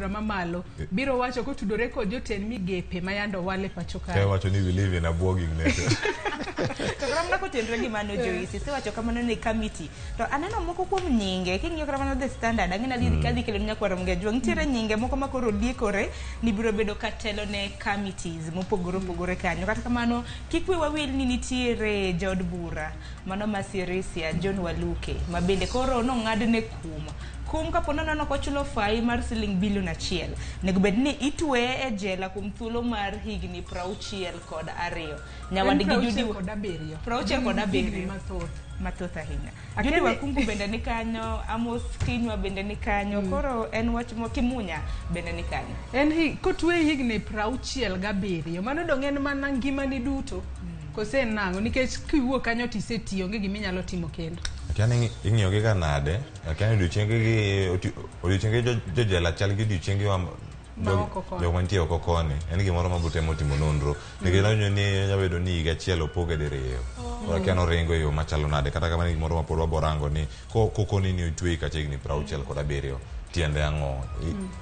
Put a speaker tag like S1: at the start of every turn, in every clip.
S1: Mamalo biro wacho kotudore kod jotend migepe ma yande owal e pacho kae.
S2: Kae wacho ni we live in a blogging nation.
S3: To kata mana kotenore gi mano Joyce, isewacho kamano ni committee. To aneno moko kuom nyinge, king'iyo kata mana The Standard, ang'e ni kadhi kelo ni nyakwar Ramogi Ajwang', nitiere nyinge moko ma koro diekore ni biro bedo ka telo ne committees mopogore opogore kanyo. Kata kamano, kik wiwa wil ni nitiere jaod bura mano ma Sirisia John Waluke ma bende koro nong'adne kum. Kum kapo nono ok ochulo fai mar siling bilion 1, onego bed ni itweye e jela kuom thuolo mar higni 62. Nyawadgi Judy
S1: 67.
S3: 67.
S1: Mathoth.
S3: Mathoth ahinya.
S1: Akeni-
S3: Judy Wakungu bende ni kanyo, Amos Kinywa bende ni kanyo, koro en wach mo Kimunya bende ni kanyo.
S1: En hi, kotwe higni 67, mano dong' en mana ngimani duto. Kose en nang'o? Nikech kiwuok kanyo tisetiyo, onge gima inyalo timo kendo.
S2: Akia ni ing'iyo gi ga nade, akia ni odiochienge gi odiochienge jojela chal gi odiochienge wa
S1: Ma oko koni.
S2: jok mantie oko koni. En gimoro ma botemo timo nonro. Nikech nawinjo ni nyalo bedo ni higa achiel opoge diriyo. Koro akia noringo e yo machalo nade. Kata kamano gimoro ma pod waborango ni kokoni ni otweyi kacha higni 67 tiende ang'o?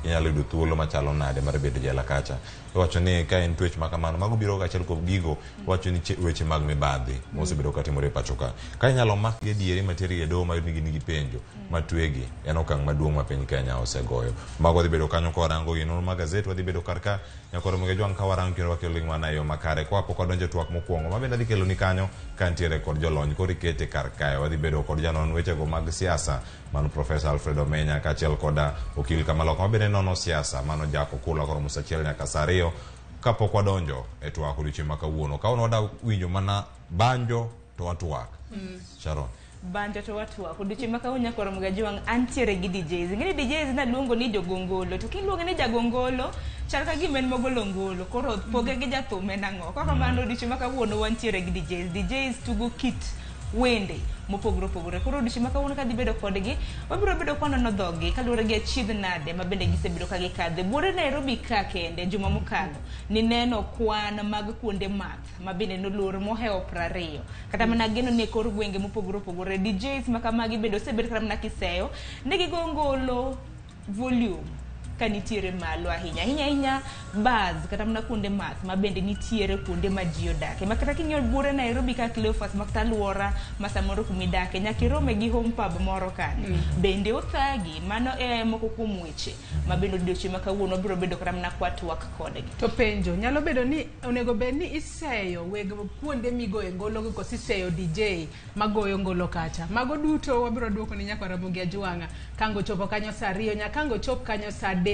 S2: Inyalo yudo thuolo machalo nade mar bedo jela kacha? Iwacho ni ka en twech ma kamano, mago biro kaachiel kuom gigo wacho ni weche mag mibadhi mosebedo katimore e pacho ka. Ka inyalo makgi adieri matergi e doho mayud ni gin gi penjo matwegi, en okang' maduong' ma piny Kenya osegoyo. Mago wadhi bedo kanyo ka warango gi nonro mag gazet, wadhi bedo kar ka nyakoro Ramogi Ajwang' ka warango kendo wakelo ni mana e yo makare. Kwa pok wadonjo e twak mokwongo, ma bende adhi keloni kanyo kantiere kod jolony, koro ikete kar kae. Wadhi bedo kod janon wechego mag siasa mano Professor Alfred Omenya kaachiel koda okil Kamaloka ma bende nono siasa mano Jack Okula koromo saa 1 nyaka saa 2 kapok wadonjo e twak odiochieng' ma kawuono. Kawuono wada winjo mana banjo to watwak. Sharon.
S3: Banjo to watwak. Odiochieng' ma kawuono nyakwar Ramogi Ajwang' antiere gi DJs. Ing'e ni DJs naluongo ni jogongolo. To kiluonge ni jagongolo, chal ka gima en mogolo ngolo. Koro poge gi jathum en ang'o? Kok kamano odiochieng' ma kawuono wantiere gi DJs. DJs tugo kit wende mopogore opogore. Koro odiochieng' ma kawuono kadhi bedo kodgi, wabiro bedo kwanono dhogi kaluwore gi achiedh nade ma bende gisebedo ka gikadhe. Buore Nairobi ka kende juma mokalo nineno kwan mag kuonde math ma bende nolor mohewo 20. Kata mana geno ni e kor gwenge mopogore opogore DJs ma kamagi bende osebed kata mana kiseyo ni gigo ngolo volume ka nitiere malo ahinya ahinya ahinya bars kata mana kuonde math ma bende nitiere kuonde ma ji odake ma kata king'iyo buore Nairobi ka Cleophas ma kata alwora ma samoro kumidake nyaka irome gi home pub moro kanyo bende othagi. Mano e moko kuom weche ma bende odiochieng' ma kawuono wabiro bedo kata mana kwatwak kodgi.
S1: To penjo nyalo bedo ni onego bed ni iseyo weg kuonde migoye ngolo gi koso iseyo DJ magoyo ngolo kacha. Mago duto wabiro duoko ni nyakwar Ramogi Ajwang'a kango chopo kanyo saa 2 nyaka ango chop kanyo saa 3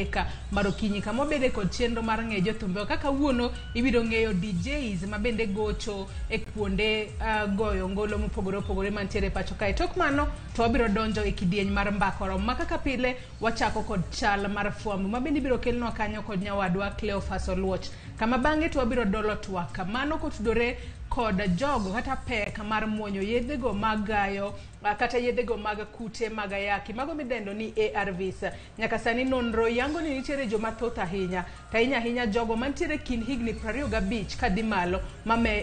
S1: mar okinyi kama wabede kod chenro mar ng'eyo jothumbe kaka kawuono ibiro ng'eyo DJs ma bende gocho e kuonde goyo ngolo mopogore opogore mantiere e pacho kae. Tok mano to wabiro donjo e kidieny mar mbaka oromo ma kaka pile wachako kod chal mar fwambo ma bende ibiro kelnwa kanyo kod nyawadwa Cleophas Oluoch kama bang'e to wabiro dolo twak mano kotudore kod jogo kata pek mar muonyo yedhego mag gayo kata yedhego mag kute mag ayaki mago midendo ni ARVs. Nyaka sani nonro yango ni nitiere joma thoth ahinya to ahinya ahinya jogo mantiere kind higni 25 kadhi malo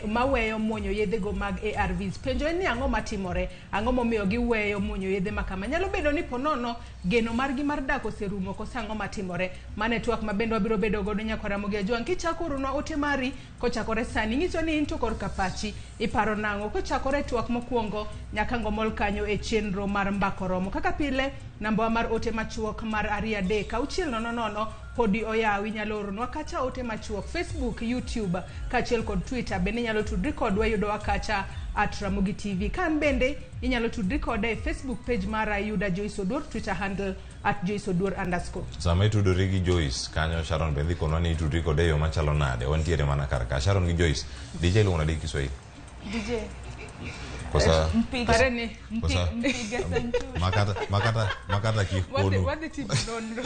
S1: maweyo muonyo yedhego mag ARVs. Penjo en ni ang'o matimore? Ang'o momiyo giweyo muonyo yedhe ma kama? Nyalo bedo ni ponono geno margi mar dak oserumo koso ang'o matimore? Mano e twak ma bende wabiro bedo godo nyakwar Ramogi Ajwang'. Kichako orunwa ote mari kochakore sani nyiso ni in to korka pachi iparo nang'o kochakore twak mokwongo nyaka ngomol kanyo e chenro mar mbaka oromo. Kaka pile namba mar ote machuok mar 2 3 6 0 0 podi oyaw. Inyalo oronwa kacha ote machuok Facebook, YouTube kaachiel kod Twitter. Bende inyalo tudri kodwa yudowa kacha at Ramogi TV. Ka an bende inyalo tudri koda e Facebook page mara yuda Joyce Oduor, Twitter handle at Joyce Oduor underscore.
S2: Sama itudori gi Joyce kanyo Sharon bende ikonwa ni itudri kode e yo machalo nade. Wantiere mana kar ka. Sharon gi Joyce, DJ iluongo nade gi Kiswahili?
S3: DJ
S2: Kosa
S3: mpiga
S1: Pare ni
S2: kosa
S3: mpiga santu
S2: makata kik konu.
S1: Wadhi timo nonro.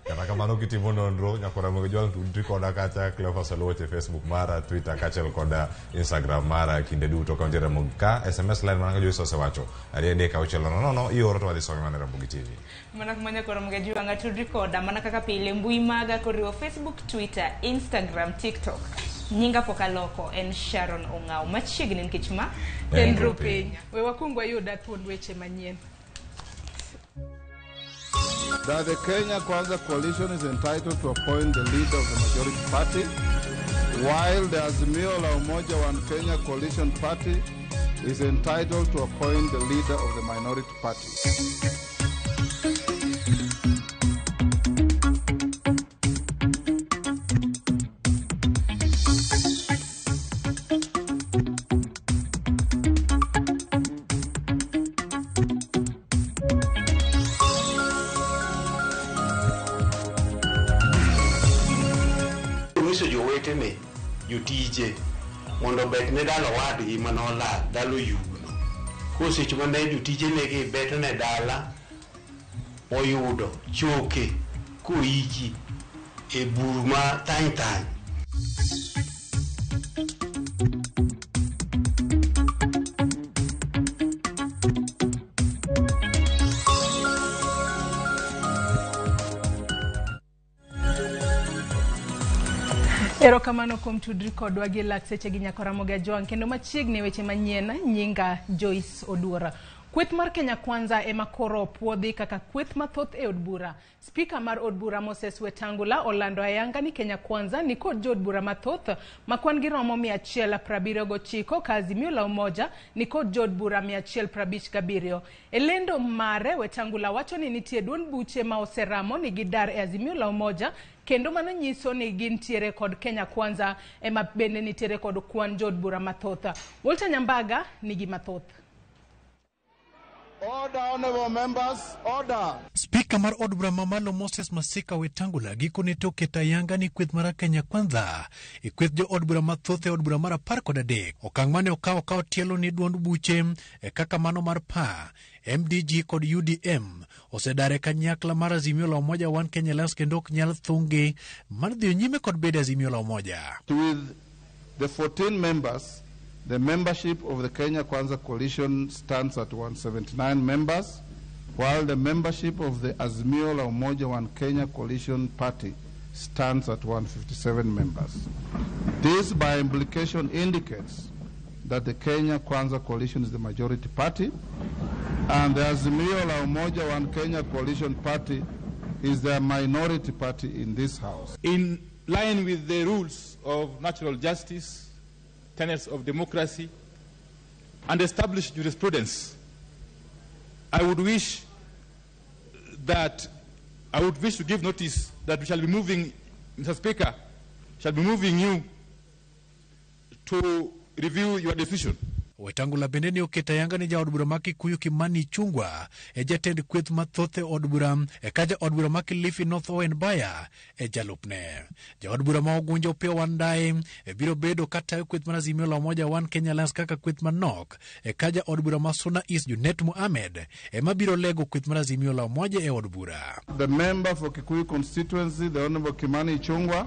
S2: Kata kamano kitimo nonro nyakwar Ramogi Ajwang' tudri koda kacha Cleophas Oluoch e Facebook mara, Twitter kaachiel koda Instagram mara kinde duto ka wantiere Ramogi ka. SMS line mana ka Joyce osewacho 2 3 6 0 0 ioro to wadhi some mana e Ramogi TV.
S3: Mana kuma nyakwar Ramogi Ajwang' tudri koda mana kaka pile mbui maga koriwo Facebook, Twitter, Instagram, TikTok. Nyinga pok aloko en Sharon Ong'aw machiegni nikech ma
S1: en rupiny. We wakwong wayud thuond weche manyien.
S4: That the Kenya Kwanza Coalition is entitled to appoint the leader of the majority party, while the Azimio la Umoja One Kenya Coalition Party is entitled to appoint the leader of the minority party.
S5: Nyiso jowetene, jotije, mondo obet ne dala wadgi manolal, dala oyugno. Koro seche mane jotije negi beto ne dala, oyudo choke koiki e bur ma tany tany.
S1: Erokamano kuom tudri kodwa gi lak seche gi nyako Ramogi Ajwang' kendo machiegni weche manyien nyinga Joyce Oduora. Kweth mar Kenya Kwanza ema koro opuodhi kaka kweth mathoth e od bura. Spika mar od bura Moses Wetangula olando ayanga ni Kenya Kwanza ni kod jood bura mathoth ma kwan gi romo 179 ka Azimio la Umoja ni kod jood bura 157. E lendo mare Wetangula wacho ni nitie duond buche ma oseramo ni gidar e Azimio la Umoja kendo mano nyiso ni gintiere kod Kenya Kwanza ema bende nitiere kod kwan jood bura mathoth. Walter Nyambaga nigi mathoth.
S4: Order, honorable members, order.
S6: Spika mar od bura mamalo Moses Masika Wetangula gikone to oketo ayanga ni kweth mar Kenya Kwanza e kweth jo od bura mathoth e od bura mar 13. Okang' mane okawo ka otielo ni duond buche e kaka mano mar PA, MDG kod UDM osedar e kanyakla mar Azimio la Umoja One Kenya Alliance kendo ok nyal thunggi mar dhi nyime kod bedo Azimio la Umoja.
S4: With the 14 members, the membership of the Kenya Kwanza Coalition stands at 179 members, while the membership of the Azimio la Umoja One Kenya Coalition Party stands at 157 members. This, by implication, indicates that the Kenya Kwanza Coalition is the majority party, and the Azimio la Umoja One Kenya Coalition Party is the minority party in this house.
S7: In line with the rules of natural justice, tenets of democracy, and established jurisprudence, I would wish to give notice that we shall be moving, Mr. Speaker, shall be moving you to review your decision.
S6: Wetangula bende ne oketo ayanga ni jaod bura ma Kikuyu Kimani Ichung'wa e jatend kweth mathoth e od bura e ka jaod bura ma Kilifi North Owen Baya e jalupne. Jaod bura ma Ugunja Opiyo Wandayi e biro bedo katayo kweth mar Azimio la Umoja One Kenya Alliance kaka kweth manok e ka jaod bura ma Suna East Junet Mohamed ema biro lego kweth mar Azimio la Umoja e od bura.
S4: The member for Kikuyu constituency, the Honorable Kimani Ichung'wa.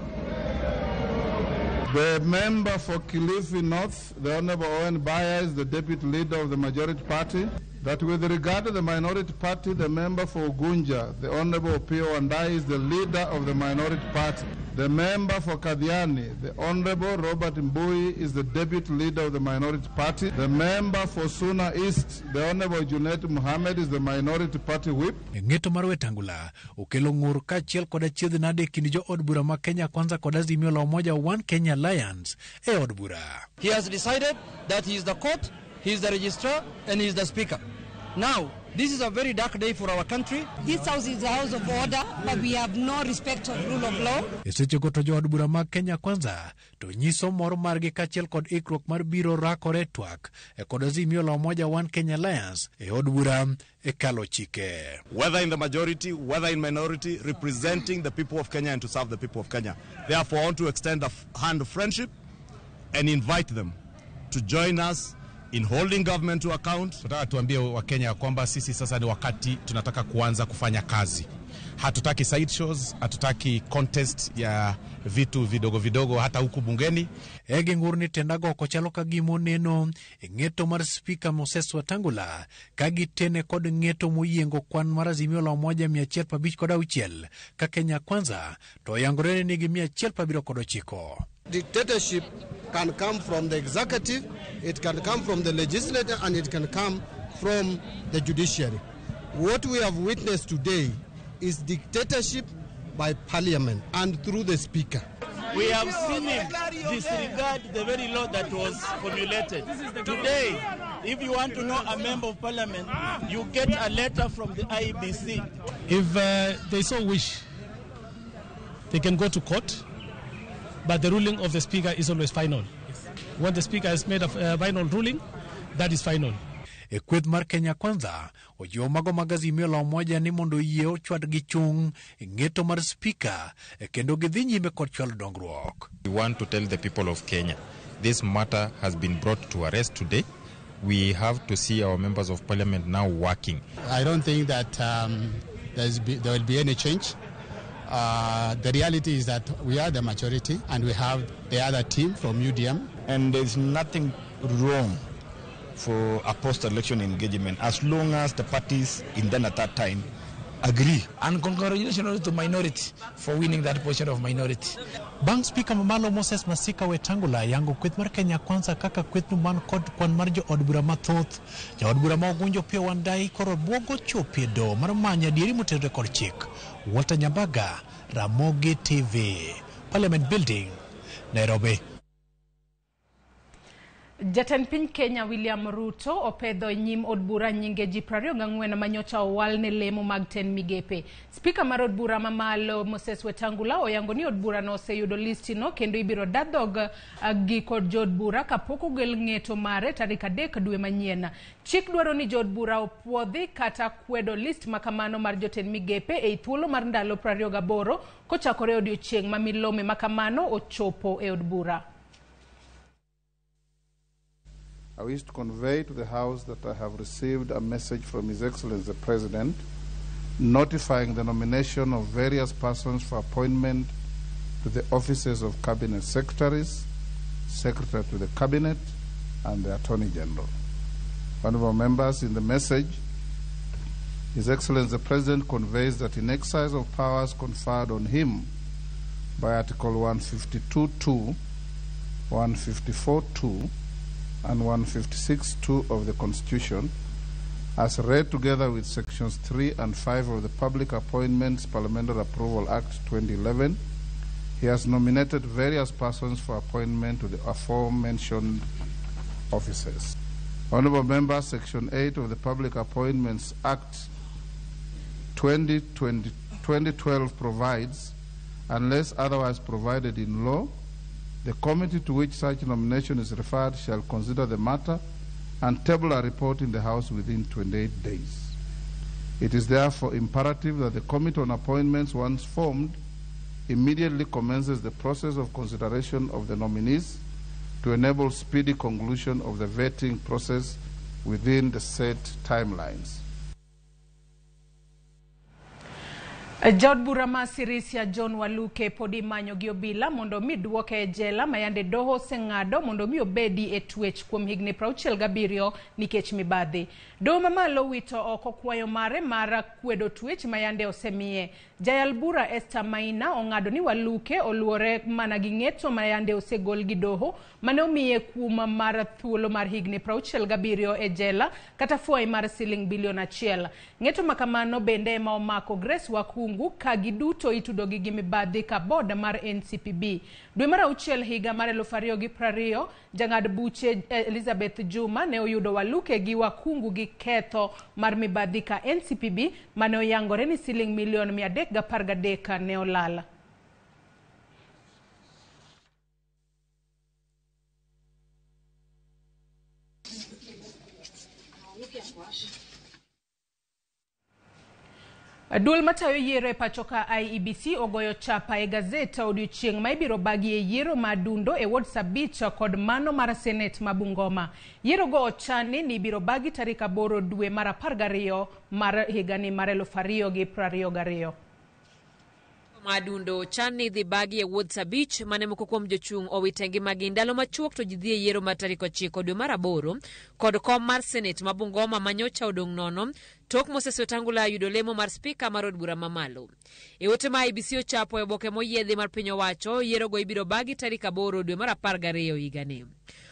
S4: The member for Kilifi North, the Honorable Owen Baya, is the deputy leader of the majority party. That with regard to the minority party, the member for Ugunja, the Honorable Opiyo Wandayi, is the leader of the minority party. The member for Kathiani, the Honorable Robert Mbui, is the deputy leader of the minority party. The member for Suna East, the Honorable Junet Mohammed, is the minority party whip.
S6: Ng'eto mar Wetangula okelo ng'ur kaachiel kod achiedh nade e kind jo od bura ma Kenya Kwanza kod Azimio la Umoja One Kenya Alliance e od bura.
S8: He has decided that he is the court, he is the registrar, and he is the speaker. Now, this is a very dark day for our country.
S9: This house is a house of order, but we have no respect of rule of law.
S6: E sechego to jood bura mag Kenya Kwanza to nyiso mor margi kaachiel kod ikruok mar biro rakore twak e kod Azimio la Umoja One Kenya Alliance e od bura e kalo chike.
S10: Whether in the majority, whether in minority, representing the people of Kenya and to serve the people of Kenya. Therefore, I want to extend a hand of friendship and invite them to join us in holding government to account.
S11: Tunataka tuambie Wakenya kwamba sisi sasa ni wakati tunataka kuanza kufanya kazi. Hatutaki side shows, hatutaki contest ya vitu vidogo vidogo hata huku bungeni.
S6: Egi ng'ur ni tendago ok ochalo ka gima oneno e ng'eto mar Spika Moses Wetangula ka gitene kod ng'eto moyiengo kwan mar Azimio la Umoja 156 ka Kenya Kwanza to oyangore ni nigi 179.
S8: Dictatorship can come from the executive, it can come from the legislature, and it can come from the judiciary. What we have witnessed today
S12: Is dictatorship by parliament and through the speaker.
S13: We have seen him disregard the very law that was formulated. Today, if you want to know a member of parliament, you get a letter from the IEBC.
S14: If they so wish, they can go to court, but the ruling of the speaker is always final. When the speaker has made a final ruling, that is final.
S6: E kweth mar Kenya Kwanza ojiwo mago mag Azimio la Umoja ni mondo oyie ochwad gi chung' e ng'eto mar spika kendo gidhi nyime kod chwalo dongruok.
S15: We want to tell the people of Kenya this matter has been brought to arrest today. We have to see our members of parliament now working.
S16: I don't think that there will be any change. The reality is that we are the majority and we have the other team from UDM.
S17: And there's nothing wrong for a post-election engagement as long as the parties in then at that time agree.
S18: And congratulations to minority for winning that position of minority.
S6: Bang' spika mamalo Moses Masika Wetangula yango kweth mar Kenya Kwanza kaka kwethno man kod kwan mar jood bura mathoth. Jaod bura ma Ogunjo Opiyo Wandayi koro buogo chopo e doho mar manyo adieri motenore kod chik. Walter Nyambaga, Ramogi TV, Parliament Building, Nairobi.
S1: Jatend piny Kenya William Ruto opedho e nyim od bura nyinge ji 24 manyocha owal ne lemo mag tend migepe. Spika mar od bura mamalo Moses Wetangula oyango ni od bura no oseyudo listi no kendo ibiro dadhog gi kod jood bura kapok ogel ng'eto mare tarik 3 dwe manyien. Chik dwaro ni jood bura opuodhi kata kwedo list makamano mar jotend migepe ei thuolo mar ndalo 28 kochakore odiochieng' ma milome makamano ochopo e od bura.
S4: I wish to convey to the House that I have received a message from His Excellency the President notifying the nomination of various persons for appointment to the offices of Cabinet Secretaries, Secretary to the Cabinet, and the Attorney General. Honourable members, in the message, His Excellency the President conveys that in exercise of powers conferred on him by Article 152.2, 154.2, and 156.2 of the Constitution, as read together with Sections 3 and 5 of the Public Appointments Parliamentary Approval Act 2011, he has nominated various persons for appointment to the aforementioned offices. Honourable Members, Section 8 of the Public Appointments Act 2012 provides, unless otherwise provided in law, the committee to which such nomination is referred shall consider the matter and table a report in the House within 28 days. It is therefore imperative that the Committee on Appointments, once formed, immediately commences the process of consideration of the nominees to enable speedy conclusion of the vetting process within the set timelines.
S1: Jaod bura ma Sirisia John Waluke pod imanyo gi obila mondo mi duoke e jela mayande doho oseng'ado mondo mi obedi e twech kuom higni 67 nikech mibadhi. Doho mamalo wito oko kwayo mare mar kwedo twech mayande osemiye. Jayal bura Esther Maina ong'ado ni Waluke oluwore mana gi ng'eto mayande osegol gi doho mane omiye kum mar thuolo mar higni 67 e jela kata fwai mar siling bilion 1. Ng'eto makamano bende ema omako Grace Wakungu ka giduto itudogi gi mibadhi ka boda mar NCPB. Dwe mar auchiel higa mar 2020, jang'ad buche Elizabeth Juma ne oyudo Waluke gi Wakungu gi ketho mar mibadhi ka NCPB mane oyangore ni siling milion 313 ne olal. Duol matayo yiero e pacho ka IEBC ogoyo chapa e gazeta odiochieng' ma ibiro bagie yiero ma Dundo e ward 7 kod mano mar Senate ma Bungoma. Yiero go ochani ni ibiro bagi tarik 8 dwe mar 12 mar higani mar 2022.
S19: Madundo chan ni dhi bagi e ward 7 mane moko kuom jochung' owite ngimagi ndalo machuok to ji dhi e yiero mar tarik 9 dwe mar 8 kod kom mar Senate ma Bungoma manyocha odong' nono tok Moses Wetangula yudo lemo mar spika mar od bura mamalo. E ote ma IEBC ochapo e oboke moyiedhi mar piny owacho, yierogo ibiro bagi tarik 8 dwe mar 12 higani.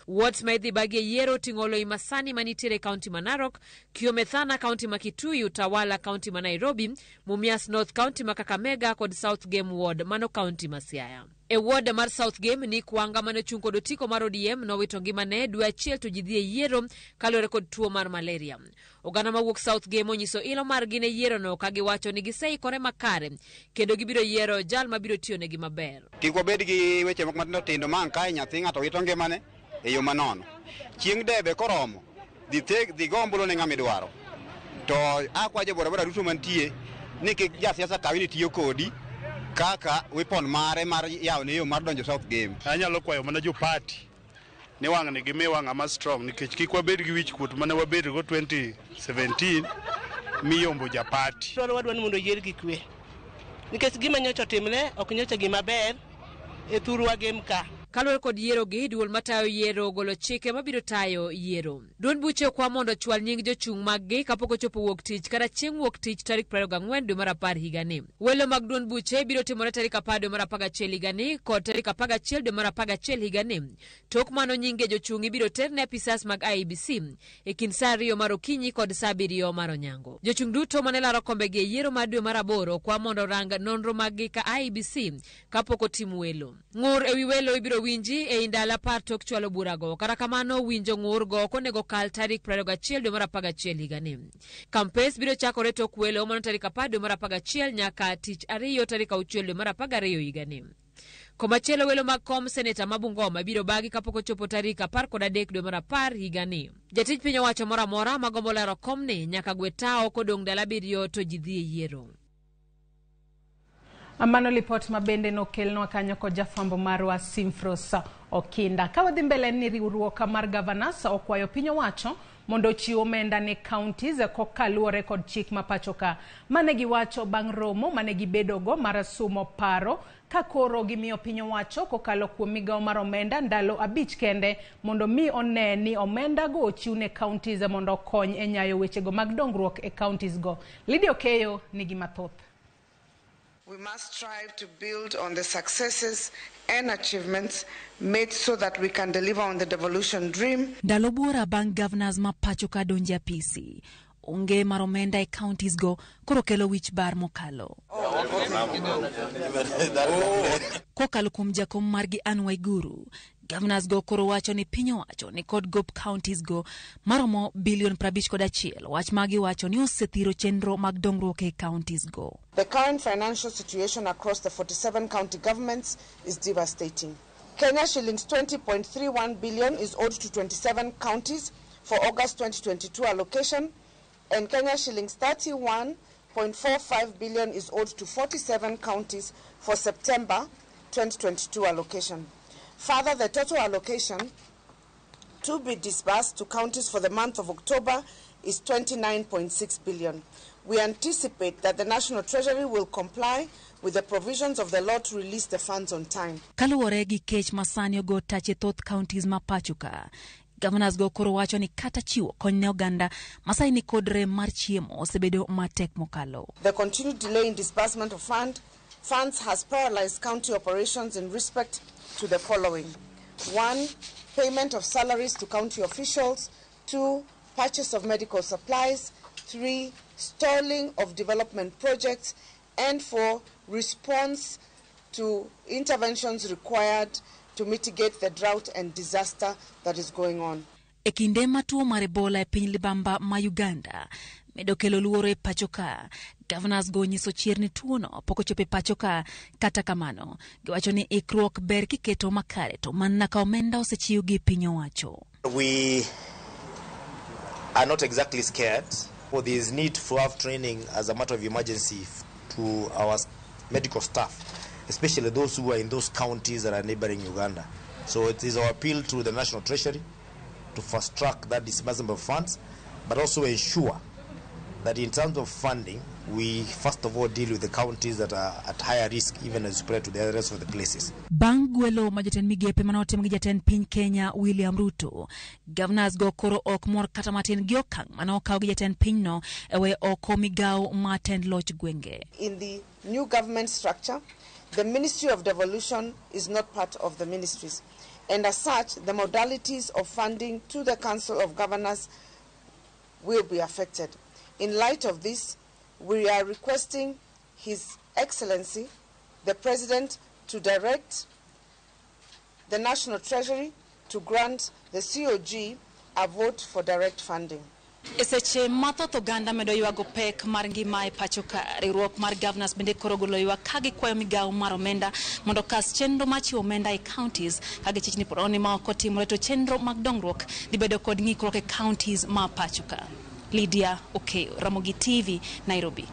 S19: Wards ma idhi bagi e yiero oting'o Oloimasani manitiere e kaunti ma Narok, Kiomethana kaunti ma Kitui, Utawala kaunti ma Nairobi, Mumias North kaunti ma Kakamega kod South Gem Ward mano kaunti ma Siaya. E ward mar South Gem, Nick Wanga mane ochung' kod otiko mar ODM nowito ngimane dwe achiel to ji dhi e yiero kaluwore kod tuo mar malaria. Oganda mawuok South Gem onyiso ilo margi ne yierono ka giwacho ni giseikore makare kendo gibiro yiero jal mabiro tiyonegi maber.
S20: Kik wabed gi weche moko matindo tindo ma ang' kae nyathi ng'ato wito ngimane e yo manono. Chieng' debe koromo, dhi theg, dhi go ombulu ne ng'ama idwaro. To akwa jo bodaboda duto mantie ni kik jasiasa kawi ni tiyo kodi kaka weapon mare mar yawo ne yo mar donjo South Gem.
S21: Anyalo kwayo mana jo party ni wang'ni gimiwa ng'ama strong nikech kik wabed gi wich kuot mane wabedgo 2017 miyombo ja party.
S22: Dwaro wadwa ni mondo oyier gi kwe nikech gima nyocha otimre ok nyocha gima ber e thurwa Gem ka.
S19: Kaluwore kod yierogi, duol matayo yiero ogolo chike mabiro tayo yiero. Duond buche okwa mondo ochwal nying jochung' maggi kapok ochopo wuok tich kata chieng' wuok tich tarik 24 dwe mar 10 higani. Welo mag duond buche biro timore tarik 10 dwe mar 11 higani kod tarik 11 dwe mar 11 higani. Tok mano nyinge jochung' ibiro ter ne apisas mag IEBC e kind saa 2 mar okinyi kod saa 7 mar onyango. Jochung' duto mane laro kombegi e yiero mar dwe mar 8 okwa mondo orang nonro maggi ka IEBC kapok otim welo. Ng'ur ewi welo ibiro winji ei ndalo 10 tok chwalo burago. Kata kamano winjo ng'ur go ok onego kal tarik 21 dwe mar 11 higani. Campaigns biro chakore tok welo mano tarik 10 dwe mar 11 nyaka tich ariyo tarik 6 dwe mar 12 higani. Komachielo welo mag kom seneta ma Bungoma biro bagi kapok ochopo tarik 13 dwe mar 10 higani. Jatij piny owacho moro amora magombo laro komni nyaka gwe tawo kodong' ndalo 7 to ji dhi e yiero.
S1: Mano lipot ma bende nokelnwa kanyo kod jafwambo marwa Simfros Okinda. Ka wadhi mbele ni riwruok mar governors okwayo piny owacho mondo ochiw omenda ne counties kokaluwore kod chik ma pacho ka. Mane giwacho bang' romo mane gibedogo mar sumo paro ka koro gimiyo piny owacho kokalo kuom migawo mar omenda ndalo 5 kende mondo mi one ni omenda go ochiw ne counties mondo okony e nyayo wechego mag dongruok e counties go. Lydia Okeyo nigi mathoth.
S23: We must strive to build on the successes and achievements made so that we can deliver on the devolution dream.
S24: Ndalo buora bang' governors ma pacho ka donjo e apisi, onge mar omenda e counties go koro kelo wich bar mokalo. Kokalo kuom jakom margi Anne Waiguru, governors go koro wacho ni piny owacho ni kod gop counties go maromo bilion 51, wach ma giwacho ni osethiro chenro mag dongruok e counties go.
S23: The current financial situation across the 47 county governments is devastating. Kenya shillings 20.31 billion is owed to 27 counties for August 2022 allocation, and Kenya shillings 31.45 billion is owed to 47 counties for September 2022 allocation. Further, the total allocation to be disbursed to counties for the month of October is 29.6 billion. We anticipate that the National Treasury will comply with the provisions of the law to release the funds on time.
S24: Kaluwore gi kech masani ogo tache thoth counties ma pacho ka, governors go koro wacho ni kata chiwo kony ne oganda masai ni kod rem mar chiemo osebedo matek mokalo.
S23: The continued delay in disbursement of funds has paralyzed county operations in respect to the following. 1, payment of salaries to county officials. 2, purchase of medical supplies. 3, stalling of development projects. And 4, response to interventions required to mitigate the drought and disaster that is going on.
S24: E kinde ma tuo mar Ebola e piny libamba ma Uganda medo kelo luoro e pacho ka, governors go nyiso chir ni tuono pok ochopo e pacho ka. Kata kamano, giwacho ni ikruok ber kiketo makare to mana ka omenda osechiw gi piny owacho.
S25: We are not exactly scared. For there is need for have training as a matter of emergency to our medical staff, especially those who are in those counties that are neighboring Uganda. So it is our appeal to the National Treasury to fast track that disbursement of funds, but also ensure that in terms of funding, we first of all deal with the counties that are at higher risk, even as compared to the rest of the places.
S24: Bang' gwelo ma jatend migepe manotim gi jatend piny Kenya William Ruto, governors go koro ok mor kata matin gi okang' mane okaw gi jatend pinyno e weyo oko migawo mar tend loch gwenge.
S23: In the new government structure, the Ministry of Devolution is not part of the ministries. And as such, the modalities of funding to the Council of Governors will be affected. In light of this, we are requesting His Excellency, the President, to direct the National Treasury to grant the COG a vote for direct funding.
S24: E seche mathoth oganda medo ywago pek mar ngima e pacho ka, riwruok mar governors bende koro golo ywak ka gikwayo migawo mar omenda mondo okas chenro mar chiwo omenda e counties ka gichich ni pod ma ok otimore to chenro mag dongruok dhi bedo kod ng'ikruok e counties ma pacho ka. Lydia Okeyo, Ramogi TV, Nairobi.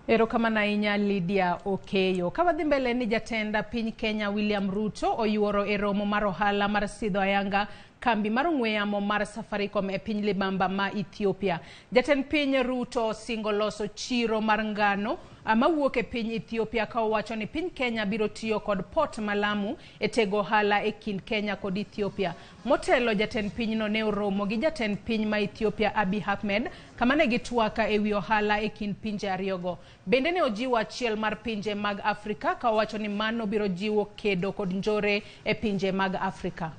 S1: Erokamano ahinya Lydia Okeyo. Ka wadhi mbele ni jatend piny Kenya William Ruto oyuoro e romo mar ohala mar sidho ayanga kambi mar ong'we yamo mar Safaricom e piny libamba ma Ethiopia. Jatend piny Ruto osingo loso chiro mar ngano mawuok e piny Ethiopia ka owacho ni piny Kenya biro tiyo kod port ma Lamu e tego ohala e kind Kenya kod Ethiopia. Motelo jatend pinyno ne oromo gi jatend piny ma Ethiopia Abiy Ahmed kama ne gitwaka e wi ohala e kind pinje ariyogo. Bende ne ojiwo achiel mar pinje mag Afrika ka owacho ni mano biro jiwo kedo kod njore e pinje mag Afrika.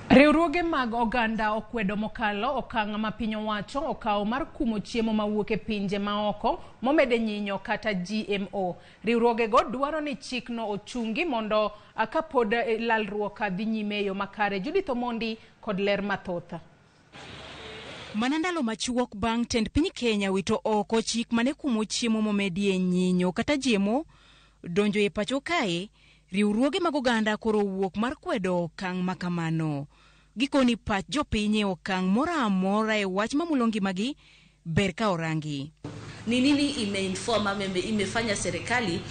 S1: Riwruoge mag oganda okwedo mokalo okang' ma piny owacho okawo mar kumo chiemo mawuok e pinje maoko momede nyinyo kata GMO. Riwruogego dwaro ni chikno ochungi mondo kapod lalruok dhi nyime e yo makare. Judith Omondi kod ler mathoth.
S2: Mana ndalo machuok bang' tend piny Kenya wito oko chik mane kumo chiemo momedie nyinyo kata GMO donjo e pacho kae, riwruoge mag oganda koro owuok mar kwedo okang' ma kamano. Gikoni pach jopiny e okang' moro amora e wach mamulo ngimagi ber ka orangi.
S3: Ni nini imeinform ama imefanya serikali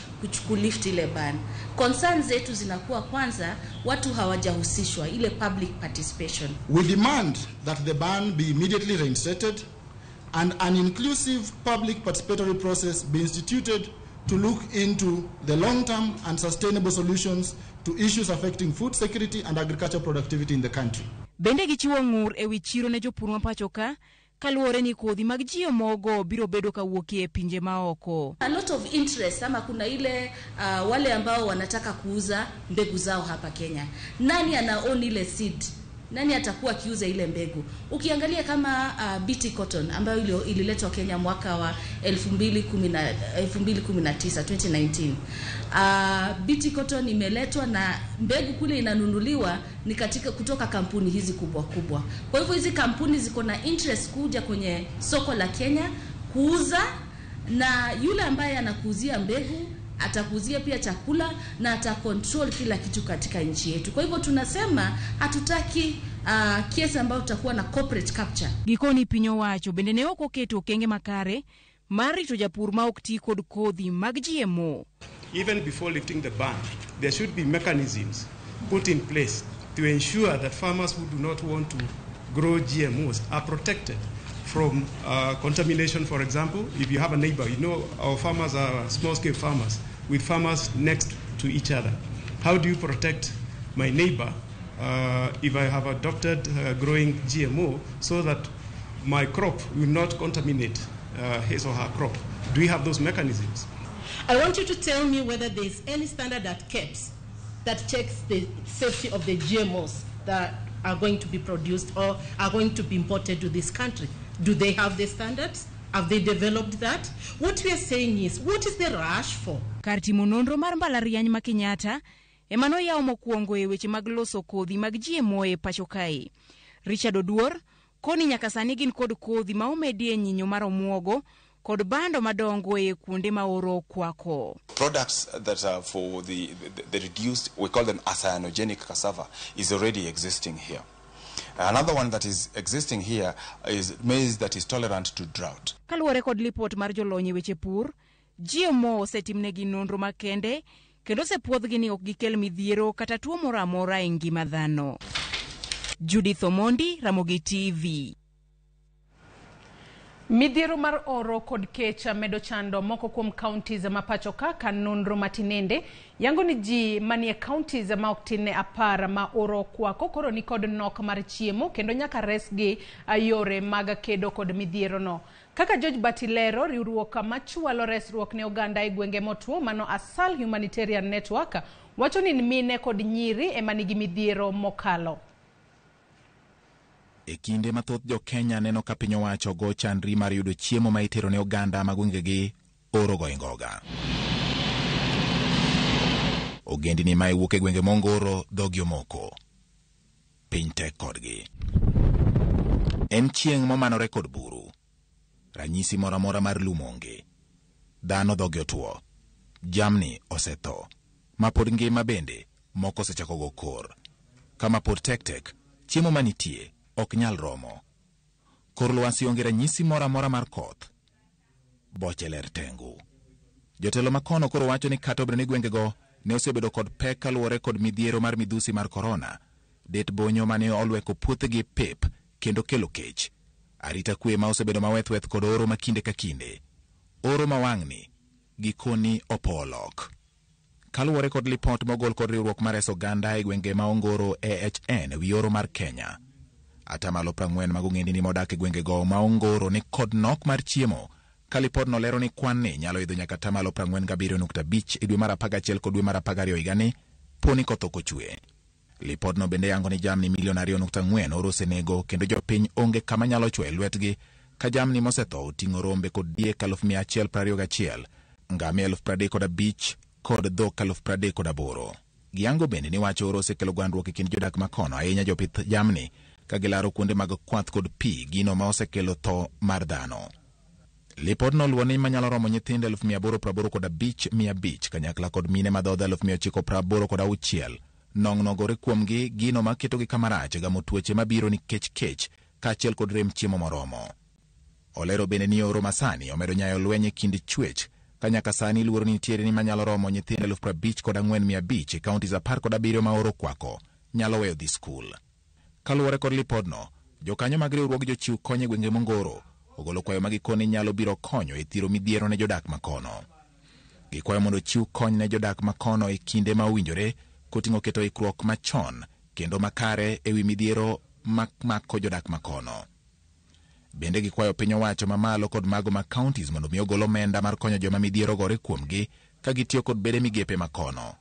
S3: kulift ile ban? Concern zetu zinakuwa kwanza, watu hawajahusishwa, ile public participation.
S5: We demand that the ban be immediately reinstated and an inclusive public participatory process be instituted to look into the long-term and sustainable solutions to issues affecting food security and agricultural productivity in the country.
S2: Bende gichiwo ng'ur e wi chiro ne jopur ma pacho ka kaluwore ni kodhi mag GMO go biro bedo kawuokie e pinje maoko.
S3: A lot of interest ama kuna ile wale ambao wanataka kuuza mbegu zao hapa Kenya. Nani ana own ile seed? Nani atakuwa akiuza ile mbegu? Ukiangalia kama BT Cotton ambayo ililetwa Kenya mwaka wa 2019 2019. BT Cotton imeletwa na mbegu kule inanunuliwa ni katika kutoka kampuni hizi kubwa kubwa. Kwa hivyo hizi kampuni ziko na interest kuja kwenye soko la Kenya kuuza, na yule ambaye anakuuzia mbegu atakuuzia pia chakula na atacontrol kila kitu katika nchi yetu. Kwa hivyo tunasema hatutaki kesi ambayo tutakuwa na corporate capture.
S2: Gikoni piny owacho bende ne ok oketo okenge makare mar rito japur ma ok ti kod kodhi mag GMO.
S7: Even before lifting the ban, there should be mechanisms put in place to ensure that farmers who do not want to grow GMOs are protected from contamination. For example, if you have a neighbor, you know our farmers are small-scale farmers with farmers next to each other. How do you protect my neighbor if I have adopted growing GMO so that my crop will not contaminate his or her crop? Do we have those mechanisms?
S22: I want you to tell me whether there is any standard at KEBS that checks the safety of the GMOs that are going to be produced or are going to be imported to this country. Do they have the standards? Have they developed that? What we are saying is, what is the rush for?
S2: Kar timo nonro mar mbalariany ma Kenyatta ema noyawo mokwongo e weche mag loso kodhi mag GMO e pacho kae. Richard Oduor koni nyaka sani gin kod kodhi ma omedie nyinyo mar omuogo kod bando madongo e kuonde ma oro okwako.
S9: Products that are for the reduced, we call them cyanogenic cassava, is already existing here. Another one that is existing here is maize that is tolerant to drought.
S2: Kaluwore kod lipot mar jolony e weche pur, GMO osetimnegi nonro makende kendo osepuodhgi ni ok gikel midhiero kata tuo moro amora e ngima dhano. Judith Omondi, Ramogi TV.
S1: Midhiero mar oro kod kech medo chando moko kuom counties ma pacho ka ka nonro matinende yango ni ji manie counties ma ok tin ne 10 ma oro okwako koro ni kod nok mar chiemo kendo nyaka resgi yore mag kedo kod midhiero no. Kaka George Batilero, riwruok machwalo resruok ne oganda e gwenge motwo mano Asal Humanitarian Network wacho ni mine kod nyiri ema nigi midhiero mokalo.
S8: E kinde mathoth jo Kenya neno ka piny owacho go chandri mar yudo chiemo ma itero ne oganda ma gwengegi oro go ingoga. Ogendini ma iwuok e gwenge mongoro dhogi omoko. Piny tek kodgi. En chieng' momanore kod buru. Ranyisi moro amora mar lum onge. Dhano dhogi otwo. Jamni osetho. Ma pod ngima bende moko osechako go kor. Kama pod tek tek, chiemo manitie ok nyal romo. Kor lwasi onge ranyisi moro amora mar koth. Boche ler tengu. Jotelo makono koro wacho ni kata obedo ni gwengego ne osebedo kod pek kaluwore kod midhiero mar midhusi mar korona, det bonyo mane olweko puothegi pep kendo kelo kech. Arita kwe ma osebedo mawethweth kod oro ma kinde ka kinde. Oro ma wang'ni gikoni opo olok. Kaluwore kod lipot mogol kod riwruok mar reso oganda e gwenge ma ongoro AHN ewi oro mar Kenya, atamalo 40 mag ogendini modak e gwengego ma ongoro ni kod nok mar chiemo, ka lipodno lero ni kwan ni nyalo idho nyaka atamalo 47.5 e dwe mar 11 kod dwe mar 12 higani po ni koth ok ochwe. Lipodno bende yango ni jamni milion 2.4 oro osenego kendo jopiny onge kama nyalo chwoye lwetgi ka jamni mosetho oting'o rombe kod diek 121,000, ngamia 35,000 kod dhok 38,000. Giyango bende ni wach oro osekelo gwandruok e kind jodak makono, ahinya jopith jamni, ka gilaro kuonde mag kwath kod pi, gino ma osekelo tho mar dhano. Lipodno luwo ni manyalo romo nyithindo 885,500 kanyakla kod mine madhodho 986,000 nong'nogore kuomgi, gino maketogi kamarach gamo tuoche mabiro nikech kech kaachiel kod rem chiemo moromo. Olero bende ni oro masani omedo nyayo lweny e kind chwech ka nyaka sani luoro nitiere ni manyalo romo nyithindo 50,500 e counties 17 ma oro kwako nyalo weyo dhi skul. Kaluwore kod lipodno, jokanyo mag riwruog jochiw kony e gwenge mongoro ogolo kwayo ma gikone nyalo biro konyo e thiro midhiero ne jodak makono. Gikwayo mondo ochiw kony ne jodak makono e kinde ma owinjore koting'o keto ikruok machon kendo makare ewi midhiero mako jodak makono. Bende gikwayo piny owacho mamalo kod mago mag counties mondo mi ogol omenda mar konyo joma midhiero gore kuomgi ka gitiyo kod bede migepe makono.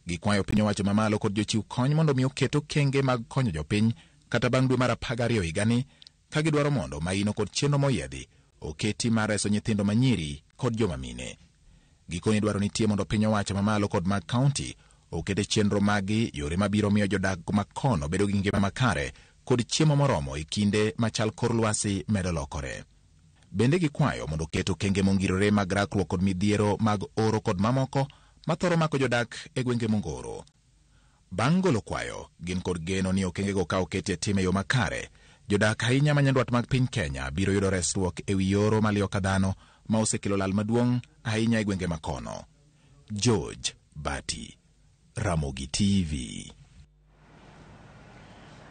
S8: Gikwayo piny owacho mamalo kod jochiw kony mondo mi oket okenge mag konyo jopiny kata bang' dwe mar 12 higani ka gidwaro mondo maino kod chenro moyiedhi oketi mar reso nyithindo manyiri kod joma mine. Gikoni dwaro nitie mondo piny owacho mamalo kod mag county okete chenro magi yore mabiro miyo jodak makono bedo gi ngima makare kod chiemo moromo e kinde machal kor lwasi medo lokore. Bende gikwayo mondo oket okenge mongirore mag rakruok kod midhiero mag oro kod mamoko mathoro mako jodak e gwenge mongoro. Bang' golo kwayo, gin kod geno ni okengego ka oketi e tim e yo makare, jodak ahinya ma nyandwat mag piny Kenya biro yudo resruok ewi oro maliyo ka dhano ma osekelo lal maduong' ahinya e gwenge makono. George Bati, Ramogi TV.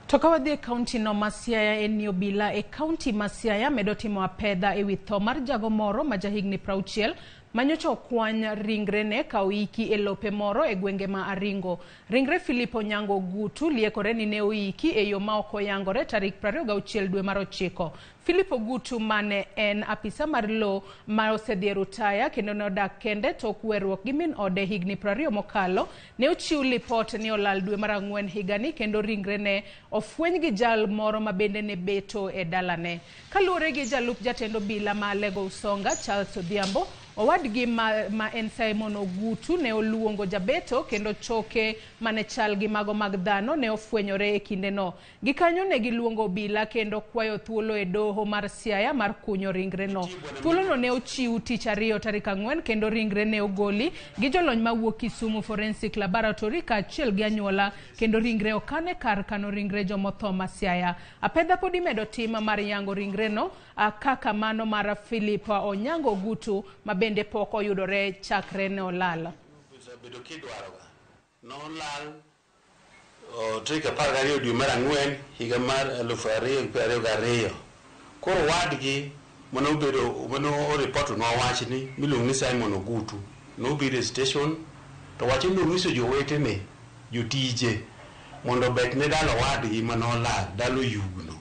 S1: To ka wadhi e kaunti no ma Siaya, en ni obila e kaunti ma Siaya medo timo apedha ewi tho mar jago moro ma jahigni 60 manyocha okwany ringrene ka oiki e lope moro e gwenge ma Aringo. Ringre Philip Onyango Ogutu liekore ni ne oiki e yo ma ok oyangore tarik 26 dwe mar 9. Philip Ogutu mane en apisa mar lo ma osedhi e rutaya kendo ne odak kende tok weruok gi min ode higni 20 mokalo, ne ochiw lipot ni olal dwe mar 4 higani kendo ringre ne ofweny gi jal moro ma bende ne beto e dalane. Kaluwore gi jalup jatend obila ma Alego Usonga, Charles Odhiambo, owadgi ma en Simon Ogutu ne oluongo jabeto kendo choke mane chal gi mago mag dhano ne ofwenyore e kindeno. Gikanyo ne giluongo obila kendo kwayo thuolo e doho mar Siaya mar kunyo ringreno. Thuolono ne ochiw tich ariyo tarik 4 kendo ringre ne ogoli gi jolony mawuok Kisumu Forensic Laboratory kaachiel gi anyuola kendo ringre okane kar kano ringre jomotho ma Siaya. Apedha pod imedo tim mar yango ringreno kaka mano mar Philip Onyango Ogutu ma bende pok oyudore chakre ne olal.
S10: Nolal tarik 12 dwe mar 4 higa mar 2022. Koro wadgi Mano obedo mano oripot nwa wachni miluongo ni Simon Ogutu nobiro e station to wacho ni onyiso jowetene jotije mondo obet ne dala owadgi manolal dala Oyugno.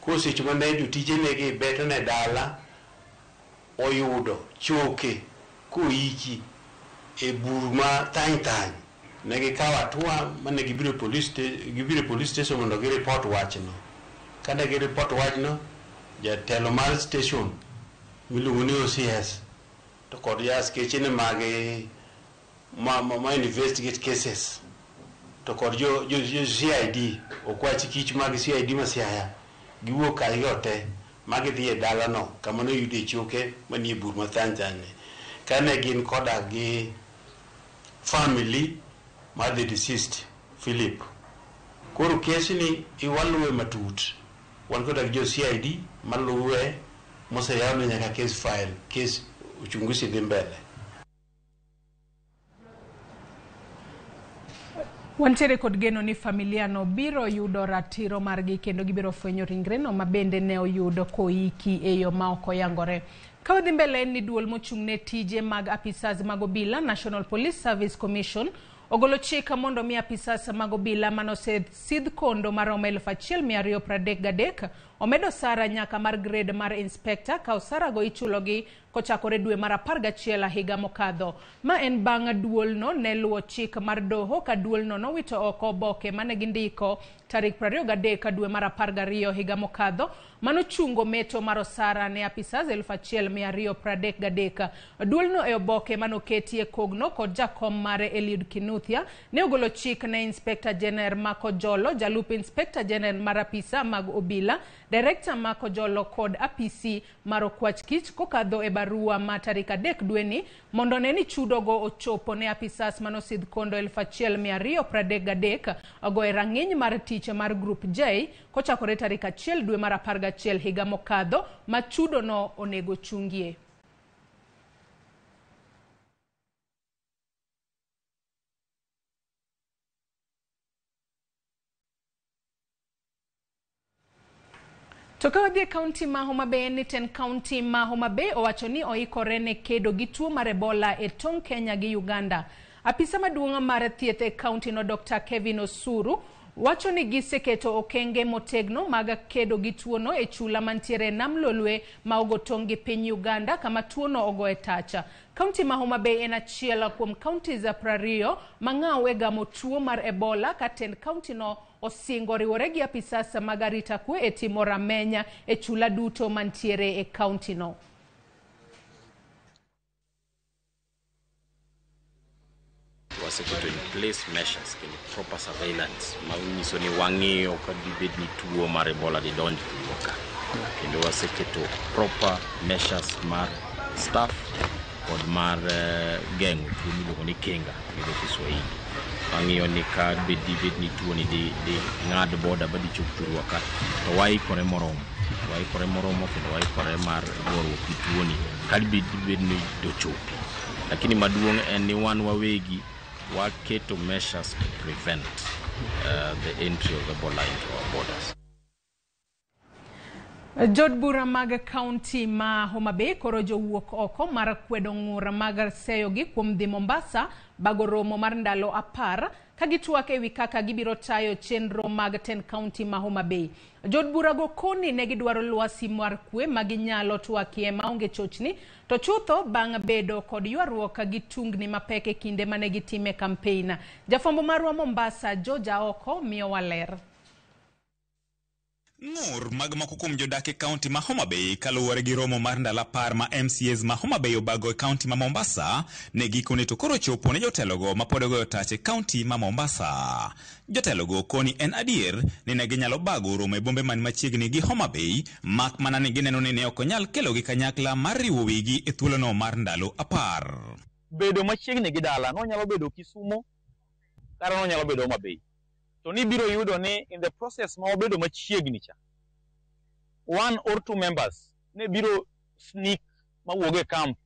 S10: Koro seche mane jotije negi beto ne dala oyudo choke koiki e bur ma thany thany ne gikawo hatua mane gibiro e police station mondo giripot wachno. Kane giripot wachno, jatelo mar station miluongo ni OCS to kod askeche ne mag ma investigate cases to kod jo CID okwach kich mag CID ma Siaya giwuok kargi te ma gidhi e dalano kama noyude choke manie bur ma thany thany ni. Kane gin koda gi family mar the deceased Philip. Koro kesni iwaluwe matut. Wan koda gi jo CID maluwe moseyawne nyaka case file, case uchunguzi dhi mbele.
S1: Wantiere kod geno ni familia no biro yudo ratiro margi kendo gibiro fwenyo ringreno ma bende ne oyudo koiki e yo ma ok oyangore. Ka wadhi mbele en ni duol mochung' ne tije mag apisas mag obila National Police Service Commission ogolo chik mondo mi apisas mag obila manosesidh kondo maromo 1233 omed osara nyaka mar grade mar inspector ka osarago ichulogi kochakore dwe mar 11 higa mokadho. Ma en bang' duolno ne luwo chik mar doho ka duolno nowito oko oboke mane gindiko tarik 23 dwe mar 12 higa mokadho manochungo meto mar osara ne apisas 1233. Duolno e oboke manoketie kogno kod jakom mare Eliud Kinuthia ne ogolo chik ne Inspector General Mako Jolo, jalup Inspector General mar apisa mag obila, Director Mako Jolo kod apisi mar okwach kich kokadho e barua ma tarik 3 dweni mondo ne ni chudogo ochopo ne apisas manosidh kondo 1233 ogo e rang'iny mar tich mar Group J kochakore tarik 1 dwe mar 11 higa mokadho ma chudono onego chungie. To ka wadhi e kaunti ma Homa Bay, ni ten kaunti ma Homa Bay owacho ni oikore ne kedo gi tuo mar Ebola e tong' Kenya gi Uganda. Apisa maduong' mar thieth e kaunti no Dr. Kevin Osuru wacho ni giseketo okenge motegno mag kedo gi tuono e chula mantiere e Nam Lolwe ma ogo tong' gi piny Uganda kama tuono ogoye tacha. Kaunti ma Homa Bay en achiel kuom counties 20 ma ng'aw e gamo tuo mar Ebola ka tend kaunti no osingo riwore gi apisas mag arita kwe e timo ramenya e chula duto mantiere e kaunti no.
S11: Waseketo in place measures kendo proper surveillance manyiso ni wang'iyo ka dibed ni tuo mar Ebola didonj thurwa ka, kendo waseketo proper measures mar staff kod mar geng'o tuo miluongo ni kinga gi dho Kiswahili. Wang'iyo ni ka dibed ni tuo ni di ng'ad boda ba dichop thurwa ka, to waikore moromo kendo waikore mar goruok gi tuo ni ka dibed ni dochopi. Lakini maduong' en ni wan wawegi waketo measures to prevent the entry of Ebola into our borders.
S1: Jood bura mag kaunti ma Homa Bay koro jowuok oko mar kwedo ng'ur mag seyogi kuom dhi Mombasa bago romo mar ndalo 10 ka gitwak ewi kaka gibiro tayo chenro mag tend kaunti ma Homa Bay. Jood burago koni ne gidwaro lwasi mar kwe ma ginyalo twakie maonge chochni, to chutho bang' bedo kod ywaruok gi tungni mapek e kinde mane gitime kampein. Jafwambo marwa Mombasa George Aoko miyowa ler.
S12: Ng'ur mag moko kuom jodak e kaunti ma Homa Bay kaluwore gi romo mar ndalo 10 ma MCAs ma Homa Bay obago e kaunti ma Mombasa ne gikone to koro chopo ne jotelogo ma pod ogoyo tach e kaunti ma Mombasa. Jotelogo koni en adier ni ne ginyalo bago romo e bombe man machiegni gi Homa Bay, mak mana ni gineno ni ne ok onyal kelogi kanyakla mar riwo wigi e thuolono mar ndalo 10.
S13: Bedo machiegni gi dala nonyalo bedo Kisumo kata nonyalo bedo Homa Bay. To nibiro yudo ni in the process ma wabedo machiegni cha, 1 or 2 members ne biro sneak mawuog e camp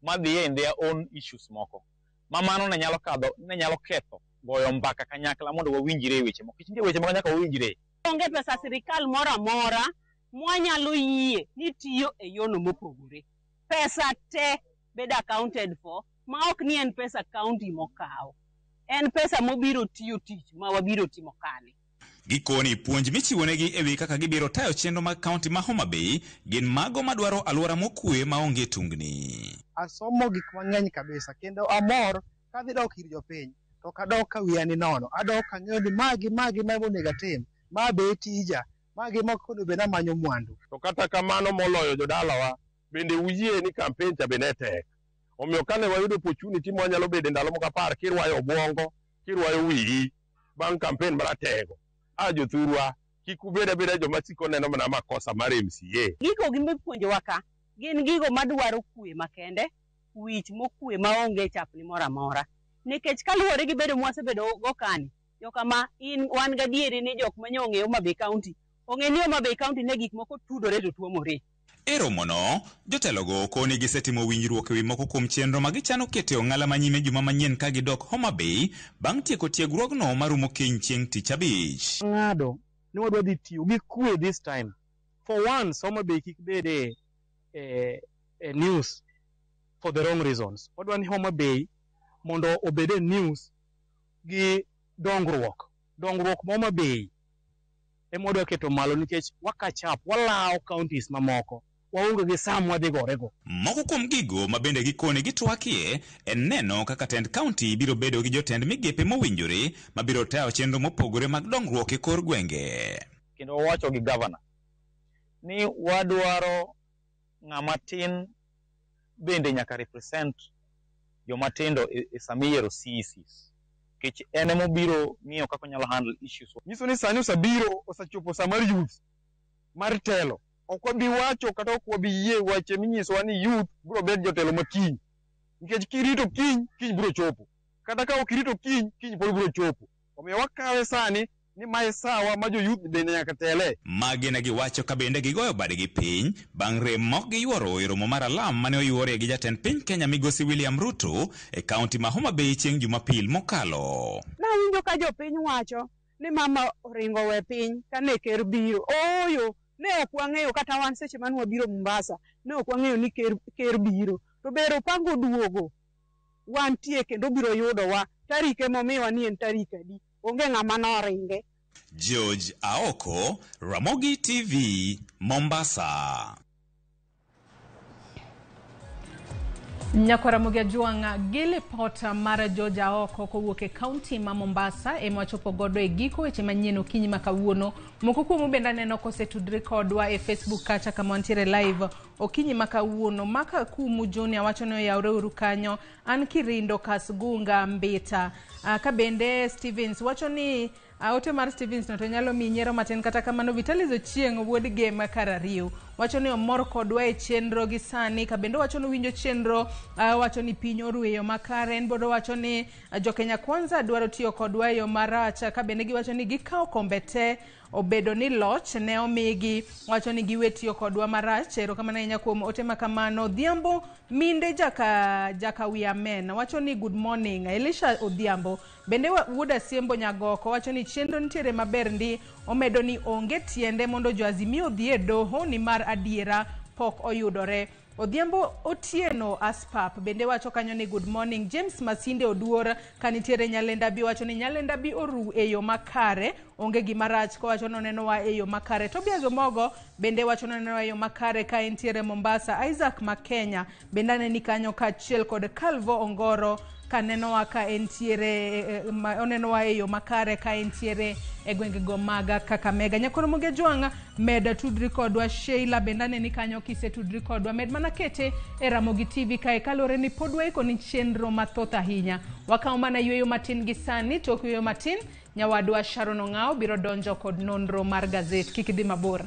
S13: madhiye in their own issues moko ma mano ne nyalo kadho, ne nyalo ketho goyo mbaka kanyakla mondo wawinjre e weche moko. Nikech nitie weche moko nyaka wawinjre.
S14: Onge pesa sirikal moro amora mwanyalo yie ni tiyo e yono mopogore. Pesa te bedo accounted for, ma ok ni en pesa county mokawo. En pesa mobiro tiyo tich ma wabiro timo kane.
S12: Gikoni puonj michiwonegi e wi kaka gibiro tayo chenro mag kaunti ma Homa Bay gin mago madwaro alwora mokwe maonge tungni.
S15: Asomo gik mang'eny kabisa kendo amor kadhi dok ir jopiny to ok adok ka wiya ni nono, adok kang'eyo ni magi magi ma onego atim, ma be e tija, magi ma ok onego bed ni amanyo mwandu.
S16: To kata kamano moloyo jodalawa bende uyie ni campaign cha be ne tek. Omiyo kane wayudo opportunity mwanyalo bedo e ndalo moko 10 kirwayo obwongo, kirwayo wiyi bang' campaign maratego. A jothurwa, kik ubed abeda joma siko neno mana makosa mar MCA.
S14: Gigo gimipuonjowa ka gin gigo madwaro kwe makende, wich mokwe maonge chapni moro amora. Nikech kaluwore gi bedo mwasebedo go kani, jokama in wan gadieri ni jok manyo ong'eyo Homa Bay County, ong'e ni Homa Bay County ne gik moko tudore to tuomore.
S12: E romono, jotelogo koni gisetimo winjruok ewi moko kuom chenro ma gichano keto e ong'ala manyime juma manyien ka gidok Homa Bay bang' tieko tiegruogno marumo kiny chieng' tich abich.
S15: Ng'ado ni wadwa dhi tiyo gi kwe this time. For once, Homa Bay kik bed e news for the wrong reasons. Wadwa ni Homa Bay mondo obed e news gi dongruok. Dongruok ma Homa Bay ema wadwa keto malo nikech wa catch up, walawo counties mamoko. Waonge gi saa mwadhi gorego.
S12: Moko kuom gigo ma bende gikone gitwakie en neno kaka tend kaunti biro bedo gi jotend migepe mowinjore mabiro tayo chenro mopogore mag dongruok e kor gwenge.
S13: Kendo wawacho gi gavana ni wadwaro ng'ama tin bende nyaka represent joma tindo e sama iyiero CECs. Nikech en emobiro ng'iyo kaka onyalo handle issues.
S15: Nyiso ni sani osebiro, osechopo sa mar youth mar telo. Ok wabi wacho kata ok wabi yie wache minyisowa ni youth biro bet jotelo ma kiny. Nikech kirito kiny, kiny biro chopo. Kata ka ok irito kiny, kiny pod biro chopo. Omiyo wakawe sani ni mae sawa ma jo youth bende nyaka tele.
S12: Magi ne giwacho ka bende gigoyo badgi piny bang' rem mok giyuoro e romo mar alam mane oyuorie gi jatend piny Kenya migosi William Ruto e kaunti ma Homa Bay chieng' Jumapil mokalo.
S14: Nawinjo ka jopiny wacho ni mama oringo we piny kane ker biro. Ooyo, ne ok wang'eyo kata wan seche mane wabiro Mombasa, ne ok wang'eyo ni ker biro. To ber opango duogo, wantie kendo biro yudowa. Tarik emomiwa ni en tarik adi. Onge ng'ama noringe.
S12: George Aoko, Ramogi TV, Mombasa.
S1: Nyakwara Ramogi Ajwang' gi lipot mar George Aoko kowuok e kaunti ma Mombasa ema wachopo godo e giko weche manyien okinyi ma kawuono. Moko kuomu bende aneno kosetudre kodwa e Facebook kacha kama wantiere live okinyi ma kawuono. Maka Kumu Junior wacho ni oyawre uru kanyo. An Kirindo Kasgunga Mbita. Ka bende Stevens wacho ni ote mar Stevens no to nyalo miyi nyiero matin, kata kamano Vitalis Ochieng' wuod Gem Karariu wacho ni omor kodwa e chenro gi sani. Ka bende wacho ni winjo chenro, wacho ni piny orweyo makare. En bodo wacho ni jo Kenya Kwanza dwaro tiyo kodwa e yo marach. Ka bende giwacho ni gikawo kombe te obedo ni loch ne omigi, wacho ni giwe tiyo kodwa marach. Erokamano ahinya kuom ote ma kamano. Odhiambo Minde jaka Wiamen wacho ni good morning. Elisha Odhiambo bende wuod Asiembo Nyagoko wacho ni chenro nitiere maber ndi, omedo ni onge tiende mondo jo Azimio odhi e doho nimar adiera pok oyudore. Odhiambo Otieno Aspap bende wacho kanyo ni good morning. James Masinde Oduor kanitiere Nyalenda Bi wacho ni Nyalenda Bi oru e yo makare, onge gima rach kowacho ni onenowa e yo makare. Tobias Omogo bende wacho ni onenowa e yo makare ka entiere Mombasa. Isaac Makenya bende aneni kanyo kaachiel kod Calvo Ongoro kanenowa ka entiere onenowa e yo makare ka entiere e gwengego mag Kakamega. Nyakwar Ramogi Ajwang' med tudri kodwa. Sheila bende aneni kanyo kisetudri kodwa, med mana kete e Ramogi TV kae kaluwore ni pod waiko ni chenro mathoth ahinya. Wakawo mana yweyo matin gi sani, tok yweyo matin nyawadwa Sharon Ong'ao biro donjo kod nonro mar gazet. Kik idhi mabor.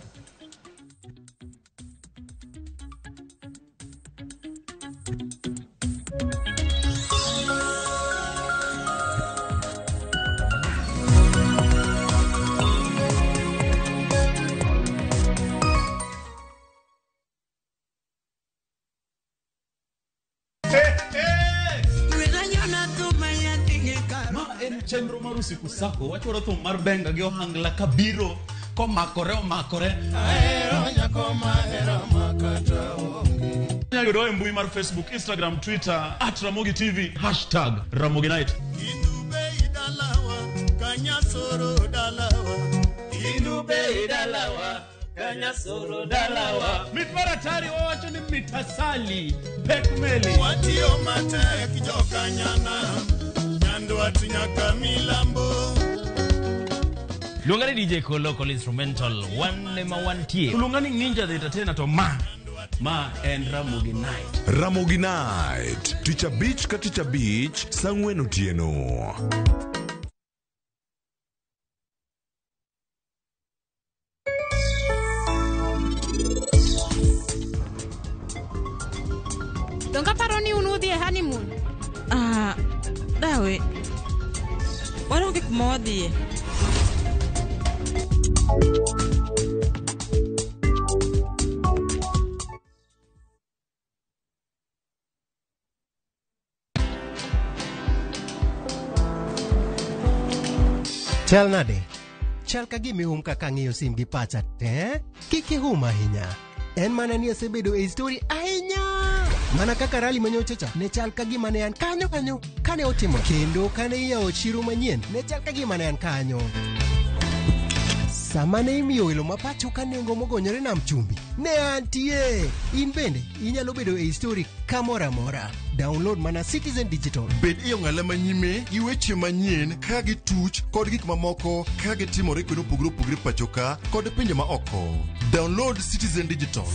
S17: Ma en chenro mar Usiku Sako, wachwaro thum mar benga gi ohangla kabiro
S4: Komakore omakore.
S6: Ahero nyako mahero makata onge.
S4: Inyalo yudowa e mbui mar Facebook, Instagram, Twitter @RamogiTV, #RamogiNight.
S6: Dalawa, kanyasoro dalawa.
S4: Indube dalawa, kanyasoro dalawa. Mit mar atari wawacho ni mit asali, pek meli.
S6: Watiyo matek jokanyana, Nyandwat nyaka milambo.
S17: Luonga ni DJ Kolo Kolo Instrumental, wan ema wantie.
S4: Luonga ni Ninja the Entertainer to ma en Ramogi Night.
S18: Ramogi Night, tich abich ka tich abich, saa ang'wen otieno.
S20: Donge aparo ni un udhi e honeymoon?
S26: Ah, dawe. Wan onge kuma wadhiye.
S27: Chal nade? Chal ka gima ihum kaka ang'iyo sim gi pacha te. Kik ihum ahinya. En mana ni asebedo e story ahinya. Mana kaka rally manyocha cha ne chal ka gima ne an kanyo kanyo kane otimo kendo kane iyawo chiro manyien ne chal ka gima ne an kanyo. Sama ne imiyo welo ma pacho ka nengo mogonyore nam chumbi, ne antie. In bende inyalo bedo e story kamoro amora. Download mana Citizen Digital.
S28: Bed e ong'ala manyime gi weche manyien ka gituch kod gik mamoko ka gitimore kuonde mopogore opogore pacho ka kod pinje ma oko. Download Citizen Digital.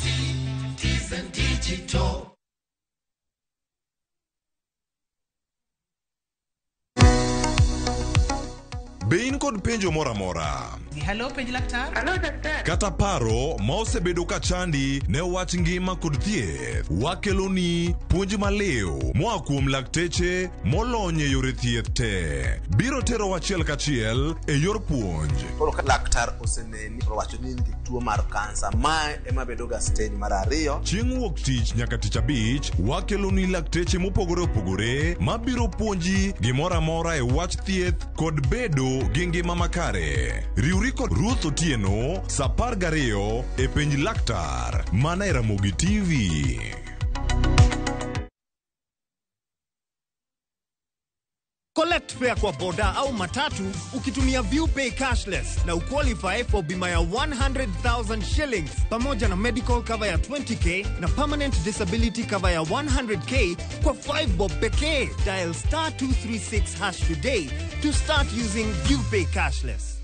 S6: Citizen Digital.
S18: Be in kod penjo moro amora?
S1: Hello, penj laktar.
S29: Hello, daktari.
S18: Kata paro ma osebedo ka chandi ne wach ngima kod thieth, wakeloni puonj maliw moa kuom lakteche molony e yore thieth te. Biro terowa achiel kachiel e yor puonj.
S30: Koro ka laktar oseneni to owacho ni in gi tuo mar kansa, mae ema bedo ga stage mar ariyo.
S18: Chieng' wuok tich nyaka tich abich, wakeloni lakteche mopogore opogore mabiro puonji gimoro amora e wach thieth kod bedo gi ngima makare. Riwri kod Ruth Otieno sa 12 e penj laktar mana e Ramogi TV.
S31: Collect fare kwa boda au matatu ukitumia ViewPay cashless na uqualify for bima ya 100,000 shillings pamoja na medical cover ya 20k na permanent disability cover ya 100k kwa 5 bob pekee. Dial star 236 hash today to start using ViewPay cashless.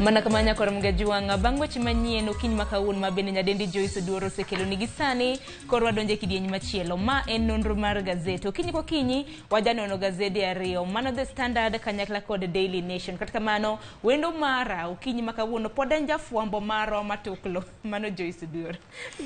S2: Mana kama nyakwar Mgajuang' bang' weche manyien okinyi ma kawuono ma bende nyadendi Joyce Oduor osekelo nigi sani koro wadonjo e kidieny machielo. Ma en nonro mar gazet. Okinyi kokinyi wajanono gazede ariyo, mano The Standard kanyakla kod Daily Nation. Kata kamano wendo mara okinyi ma kawuono pod en jafwambo marwa matuklo, mano Joyce Oduor.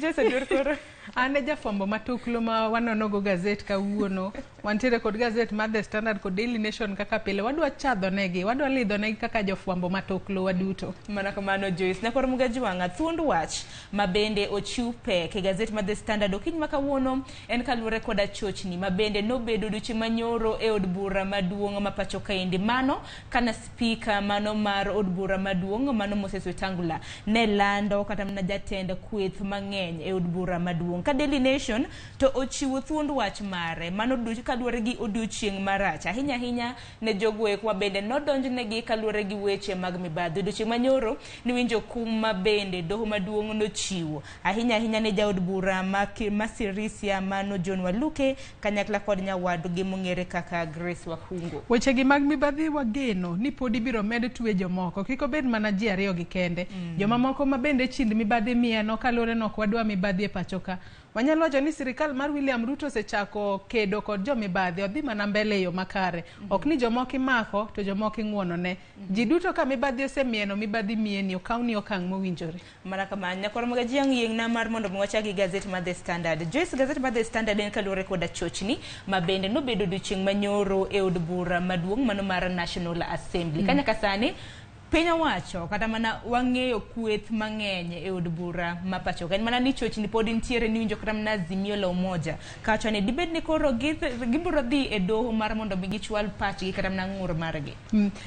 S2: Joyce Oduor koro
S1: An e jafwambo matuklo ma wanono go gazet kawuono. Wantiere kod gazet mar The Standard kod Daily Nation kaka pile. Wadwa chadho negi, wadwa lidho negi kaka jofwambo matuklo waduto.
S2: Mana kamano Joyce. Nyakwar Mgajuang' thuond wach ma bende ochiw pek e gazet mar The Standard okinyi ma kawuono en kaluwore koda chochni ma bende nobedo odiochieng' manyoro e od bura maduong' ma pacho kaendi. Mano kana spika mano mar od bura maduong' mano Moses Wetangula ne lando kata mana jatend kweth mang'eny e od bura maduong'. Ka Daily Nation to ochiwo thuond wach mare mano kaluwore gi odiochieng' marach ahinya ahinya ne jogo eko ma bende nodonjnegi kaluwore gi weche mag mibadhi. Odiochieng' manyoro niwinjo kum ma bende doho maduong' nochiwo ahinya ahinya ne jaod bura ma Sirisia mano John Waluke kanyakla kod nyawadgi mong'ere kaka Grace Wakhungo.
S1: Wechegi mag mibadhi wageno ni pod ibiro med twe jomoko, kik obed mana ji ariyo gi kende. Jomamoko ma bende chind mibadhi mieno kaluwore ni ok wadwa mibadhi e pacho ka. Wanyalo wacho ni sirikal mar William Ruto osechako kedo kod jomibadhi, odhi mana mbele e yo makare. Ok ni jomoko imako to jomoko ing'uono ne. Ji duto ka mibadhi osemieno, mibadhi mieni, okawni okang' mowinjore.
S2: Mana kamano, nyakwar Magajiang' yieng'na mar mondo mi wachak gi gazet mar The Standard. Joyce, gazet mar The Standard en kaluwore koda chochni ma bende nobedo odiochieng' manyoro e od bura maduong' mano mar National Assembly. Ka nyaka sani Piny owacho kata mana wang'eyo kweth mang'eny e od bura ma pacho ka. En mana ni chochni pod nitiere ni winjo kata mana Azimio la Umoja kawacho ni dibed ni koro gibiro dhi e doho mar mondo mi gichwal pachgi kata mana ng'ur margi.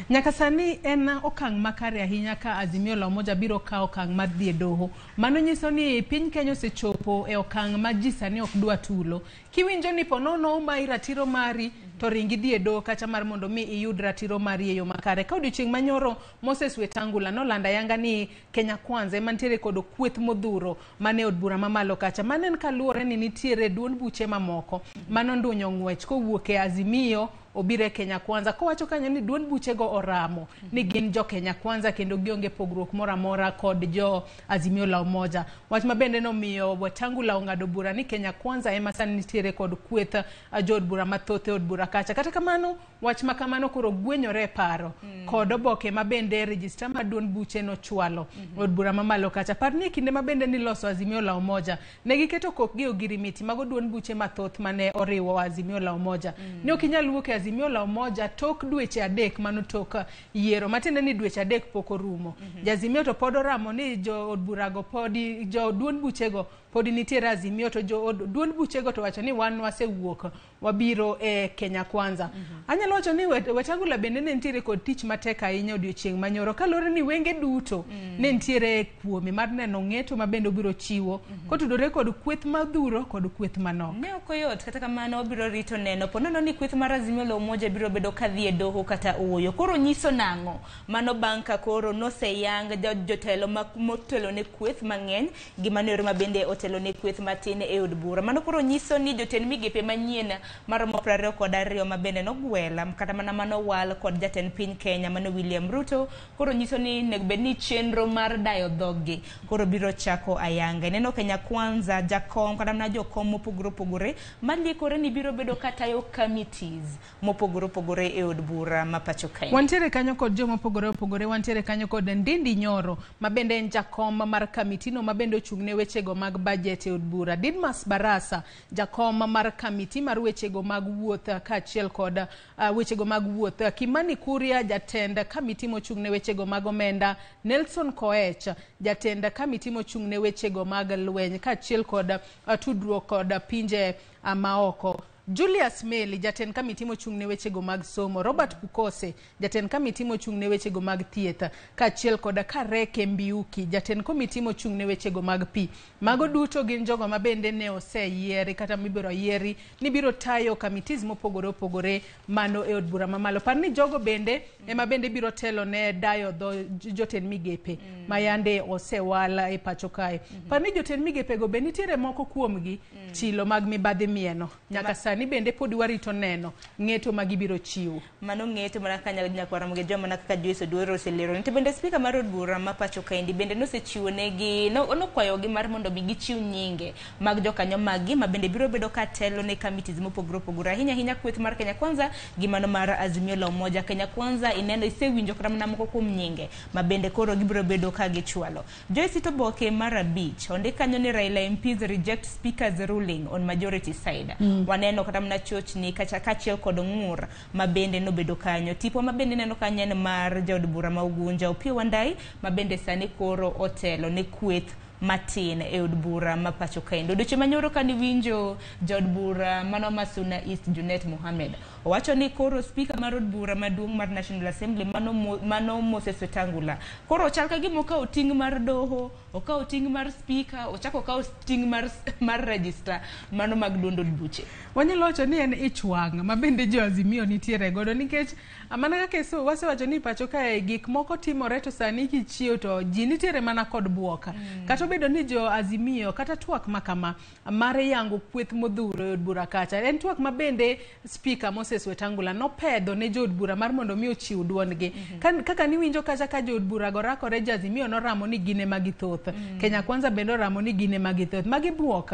S1: Nyaka sani en okang' makare ahinya ka Azimio la Umoja biro kawo okang' mar dhi e doho. Mano nyiso ni piny Kenya osechopo e okang' ma ji sani ok dwa tulo. Kiwinjo ni ponono omayi ratiro mari to ringi dhi e doho kacha mar mondo mi iyud ratiro mari e yo makare. Ka odiochieng' manyoro Moses Wetangula nolando ayanga ni Kenya Kwanza ema nitiere kod kweth modhuro mane od bura mamalo kacha. Mano en kaluwore ni nitiere duond buche mamoko manondunyo ng'wech kowuok e Azimio obiro e Kenya Kwanza kowacho kanyo ni duond buchego oramo ni gin jo Kenya Kwanza kendo gionge pogruok moro amora kod jo Azimio la Umoja. Wach ma bende nomiyo Wetangula ong'ado bura ni Kenya Kwanza ema sani nitiere kod kweth jood bura mathoth e od bura kacha. Kata kamano wach ma kamano koro gwenyore e paro kod oboke ma bende registrar mar duond buche nochwalo od bura mamalo kacha. Par ni e kinde ma bende niloso Azimio la Umoja ne giketo kokgi e ogirimiti mago duond buche mathoth mane oriwo Azimio la Umoja. Ne ok inyal wuok e Azimio la Umoja tok dweche 3 mano tok yiero matiende ni dweche 3 pok orumo. Jazimio to pod oramo ni jo od burago podi jo duond buchego podi nitiere Azimio to jo duond buchego to wacho ni wan wasewuok wabiro e Kenya Kwanza. Anyalo wacho ni Wetangula bende ne nitiere kod tich matek ahinya odiochieng' manyoro kaluwore ni wenge duto ne nitiere kuome mar neno ng'eto ma bende obiro chiwo kotudore kod kweth madhuro kod kweth manok.
S2: Ne ok oyot, kata kamano wabiro rito neno ponono ni kweth mar Azimio la Umoja biro bedo kadhi e doho kata ooyo. Koro nyiso nang'o? Mano bang' ka koro noseyang jotelo motelo ne kweth mang'eny gi mano ero ma bende otelo ne kweth matin e od bura. Mano koro nyiso ni jotend migepe manyien maromo 22 ma bende nogwel kata mana manowal kod jatend piny Kenya mano William Ruto koro nyiso ni onego bed ni chenro mar dayo dhoggi koro biro chako ayanga. Ineno Kenya Kwanza jakom kata mana jokom mopogore opogore maliekore ni biro bedo katayo committees mopogore opogore e od bura ma pacho kae.
S1: Wantiere kanyo kod joma opogore opogore, wantiere kanyo kod Ndindi Nyoro ma bende en jakom mar kamitino ma bende ochung' ne wechego mag budget e od bura. Didmas Barasa jakom mar kamiti mar wechego mag wuoth kaachiel kod wechego mag wuoth. Kimani Kuria jatend kamiti mochung' ne wechego mag omenda. Nelson Koech jatend kamiti mochung' ne wechego mag lweny kaachiel kod tudruok kod pinje maoko. Julius Meli jatend kamiti mochung' ne wechego mag somo. Robert Pukose jatend kamiti mochung' ne wechego mag thieth kaachiel kod Kareke Mbiuki jatend komiti mochung' ne wechego mag pi. Mago duto gin jogo ma bende ne oseyieri kata mibiro yieri ni biro tayo committees mopogore opogore mano e od bura mamalo. Par ni jogo bende ema bende biro telo ne dayo dho jotend migepe ma yande osewal e pacho kae. Par ni jotend migepego be nitiere moko kuomgi chilo mag mibadhi mieno. Nyaka sani bende pod warito neno ng'eto ma gibiro chiwo.
S2: Mano ng'eto mana kaka nyakwara Mugejo mana kaka Joyce Oduor oselero. To bende spika mar od bura ma pacho kaendi bende nosechiwo negi nokwayogi mar mondo mi gichiw nyinge mag jokanyo maggi ma bende biro bedo ka telo ne committees mopogore opogore ahinya ahinya kweth mar Kenya Kwanza gi mano mar Azimio la Umoja. Kenya Kwanza ineno isewinjo kata mana moko kuom nyinge ma bende koro gibiro bedo ka gichwalo. Joyce Toboke mar 5 ondik kanyo ni Raila MPs reject speaker's ruling on majority side. Waneno kata mana chochni kacha kaachiel kod ng'ur ma bende nobedo kanyo. Tipo ma bende neno kanyo en mar jaod bura ma Ugunja Opiyo Wandayi ma bende sani koro otelo ne kweth matin e od bura ma pacho kaendi. Odiochieng' manyoro kane iwinjo jaod bura mano ma Suna East Junet Mohamed owacho ni koro spika mar od bura maduong' mar National Assembly mano Moses Wetangula koro chal ka gima okawo ting' mar doho, okawo ting' mar spika, ochako okawo ting' mar register mano mag duond od buche.
S1: Wanyalo wacho ni en ich wang' ma bende jo Azimio nitiere godo nikech mana kaka wasewacho ni pacho kae gik moko timore to sani kichiew to ji nitiere mana kod buok. Kata obedo ni jo Azimio kata twak makama mar yango kweth modhuro e od bura kacha en twak ma bende spika Moses Wetangula nopedho ne jood bura mar mondo mi ochiw duondgi. Kaka niwinjo kacha ka jood bura go rakore, jo Azimio noramo ni gin ema githoth. Kenya Kwanza bende oramo ni gin ema githoth. Magi buok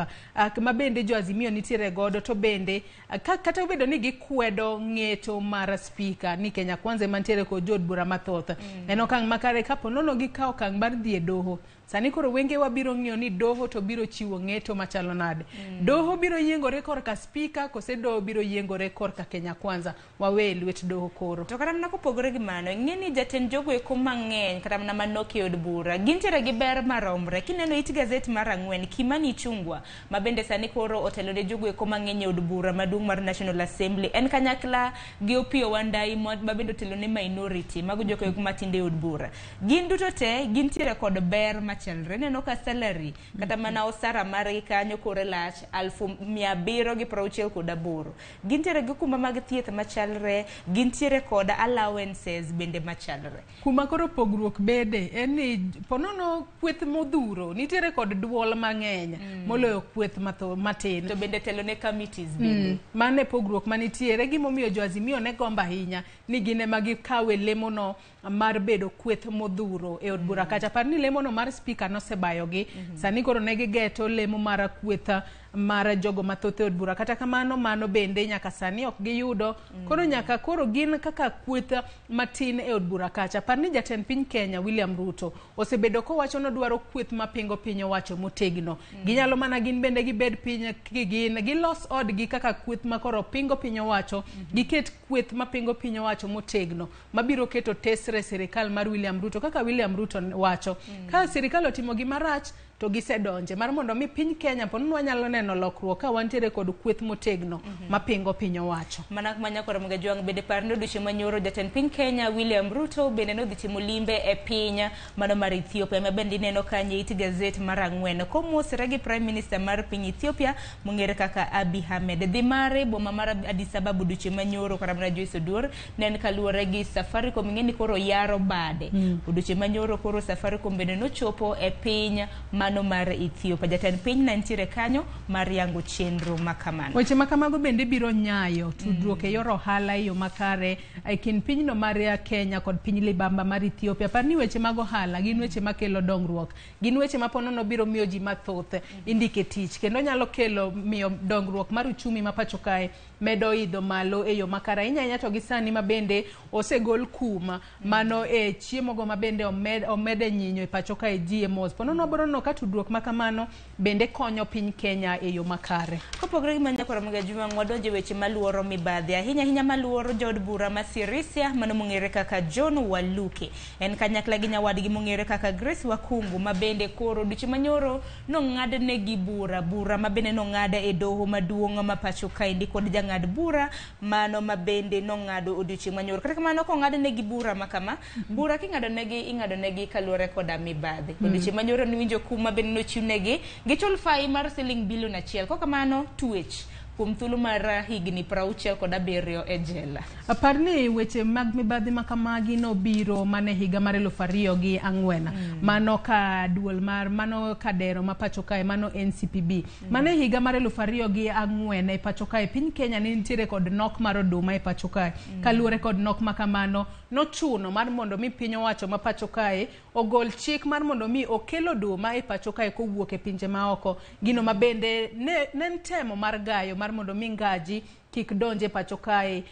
S1: ma bende jo Azimio nitiere godo to bende kata obedo ni gikwedo ng'eto mar spika ni Kenya Kwanza ema nitiere kod jood bura mathoth. En okang' makare kapo nono gikawo okang' mar dhi e doho. Sani koro wengewa biro ng'iyo ni doho to biro chiwo ng'eto machalo nade. Doho biro yiengore korka spika kose doho biro yiengore korka Kenya Kwanza. Wawe lwet doho koro.
S3: To kata mana kopogore gi mano, ing'e ni jatend jogo eko mang'eny kata mana manok e od bura gintiere gi ber maromre. Kineno it gazet mar 4, Kimani Ichung'wa ma bende sani koro otelo ne jogo eko mang'eny e od bura maduong' mar National Assembly, en kanyakla gi Opiyo Wandayi ma bende otelo ne minority, mago jogo eko matindo e od bura. Gin duto te gintiere kod ber machalre. Ineno ka salary kata mana osara margi kanyo kore lach 768,000. Gintiere gi kumba mag thieth machalre, gintiere kod allowances bende machalre.
S1: Kuma koro pogruok bede en ni ponono kweth modhuro nitiere kod duol mang'eny moloyo kweth matin.
S3: To bende telo ne committees bende.
S1: Mano e pogruok manitiere. Gimomiyo jo Azimio ne gombo ahinya ni gin ema gikawe lemono mar bedo kweth modhuro e od bura kacha. Par ni lemono mar spika nosebayogi. Sani koro ne gigeto lemo mar kweth mar jogo mathoth e od bura. Kata kamano mano bende nyaka sani ok giyudo. Koro nyaka koro gin kaka kweth matin e od bura kacha. Par ni jatend piny Kenya William Ruto osebedo kowacho nodwaro kweth mapingo piny owacho motegno. Ginyalo mana gin bende gibed piny gin gilos odgi kaka kweth makoro pingo piny owacho. Giket kweth mapingo piny owacho motegno mabiro keto tesre sirikal mar William Ruto kaka William Ruto wacho. Ka sirikal otimo gima rach to gisedonje mar mondo mi piny Kenya po wanyalo neno lokruok ka wantiere kod kweth motegno mapingo piny owacho.
S3: Mana manya koro Mga bende par ni odiochieng' manyoro jatend piny Kenya William Ruto bende nodhi timo limbe e piny mano mar Ethiopia ma bende ineno kanyo e it gazet mar 4 komosre gi Prime Minister mar piny Ethiopia mong'ere kaka Abiy Ahmed. Dhi mare boma mar Addis Ababa odiochieng' manyoro kata mana Joyce Oduor ne en kaluwore gi Safaricom ing'e ni koro yaro bade. Odiochieng' manyoro koro Safaricom bende nochopo e piny mano mar Ethiopia. Jatend piny ne nitiere kanyo mar yango chenro makamano.
S1: Weche makamago bende biro nyayo tudruok e yor ohala e yo makare e kind pinyno mar Kenya kod piny libamba mar Ethiopia. Par ni weche mag ohala gin weche makelo dongruok, gin weche ma ponono biro miyo ji mathoth indike tich kendo nyalo kelo miyo dongruok mar uchumi ma pacho kae medo idho malo e yo makare ahinya ahinya to gi sani ma bende osegol kum mano e chiemo go ma bende omede nyinyo e pacho kae GMOs. Ponono wabiro neno ka tudruok ma kamano bende konyo piny Kenya e yo makare.
S3: Kopogore gi mano koro Mga Juma wadonjo e weche maluoro mibadhi ahinya ahinya maluoro jood bura ma Sirisia mano mong'ere kaka John Waluke. En kanyakla gi nyawadgi mong'ere kaka Grace Wakungu ma bende koro odiochieng' manyoro nong'adnegi bura ma bende nong'ad e doho maduong' ma pacho kaendi kod jang'ad bura mano ma bende nong'ado odiochieng' manyoro. Kata kamano kong'adnegi bura makama, bura king'adonegi ing'adonegi kaluwore koda mibadhi. Odiochieng' manyoro niwinjo kum ma bende nochiwnegi gichul fai mar siling bilion 1. Kokamano twech kuom thuolo mar higni 67 e jela.
S1: Apar ni weche mag mibadhi makamagi nobiro mane higa mar 2004. Mano ka duol mar mano kadero ma pacho kae mano NCPB. Mano e higa mar 2004 e pacho kae piny Kenya ne nitiere kod nok mar oduma e pacho kae. Kaluwore kod nok makamano nochuno mar mondo mi piny owacho ma pacho kae ogol chik mar mondo mi okel oduma e pacho kae kowuok e pinje maoko. Gino ma bende ne en temo mar gayo mar mondo mi ngaji kik donje pacho kae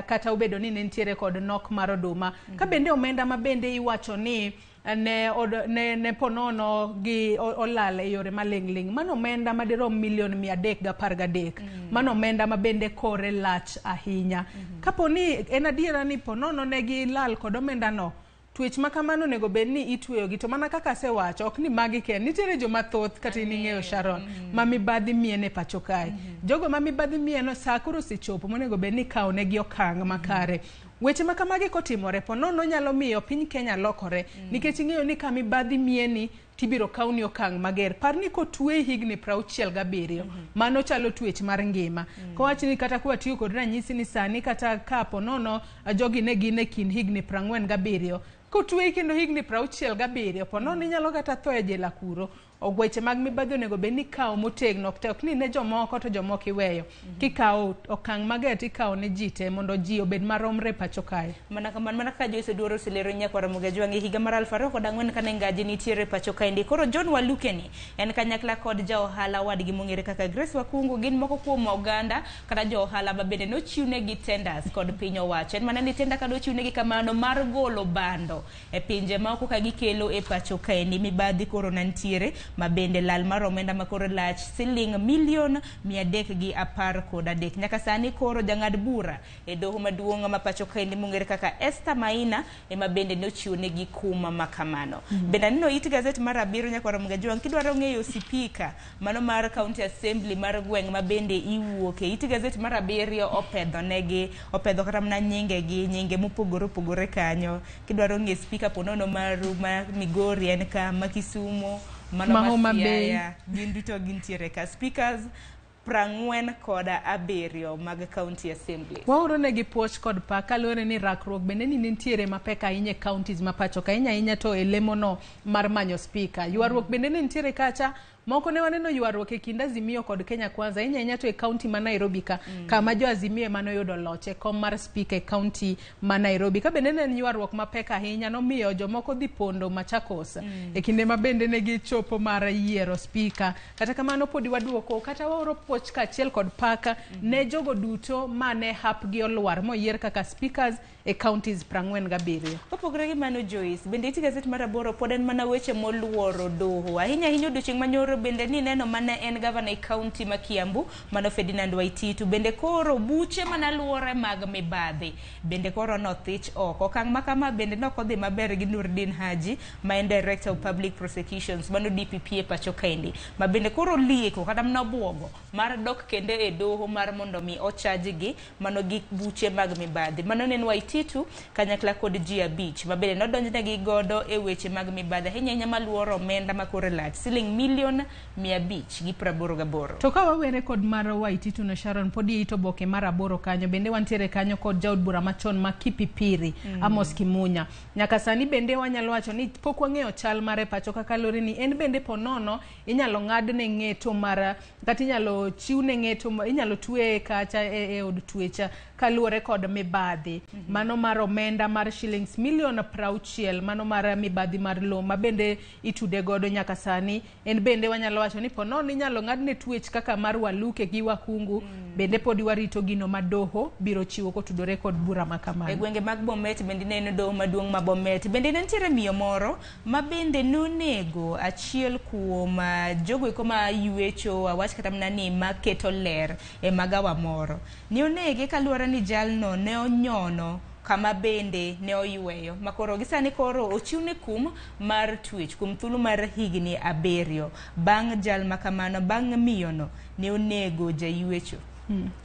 S1: kata obedo ni ne nitiere kod nok mar oduma. Ka bende omenda ma bende iwacho ni ne ponono gi olal e yore maling'ling', mano omenda madirom milion 313. Mano omenda ma bende kore lach ahinya. Kapo ni en adiera ni ponono ne gilal kod omenda no, twech ma kamano onego bed ni itweyogi. To mana kaka asewacho, ok ni magi kende, nitiere joma thoth kata in ing'eyo Sharon ma mibadhi miene pacho kae. Jogo ma mibadhi mieno saa koro osechopo monego bed ni ikawo negi okang' makare. Weche ma kamagi kotimore ponono nyalo miyo piny Kenya lokore nikech ing'eyo ni ka mibadhi mieni tibiro kawni okang' mager. Par ni kotweyi higni 67, mano chalo twech mar ngima. Kowach ni kata kwatiyo kod ranyisi ni sani kata ka ponono jogi ne gin e kind higni 47, kotweyi kendo higni 67, ponono inyalo kata tho e jela kuro. Weche mag mibadhi onego bed ni ikawo motegno, ok ni ne jomoko to jomoko iweyo. Kikawo okang' mager tikawo ne ji te mondo ji obed maromre pacho kae.
S3: Mana kamano, mana kaka Joyce Oduor oselero nyakwar Ramogi Ajwang' e higa mar 2004 kane ngaji nitiere pacho kaendi. Koro John Waluke ni en kanyakla kod ja ohala wadgi mong'ere kaka Grace Wakungu gin moko kuom oganda kata jo ohala ma bende nochiwnegi tenders kod piny owacho. En mana ni tender kane ochiwnegi kamano mar golo bando e pinje maoko ka gikelo e pacho kaendi. Mibadhi koro ne nitiere ma bende lal mar omenda ma koro lach siling milion 313. Nyaka sani koro jang'ad bura e doho maduong' ma pacho kaendi mong'ere kaka Esther Maina ema bende nochiwonegi kum ma kamano. Bende aneno it gazet mar 7 nyakwar Ramogi Ajwang' kidwaro ng'eyo sipika mano mar County Assembly mar gweng' ma bende iwuoke. It gazet mar 7 opedho negi, opedho kata mana nyingegi, nyinge mopogore opogore kanyo. Kidwaro ng'eyo spika ponono maru ma Migori en ka, ma Kisumo, mano
S1: Ma
S3: ma
S1: Homa Bay.
S3: Siaya, gin duto gintiere ka. Speakers 47 mag County Assembly.
S1: Waoro negi puoch kod pak kaluwore ni rakruok bende ni nitiere mapek ahinya e counties ma pacho ka, ahinya ahinya to e lemono mar manyo spika. Ywaruok bende ne nitiere kacha, moko ne waneno ywaruok e kind Azimio kod Kenya Kwanza, ahinya ahinya to e county ma Nairobi ka, kama jo Azimio ema noyudo loch e kom mar spika e county ma Nairobi. Ka bende ne en ywaruok mapek ahinya, nomiyo jomoko dhi pondo Machakos e kinde ma bende ne gichopo mar yiero spika. Kata kamano podi waduoko kata waoro puoch kaachiel kod paka ne jogo duto mane hapgi olwar moyier kaka speakers e counties 47.
S3: Kopogore gi mano Joyce, bende iti gazet mar 8 pod en mana weche moluoro doho. Ahinya ahinya odiochieng' manyoro bende ni neno mane en gavana e county ma Kiambu, mano Ferdinand Waititu, bende koro buche manaluore mag mibadhi bende koro nothich oko. Okang' ma kama bende nokodhi maber gi Nurdin Haji ma en Director of Public Prosecutions, mano DPP e pacho kaendi, ma bende koro lieko kata mana buogo mar dok kende e doho mar mondo mi ochajgi mano gi buche mag mibadhi. Mano ne en Waititu kanyakla kod ji 5 ma bende nodonjnegi godo e weche mag mibadhi, ahinya ahinya maluoro omenda ma kore lach siling milion 588.
S1: To ka wawere kod mar Waititu no Sharon, pod ito oboke mar 8 kanyo, bende wantiere kanyo kod jaod bura machon ma Kipipiri, Amos Kimunya. Nyaka sani bende wanyalo wacho ni pok wang'eyo chal mare pacho kaka luwore ni en bende ponono inyalo ng'adne ng'eto mar kata inyalo chiwne ng'eto, inyalo tweye kacha e od twecha kaluwore kod mibadhi. Mano mar omenda mar shillings milion 60, mano mar mibadhi mar lowo ma bende itude godo nyaka sani. En bende wanyalo wacho ni ponono inyalo ng'adne twech kaka mar Waluke gi Wakungu, bende podi warito gino ma doho biro chiwo kotudore kod bura ma kamano.
S3: E gwenge mag Bomet bende ineno doho maduong' ma Bomet bende ne nitiere miyo moro ma bende nonego achiel kuom jogo eko ma ywecho, awach kata mana ni maketo ler e magawa moro. Ne onege kaluwore ni jalno ne onyono kama bende ne oyweyo ma koro gi sani koro ochiwne kum mar twech kuom thuolo mar higni 7 bang' jal ma kamano, bang' miyono ne onego jaywecho.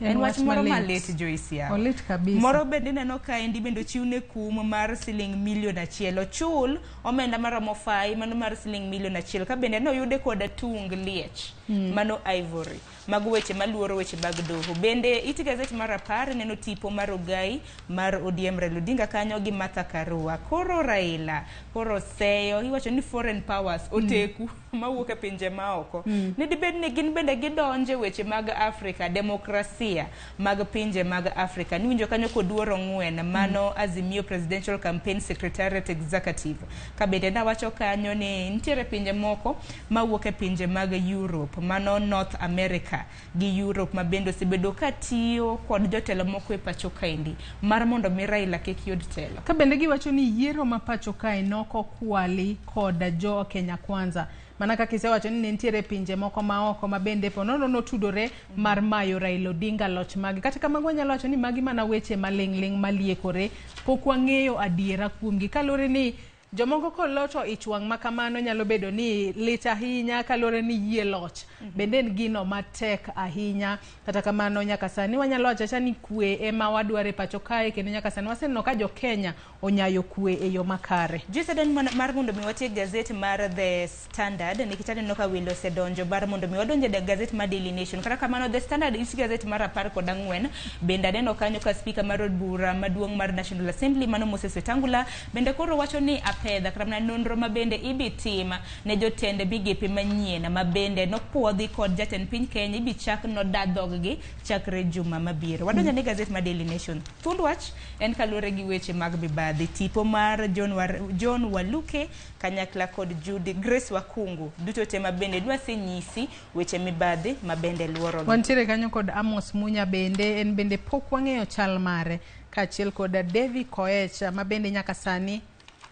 S3: En wach moro malit Joyce yawa.
S1: Olit kabisa.
S3: Moro bende ineno kaendi bende ochiwne kum mar siling milion 1, ochul omenda maromo fai mano mar siling milion 1 ka bende noyude koda tung liech mano ivory. Mago weche maluoro weche mag doho. Bende it gazet mar 10 neno tipo mar ogai mar ODM Raila Odinga kanyo gi Martha Karua. Koro Raila koro seyo iwacho ni foreign powers oteku mawuok e pinje maoko. Ne dibed ni gin bende gidonje weche mag Afrika, demokrasia mag pinje mag Afrika. Niwinjo kanyo koduoro 4 mano Azimio Presidential Campaign Secretariat Executive. Ka bende nawacho kanyo ni nitiere pinje moko mawuok e pinje mag Europe, mano North America gi Europe ma bende osebedo ka tiyo kod jotelo moko e pacho kaendi mar mondo mi Raila kik yud telo.
S1: Ka bende giwacho ni yiero ma pacho kae nokokwali kod jo Kenya Kwanza. Mana kaka isewacho ni nitiere pinje moko ma oko ma bende ponono notudore mar mayo Raila Odinga loch mage. Kata kamano wanyalo wacho ni magi mana weche maling'ling' maliekore, pok wang'eyo adiera kuomgi kaluwore ni jomoko kolocho ich wang' ma kamano nyalo bedo ni lit ahinya kaluwore ni yie loch bende en gino matek ahinya. Kata kamano nyaka sani wanyalo wacho acha ni kwe ema wadwaro e pacho kae, kendo nyaka sani waseneno ka jo Kenya onyayo kwe e yo makare.
S3: Joyce, mar mondo mi watiek gazet mar The Standard nikech aneno ka welo osedonjo mar mondo mi wadonje e gazet mar Daily Nation. Kata kamano The Standard is gazet mar 14 bende aneno kanyo ka spika mar od bura maduong' mar National Assembly mano Moses Wetangula bende koro wacho ni apedha kata mana nonro ma bende ibitim ne jotend migepe manyien ma bende nopuodhi kod jatend piny Kenya ibi chak noda dhog-gi chakre juma mabiro. Wadonjo ne gazet mar Daily Nation. Thuond wach en kaluwore gi weche mag mibadhi. Tipo mar John Waluke kanyakla kod Judy Grace Wakungu duto te ma bende dwasenyisi weche mibadhi ma bende luorogi.
S1: Wantiere kanyo kod Amos Munya bende, en bende pok wang'eyo chal mare, kaachiel kod Devi Koech ma bende nyaka sani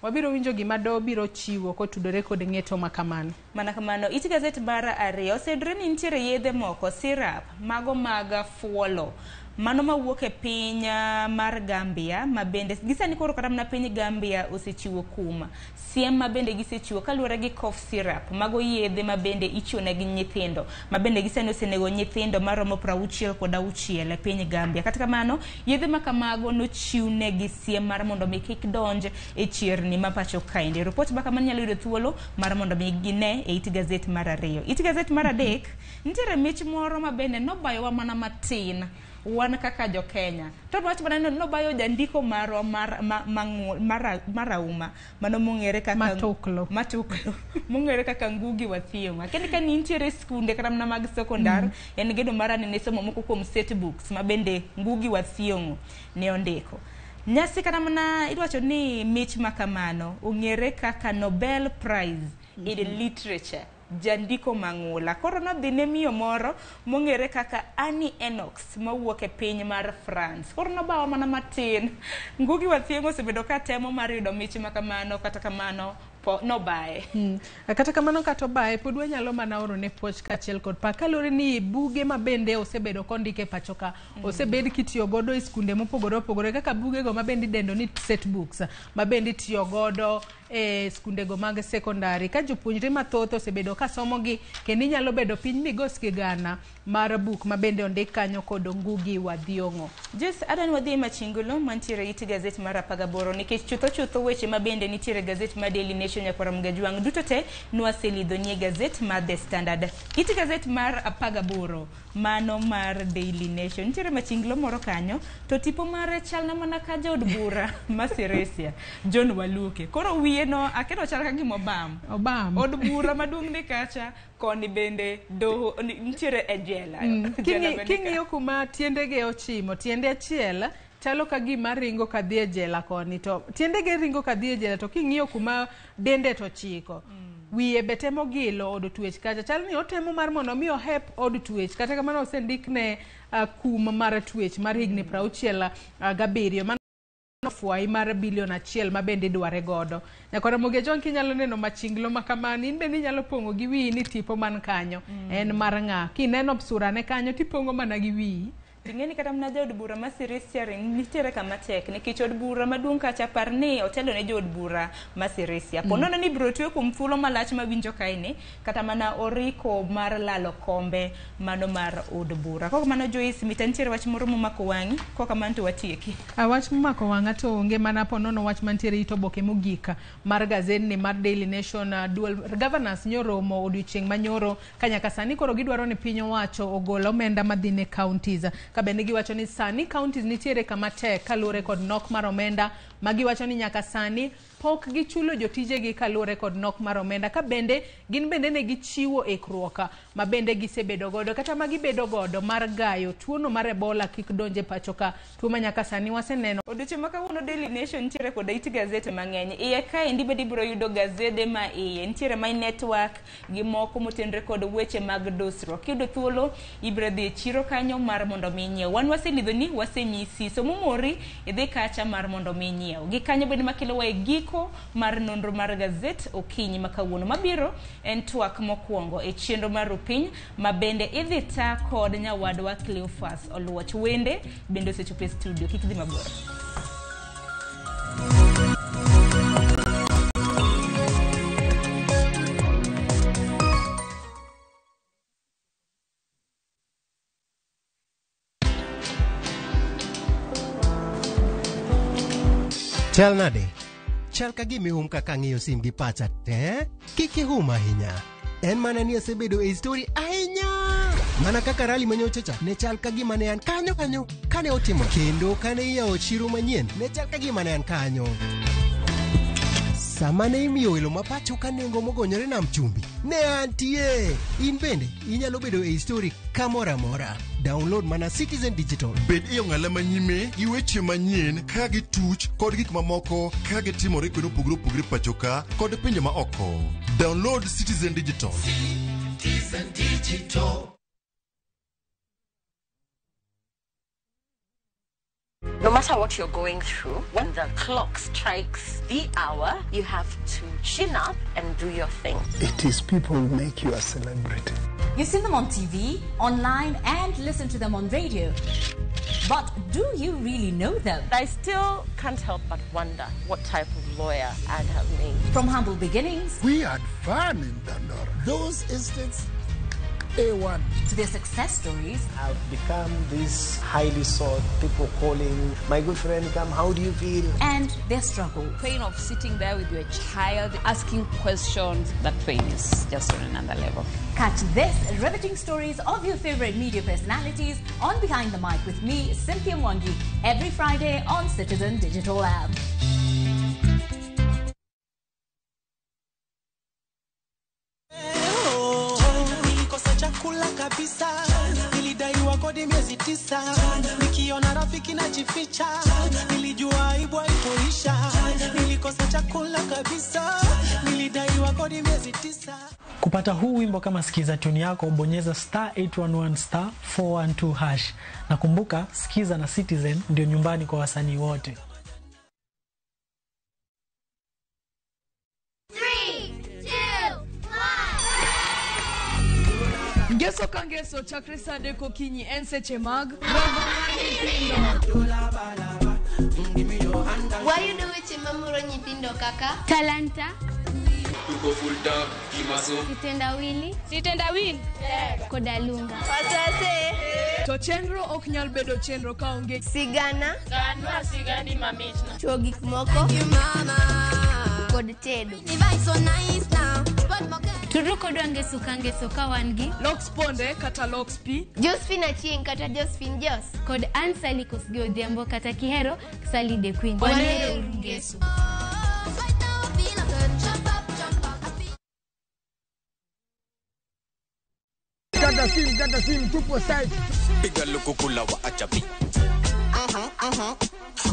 S1: wabiro winjo gima doho biro chiwo kotudore kod ng'eto ma kamano.
S3: Mana kamano, it gazet mar 2 oseyudore ni nitiere yedhe moko, syrup, mago mag fuolo, mano mawuok e piny mar Gambia, ma bende gisani koro kata mana piny Gambia osechiwo kum. Siem ma bende gisechiwo kaluwore gi cough syrup, mago yedhe ma bende ichiwo ne gi nyithindo, ma bende gisani osenego nyithindo maromo 66 e piny Gambia. Kata kamano, yedhe ma kamago nochiw negi siem mar mondo mi kik donj e chirni ma pacho kaendi. Ripot ma kamano nyalo yudo thuolo mar mondo mi gine e it gazet mar 2. It gazet mar 3, nitiere mich moro ma bende nobayowa mana matin wan kaka jo Kenya. To wach mana nobayo jandiko marwa marauma mano mong'ere kaka
S1: Matuklo
S3: mong'ere kaka Ngugi wa Thiong'o. Akeni ka nitiere skunde kata mana mag sekondar, en gedo mara ne somo moko kuom set books ma bende Ngugi wa Thiong'o ne ondiko. Nyasi kata mana idwacho ni mich makamano ong'ere kaka Nobel Prize in Literature. Jandiko mang'ula. Koro nodhi ne miyo moro mong'ere kaka Annie Enox mawuok e piny mar France. Koro nobawa mana matin. Ngugi wa Thiong'o osebedo ka temo mar yudo mich makamano, kata kamano nobaye.
S1: Kata kamano kata obaye pod wanyalo mana oro ne puoch kaachiel kod pak kaluwore ni buge ma bende osebedo kondike pacho ka osebed kitiyo godo e skunde mopogore opogore kaka bugego ma bende idendo ni set books ma bende itiyo godo e skundego mag sekondari ka jopuonjre mathoth osebedo ka somogi kendo inyalo bedo piny migos gi gana mar buk ma bende ondik kanyo kod Ngugi wa Thiong'o.
S3: Joyce, adwa ni wadhi Machingolo mantiere it gazet mar 18 nikech chutho chutho weche ma bende nitiere gazet mar Daily Nation nyakwara Mgajwang' duto te nwaselidho nie gazet mar The Standard. It gazet mar 18 mano mar Daily Nation nitiere machinglo moro kanyo to tipo mare chalna mana ka jaod bura ma Sirisia John Waluke. Koro wiye no aketo chal ka gima obam.
S1: Obam.
S3: Od bura maduong' ni kacha koni bende doho nitiere e jela.
S1: King'iyo kuma tiendege ochimo, tiende achiel chalo ka gima ringo kadhi e jela koni to tiendege ringo kadhi e jela to king'iyo kuma dende to chiko. Wiye be temo gilo od twech kacha chal ni otemo mar mondo mi ohep od twech kata kamano osendikne kum mar twech mar higni 67 mano fwai mar bilion 1 ma bende idware godo. Nyakwara Mogejon kinyalo neno machinglo ma kamano in bende inyalo pong'o gi wiyi ni tipo man kanyo en mar ng'a kineno sura ne kanyo tipong'o mana gi wiyi.
S3: Ting'eni kata mana jaod bura ma Sirisia nitiere kama tek nikech od bura maduong' kacha par ni otelo ne jood bura ma Sirisia. Po nono ni ibiro twe kuom thuolo malach mawinjo kaeni kata mana oriko mar lalo kombe mano mar od bura. Kok kamano Joyce, mita nitiere wach moro momako wang'i, kok kamano to watieki.
S1: Wach momako wang'a to onge mana po nono wach mantiere it oboke mogik mar gazetni mar Daily Nation. Dual governors nyoromo odiochieng' manyoro ka nyaka sani koro gidwaro ni piny owacho ogol omenda madhi ne counties. Ka bende giwacho ni sani counties nitiere kama tek kaluwore kod nok mar omenda ma giwacho ni nyaka sani pok gichulo jotijegi kaluwore kod nok mar omenda ka bende gin bende ne gichiwo ikruok ma bende gisebedo godo kata ma gibedo godo mar gayo tuono mar Ebola kik donje pacho ka tuo ma nyaka sani waseneno.
S3: Odiochieng' ma kawuono Daily Nation nitiere kod it gazet mang'eny. Iye kaendi bende ibiro yudo gazede ma iye nitiere My Network gi moko motenore kod weche mag dusruok. Kiyudo thuolo ibiro dhi e chiro kanyo mar mondo mi inyiew. Wan waselidho ni wasenyisi somo mori idhi kacha mar mondo mi inyiew. Gi kanyo bende makelowa e giko mar nonro mar gazet okinyi ma kawuono. Mabiro en twak mokwongo e chenro mar Rupiny ma bende idhi ta kod nyawadwa Cleophas Oluoch. Wende bende osechopo e studio, kik dhi mabor.
S27: Chal nade? Chal ka gima ihum kaka ang'iyo sim gi pacha te? Kik ihum ahinya. En mana ni asebedo e story ahinya. Mana kaka rally manyocha cha ne chal ka gima ne an kanyo kanyo kane otimo kendo kane iyawo chiro manyien ne chal ka gima ne an kanyo. Sama ne imiyo welo ma pacho ka nengo mogonyore nam chumbi, ne antie. In bende inyalo bedo e story kamoro amora. Download mana Citizen Digital.
S28: Bed e ong'ala manyime gi weche manyien ka gituch kod gik mamoko ka gitimore kuonde mopogore opogore pacho ka kod pinje ma oko. Download Citizen Digital.
S6: Citizen Digital.
S5: No matter what you're going through, when the clock strikes the hour, you have to chin up and do your thing.
S7: It is people who make you a celebrity.
S8: You've seen them on TV, online, and listen to them on radio. But do you really know them?
S5: I still can't help but wonder what type of lawyer I'd have made.
S8: From humble beginnings.
S7: We had fun in Dandora. Those estates, A1.
S8: To their success stories.
S9: I've become this highly sought, people calling, my good friend, come, how do you feel?
S8: And their struggle.
S19: Pain of sitting there with your child, asking questions, that pain is just on another level.
S8: Catch this riveting stories of your favorite media personalities on Behind the Mic with me, Cynthia Mwangi, every Friday on Citizen Digital App.
S21: Chakula kabisa, nilidaiwa kodi miezi 9, nikiona rafiki najificha, nilijua aibu haitoisha, nilikosa chakula kabisa, nilidaiwa kodi miezi 9.
S22: Kupata huu wimbo kama sikiza tune yako, bonyeza star 811 star 412 hash. Na kumbuka, sikiza na Citizen ndio nyumbani kwa wasanii wote.
S23: 3, 2, 1.
S24: Ngeso ka ngeso chakre sa 3 okinyi en seche mag
S23: Wayudo weche mamoro nyithindo kaka talanta,
S25: tuko full tank kimaso,
S23: kitendawili, sitendawili koda lunga.
S24: To chenro ok nyal bedo chenro kaonge
S23: sigana,
S25: ganwa sigani mamitna,
S23: chuo gik moko kod tedo.
S29: Tudru kodwa ngeso ka ngeso ka wan gi
S24: Lox Ponde kata Lox P,
S23: Josephine Achieng kata Josephine Jos,
S29: kod Ann Sally Kosgei Odhiambo kata Kihero Sally the Queen.
S23: Wanero ngeso.
S7: Kata sim, tupo site.
S25: Piga lukukula wa achapi.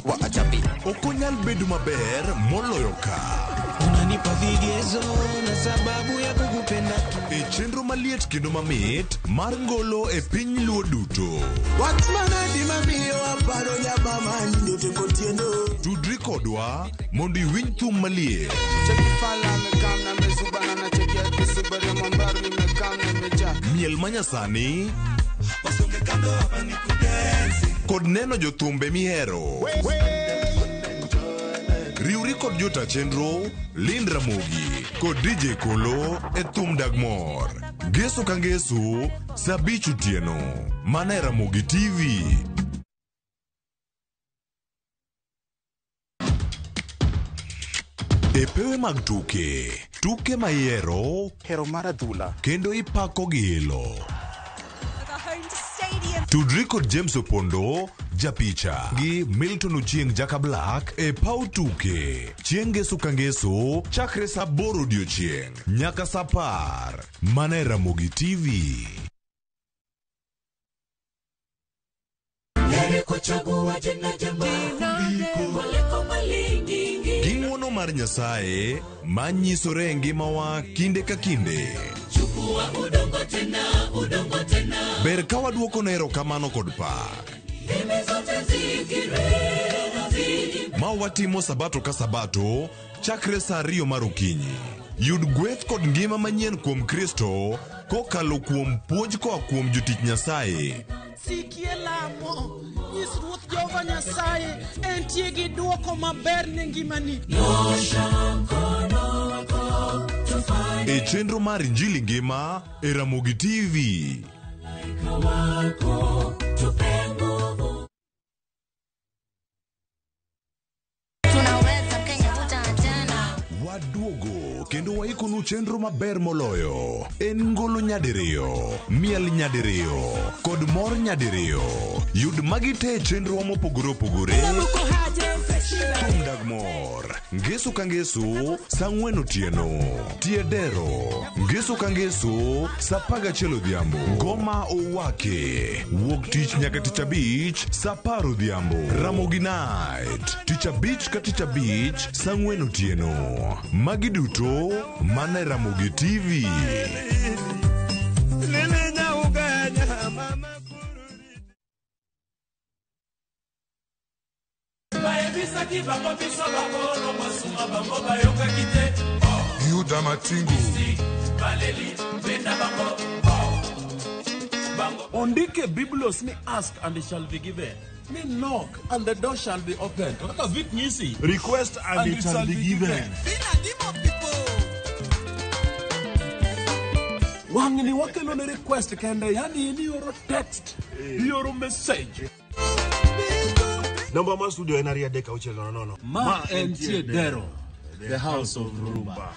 S25: Wa achapi.
S18: Ok onyal bedo maber moloyo ka.
S21: Unanipa vigezo na sababu ya kukupenda.
S18: E chenro maliet kendo mamit mar ngolo e piny Luo duto.
S21: Wach manadi mamiyo aparo nyabama nyote kotieno.
S18: Tudri kodwa mondo iwinj thum maliet. Miel manyasani kod neno jothumbe mihero. Riwri kod jota chenro Lind Ramogi kod DJ Kolo e thum dag mor. Ngeso ka ngeso saa 5 otieno mana e Ramogi TV. E pewe mag tuke, tuke mayiero,
S32: hero mar adhula
S18: kendo ipako gi ilo. Tudri kod James Opondo, japicha, gi Milton Ochieng Jaka Black e paw tuke. Chieng' ngeso ka ngeso, chakre saa 8 odiochieng' nyaka saa 10. Mana e Ramogi TV. Gi ng'uono mar Nyasaye manyisore e ngimawa kinde ka kinde. Ber ka waduoko ne erokamano kod pak ma watimo sabato ka sabato chakre saa 2 mar okinyi. Yud gweth kod ngima manyien kuom Kristo kokalo kuom puonj koa kuom jotich Nyasaye.
S21: Sikie lamo, nyis Ruoth Jehova Nyasaye, entie gi duoko maber ne ngimani.
S18: E chenro mar Injili Ngima e Ramogi TV. Waduogo kendo waikonu chenro maber moloyo. En ngolo nyadiriyo, miel nyadiriyo, kod mor nyadiriyo. Yud magi te e chenro mopogore opogore. Thum dag mor. Ngeso ka ngeso, sa 4 otieno. Tie dero. Ngeso ka ngeso, sa 11 odhiambo. Ngoma owake. Wuok tich nyaka tich abich, sa 10 odhiambo. Ramogi Night. Tich abich ka tich abich, sa 4 otieno. Magi duto, mana e Ramogi TV.
S6: Bayebisaki bango biso bakolo masuma bango bayokaki te.
S4: Yuda Matingu.
S6: Baleli benda bango.
S10: Ondike Biblos ni ask and it shall be given. Ni knock and the door shall be opened. Kaka vit nyisi.
S11: Request and it shall be given.
S10: Wang'ni wakelo ne request kende, yani in ioro text, ioro message.
S11: Namba mar studio en 23600.
S10: Ma en Tie Dero, the house of Rumba.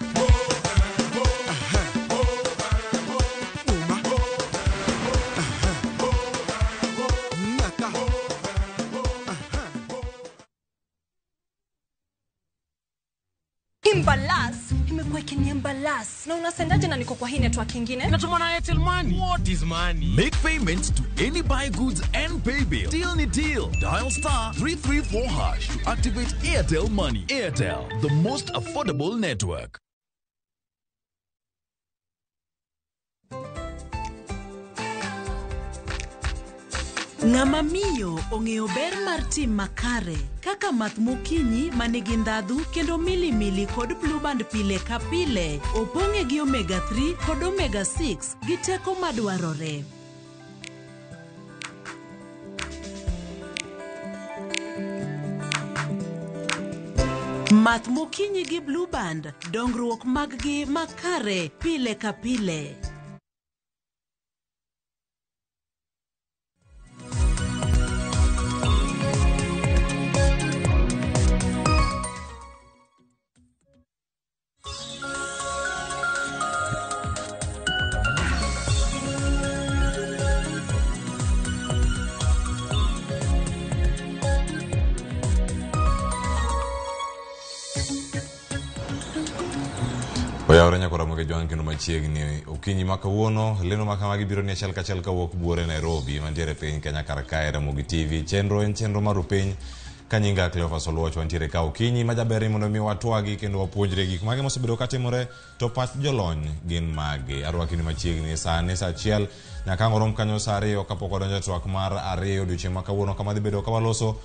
S24: Imbalas imekuwa ikiniembalas na unasendaje na niko kwa hii network ingine?
S12: Natuma na Airtel Money.
S13: What is money?
S14: Make payments to any buy goods and pay bill. Deal ni deal. Dial star 334 hash to activate Airtel Money. Airtel, the most affordable network.
S15: Ng'ama miyo ong'eyo ber mar tim makare kaka math mokinyi manigi ndhadhu kendo milimili kod Blue Band pile ka pile opong'e gi omega 3 kod omega 6 gi teko madwarore. Math mokinyi gi Blue Band, dongruok mag-gi makare pile ka pile.
S18: Oyawore nyaka Ramogi Jwang' kendo machiegni okinyi ma kawuono lendo ma kamagi biro ni achiel kachiel kawuok buore Nairobi mantiere piny Kenya kar kae Ramogi TV. Chenro en chenro mar upiny ka nyinga Cleophas Oluoch wantiere ka okinyi ma jaber ni mondo mi watwagi kendo wapuonjre gik mage mosebedo katimore to pach jolony gin mage. Arwaki ni machiegni sani saa 1 nyaka ang' orom kanyo saa 2 kapok wadonjo e twak mar 2 odiochieng' ma kawuono kama dhi bedo ka waloso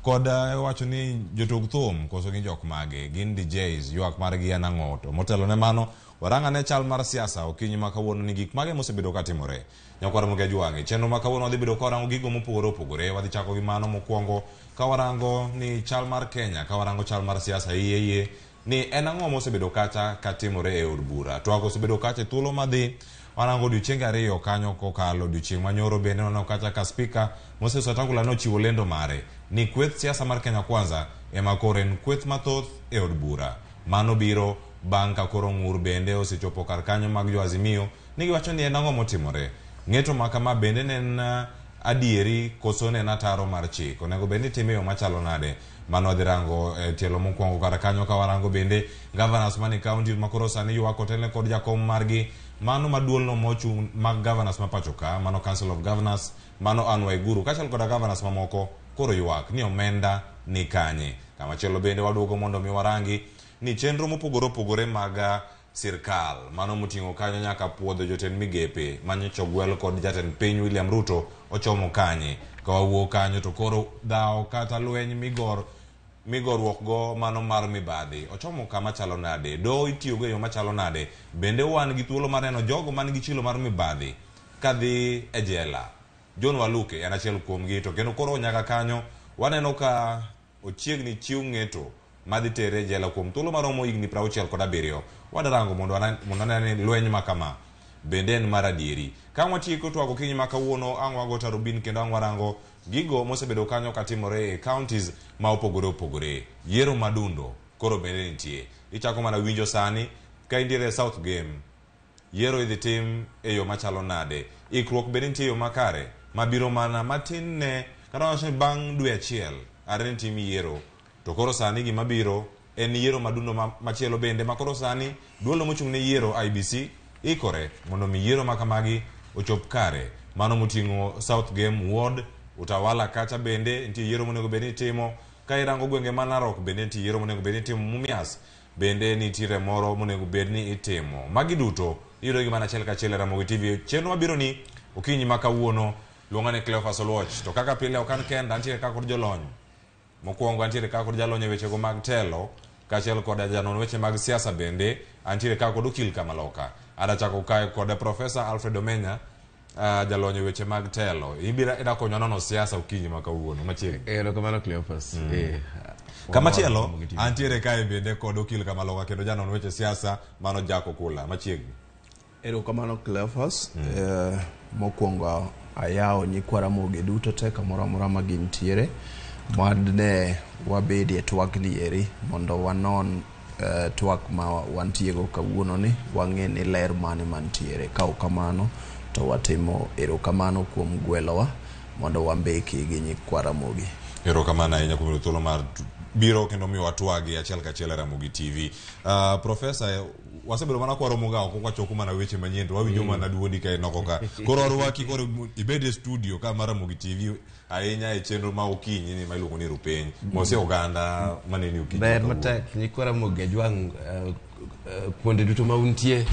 S18: kod wacho ni jotug thum koso gin jok mage, gin DJs, ywak margi en ang'o. To motelo ne mano, warang ane chal mar siasa okinyi ma kawuono ni gik mage mosebedo katimore. Nyakwar Ramogi Ajwang'e, chenro ma kawuono wadhi bedo ka warango gigo mopogore opogore. Wadhi chako gi mano mokwongo ka warango ni chal mar Kenya, ka warango chal mar siasa iye iye, ni en ang'o mosebedo kacha katimore e od bura. Twak osebedo kacha e thuolo madhi warango odiochienge 2 kanyo kokalo odiochieng' manyoro bende waneno kacha ka spika Moses Wetangula nochiwo lendo mare ni kweth siasa mar Kenya Kwanza ema koro en kweth mathoth e od bura. Mano biro bang' ka koro ng'ur bende osechopo kar kanyo mag jo Azimio ni giwacho ni en ang'o motimore. Ng'eto ma kama bende ne en adieri koso ne en ataro mar chik. Onego bed ni itime e yo machalo nade. Mano wadhi rango e tielo mokwongo kar kanyo ka warango bende governors mani county ma koro sani ywak otelne kod jakom margi mano maduolno mochung' mag governors ma pacho ka, mano Council of Governors, mano Anne Waiguru kaachiel koda governors mamoko koro ywak ni omenda ni kanye. Kamachielo bende waduogo mondo mi warangi ni chenro mopogore opogore mag sirkal mano moting'o kanyo nyaka puodho jotend migepe manyocha ogwel kod jatend piny William Ruto ochomo kanye. Ka wawuok kanyo to koro dhawo kata lweny migoruok go mano mar mibadhi ochomo kama chalo nade, doho itiyogo e yo machalo nade, bende wan gi thuolo mar neno jogo man gi chilo mar mibadhi kadhi e jela. John Waluke en achiel kuomgi to kendo koro nyaka kanyo waneno ka ochiegni chiw ng'eto madhi tere e jela kuom thuolo maromo higni 67. Wadarango mondo wane ni lweny ma kama bende en mar adieri. Ka watieko twak okinyi ma kawuono, ang' wago tarubin kendo ang' warango gigo mosebedo kanyo katimore e counties ma opogore opogore. Yiero madundo koro bende nitie. Ichako mana winjo sani ka intiere e South Game. Yiero idhi tim e yo machalo nade. Ikruok bende nitie e yo makare mabiro mana matin ne kata wacho ni bang' dwe achiel are ni tim yiero. To koro sani gima biro en yiero madundo machielo bende ma koro sani duol mochung' ne yiero IEBC ikore mondo mi yiero makamagi ochop kare. Mano moting'o South Game Ward, Utawala kacha bende nitie yiero monego bed ni itimo. Ka irango gwenge ma Narok bende nitie yiero monego bed ni itimo. Mumias bende nitiere moro monego bed ni itimo. Magi duto iyudo gi mana achiel kachiel e Ramogi TV. Chenro mabiro ni okinyi ma kawuono luonga ni Cleophas Oluoch. To kaka pile ok an kenda, antiere ka kod jolony. Mokwongo antiere ka kod jalony e wechego mag telo, kaachiel kod janon weche mag siasa bende, antiere ka kod okil Kamaloka. Adachako kae kod Professor Alfred Omenya, jalony e weche mag telo. Ibiro ida konyo nono siasa okinyi ma kawuono machiegni.
S1: Erokamano Cleophas.
S18: Kamachielo, antiere kae bende kod okil Kamaloka kendo janon weche siasa mano Jack Okula machiegni.
S2: Erokamano Cleophas. Mokwongo ayawo nyikwa Ramogi duto te kamoro amora ma gintiere. Mad ne wabedie twak ni eri mondo wanon twak ma wantiego kawuono ni wang'e ni ler mane mantiere. Ka ok kamano to watimo erokamano kuom gwelowa mondo wambeki gi nyikwa Ramogi.
S18: Erokamano ahinya kuom yudo thuolo mar biro kendo miyo watwagi achiel kachiel e Ramogi TV. Professor, wasebedo mana kwaromo ga oko kwachoko mana weche manyien to wawinjo mana duondi ka inoko ka. Koro warwaki koro ibed e studio ka mar Ramogi TV ahinya e chenro ma okinyi ni ma iluongo ni Rupiny. Mosie oganda maneni okinyi.
S1: Ber matek nyikwa Ramogi Ajwang' kuonde duto ma untie,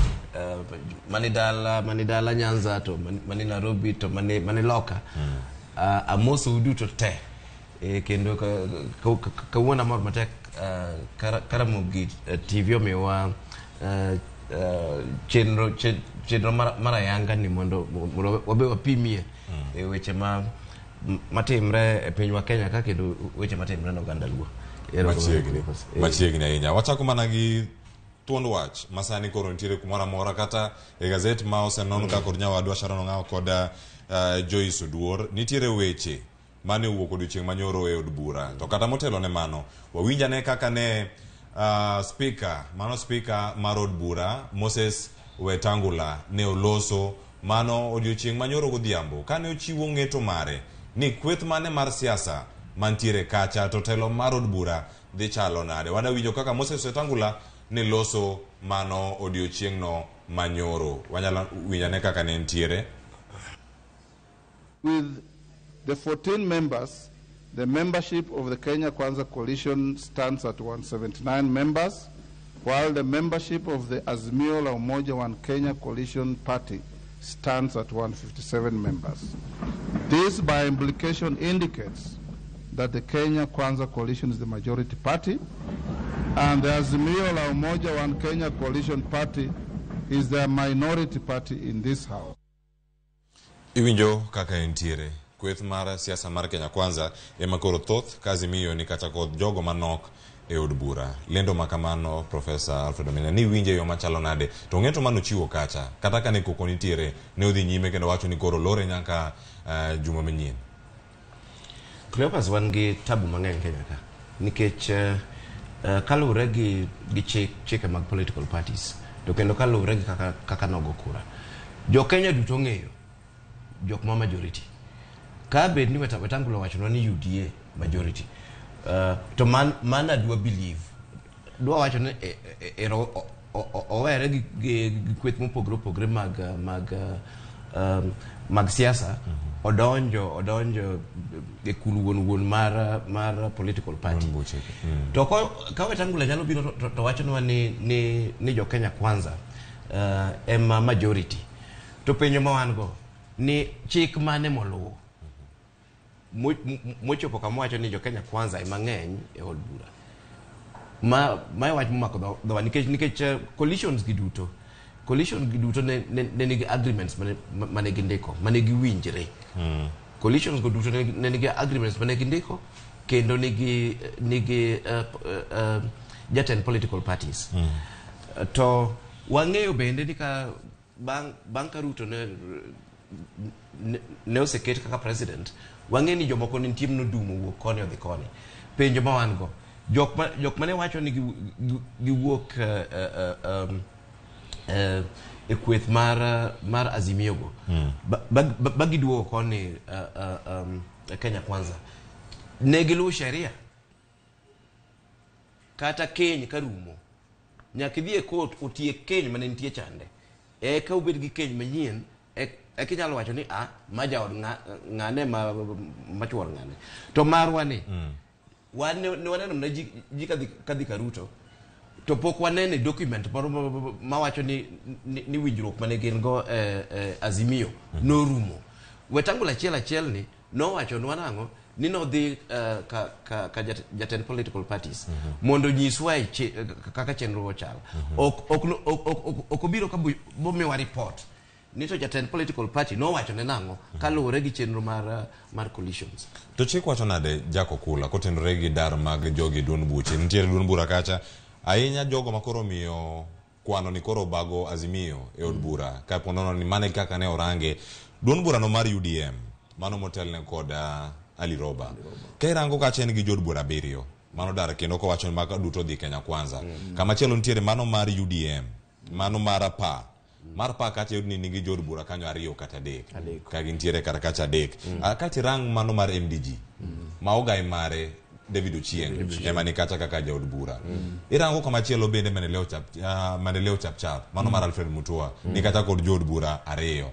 S1: mani dala Nyanza to mani Nairobi to mani loka. Amosou duto te. Kendo kawuono amor matek ka Ramogi TV omiyowa chenro mar ayanga ni mondo wabe wapimie e weche ma matimre e pinywa Kenya ka kendo weche matimre ne oganda Luo.
S18: Machiegni ahinya. Wachako mana gi thuond wach masani koro nitiere kumoro amora kata e gazet ma osenon ka kod nyawadwa Sharon Ong'awo kod Joyce Oduor. Nitiere weche mane owuok odiochieng' manyoro e od bura. To kata motelo ne mano, wawinj ane kaka ne speaker, mano speaker mar od bura Moses Wetangula ne oloso mano odiochieng' manyoro godhiambo kane ochiwo ng'eto mare ni kweth mane mar siasa mantiere kacha to telo mar od bura dhi chalo nade. Wadawinjo kaka Moses Wetangula ne loso mano odiochieng'no manyoro. Wanyalo winjo ane kaka ne ntiere.
S3: With the 14 members, the membership of the Kenya Kwanza Coalition stands at 179 members, while the membership of the Azimio la Umoja One Kenya Coalition Party stands at 157 members. This, by implication, indicates that the Kenya Kwanza Coalition is the majority party, and the Azimio la Umoja One Kenya Coalition Party is the minority party in this house.
S18: Iwinjo kaka entiere. Kweth mar siasa mar Kenya Kwanza ema koro thoth ka Azimio ni kata kod jogo manok e od bura. Lendo makamano Professor Alfred Omenya ni winje yo machalo nade to ng'eto manochiwo kacha kata kane koko nitiere ne odhi nyime kendo wacho ni koro lore nyaka juma manyien.
S1: Cleophas, wan gi tabu mang'eny Kenya ka nikech kaluwore gi chike mag political parties to kendo kaluwore gi kaka nogo kura, jo Kenya duto ong'eyo jok ma majority. Ka bed ni Wetangula owachonwa ni UDA majority, to mana dwa believe dwa wacho ni ero owere gi kweth mopogore opogore mag siasa, odonjo e kul wuon mar political party. To ka Wetangula nyalo biro to wachonwa ni jo Kenya Kwanza ema majority, to penjo ma wan go ni chik mane moluwo mochopo kama wacho ni jo Kenya Kwanza ema ng'eny e od bura. Ma wach momako dhowa nikech coalitions gi duto ne nigi agreements mane gindiko, mane giwinjre. Coalitions go duto ne nigi agreements mane gindiko kendo nigi jatend political parties. To wang'eyo bende ni ka bang' ka Ruto ne oseket kaka president, wang'e ni jomoko ne nitie nodumo wuok koni odhi koni. Penjo ma wan go, jok mane wacho ni giwuok e kweth mar Azimio go, ba giduogo koni Kenya Kwanza, ne giluwo sheria. Kata keny karumo, nyaka idhi e court otiek keny mane nitie chande. Eka ubed gi keny manyien, eka inyalo wacho ni a ma jaod ng'ane ma chuor ng'ane. To marwa ni, wan ne waneno mana ji kadhi ka Ruto, to pok wanene document moro mawacho ni winjruok mane gin go Azimio norumo. Wetangula achiel achiel ni nowachonwa nang'o ni nodhi ka jatend political parties mondo onyiswa kaka chenro ochal. Ok obiro ka bomiwa report ni to jatend political party nowacho ne nang'o kaluwore gi chenro mar coalitions.
S18: To chik wacho nade Jack Okula kotenore gi dar mag jogi duond buche? Nitiere duond bura kacha ahinya jogo makoro omiyo kwano ni koro bago Azimio e od bura ka ponono ni mane kaka ne orange duond bura no mar UDM mano motelne kod Ali Roba. Ka irango kacha en gi jood bura 7 mano dar kendo kowacho ni maka duto dhi Kenya Kwanza. Kamachielo nitiere mano mar UDM mano mar APA mar PA kacha yud ni nigi jood bura kanyo 2 kata 3 ka gintiere kar kacha 3. Kacha irang mano mar MDG ma ogai mare David Ochieng ema ni kacha kaka jaod bura. Irango kamachielo bende Maendeleo Chapchap mano mar Alfred Mutua ni kacha kod jood bura 2.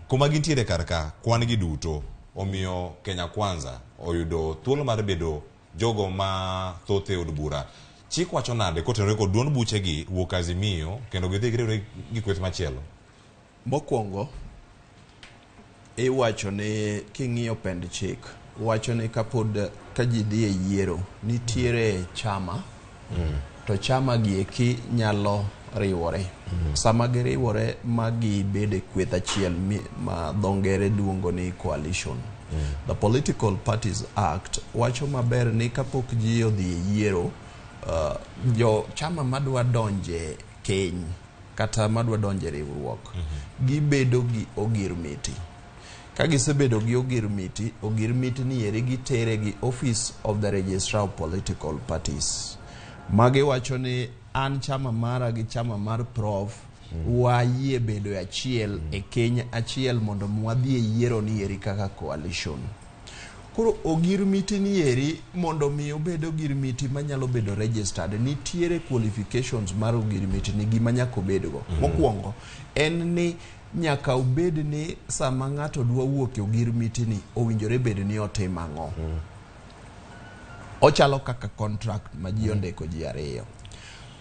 S18: Kuma gintiere kar ka kwan gi duto omiyo Kenya Kwanza oyudo thuolo mar bedo jogo ma thoth e od bura. Chik wacho nade kotenore kod duond buchegi wuok Azimio kendo gidhi giriwre gi kweth machielo?
S2: Mokwongo iwacho ni king'iyo pend chik wacho ni kapod ka ji dhi e yiero nitiere chama to chama gi eki nyalo riwore. Sama giriwore ma gibede kweth achiel ma dho ngere luongo ni coalition. The Political Parties Act wacho maber ni kapok ji odhi e yiero jo chama madwa donje keny kata madwa donje riwruok gibedo gi ogirmiti. Ka gisebedo gi ogirmiti, ogirmiti ni eri gitere gi Office of the Registrar of Political Parties. Magi wacho ni an chama mara gi chama mar Prof wayie bedo e achiel e keny achiel mondo mwadhi e yiero ni eri kaka coalition. Koro ogirmiti ni eri mondo mi obed ogirmiti manyalo bedo registered, nitiere qualifications mar ogirmiti ni gima nyaka obedgo. Mokwongo en ni nyaka obed ni sama ng'ato dwa wuok e ogirmiti ni owinjore bed ni otim ang'o. Ochalo kaka contract ma ji ondiko ji 2.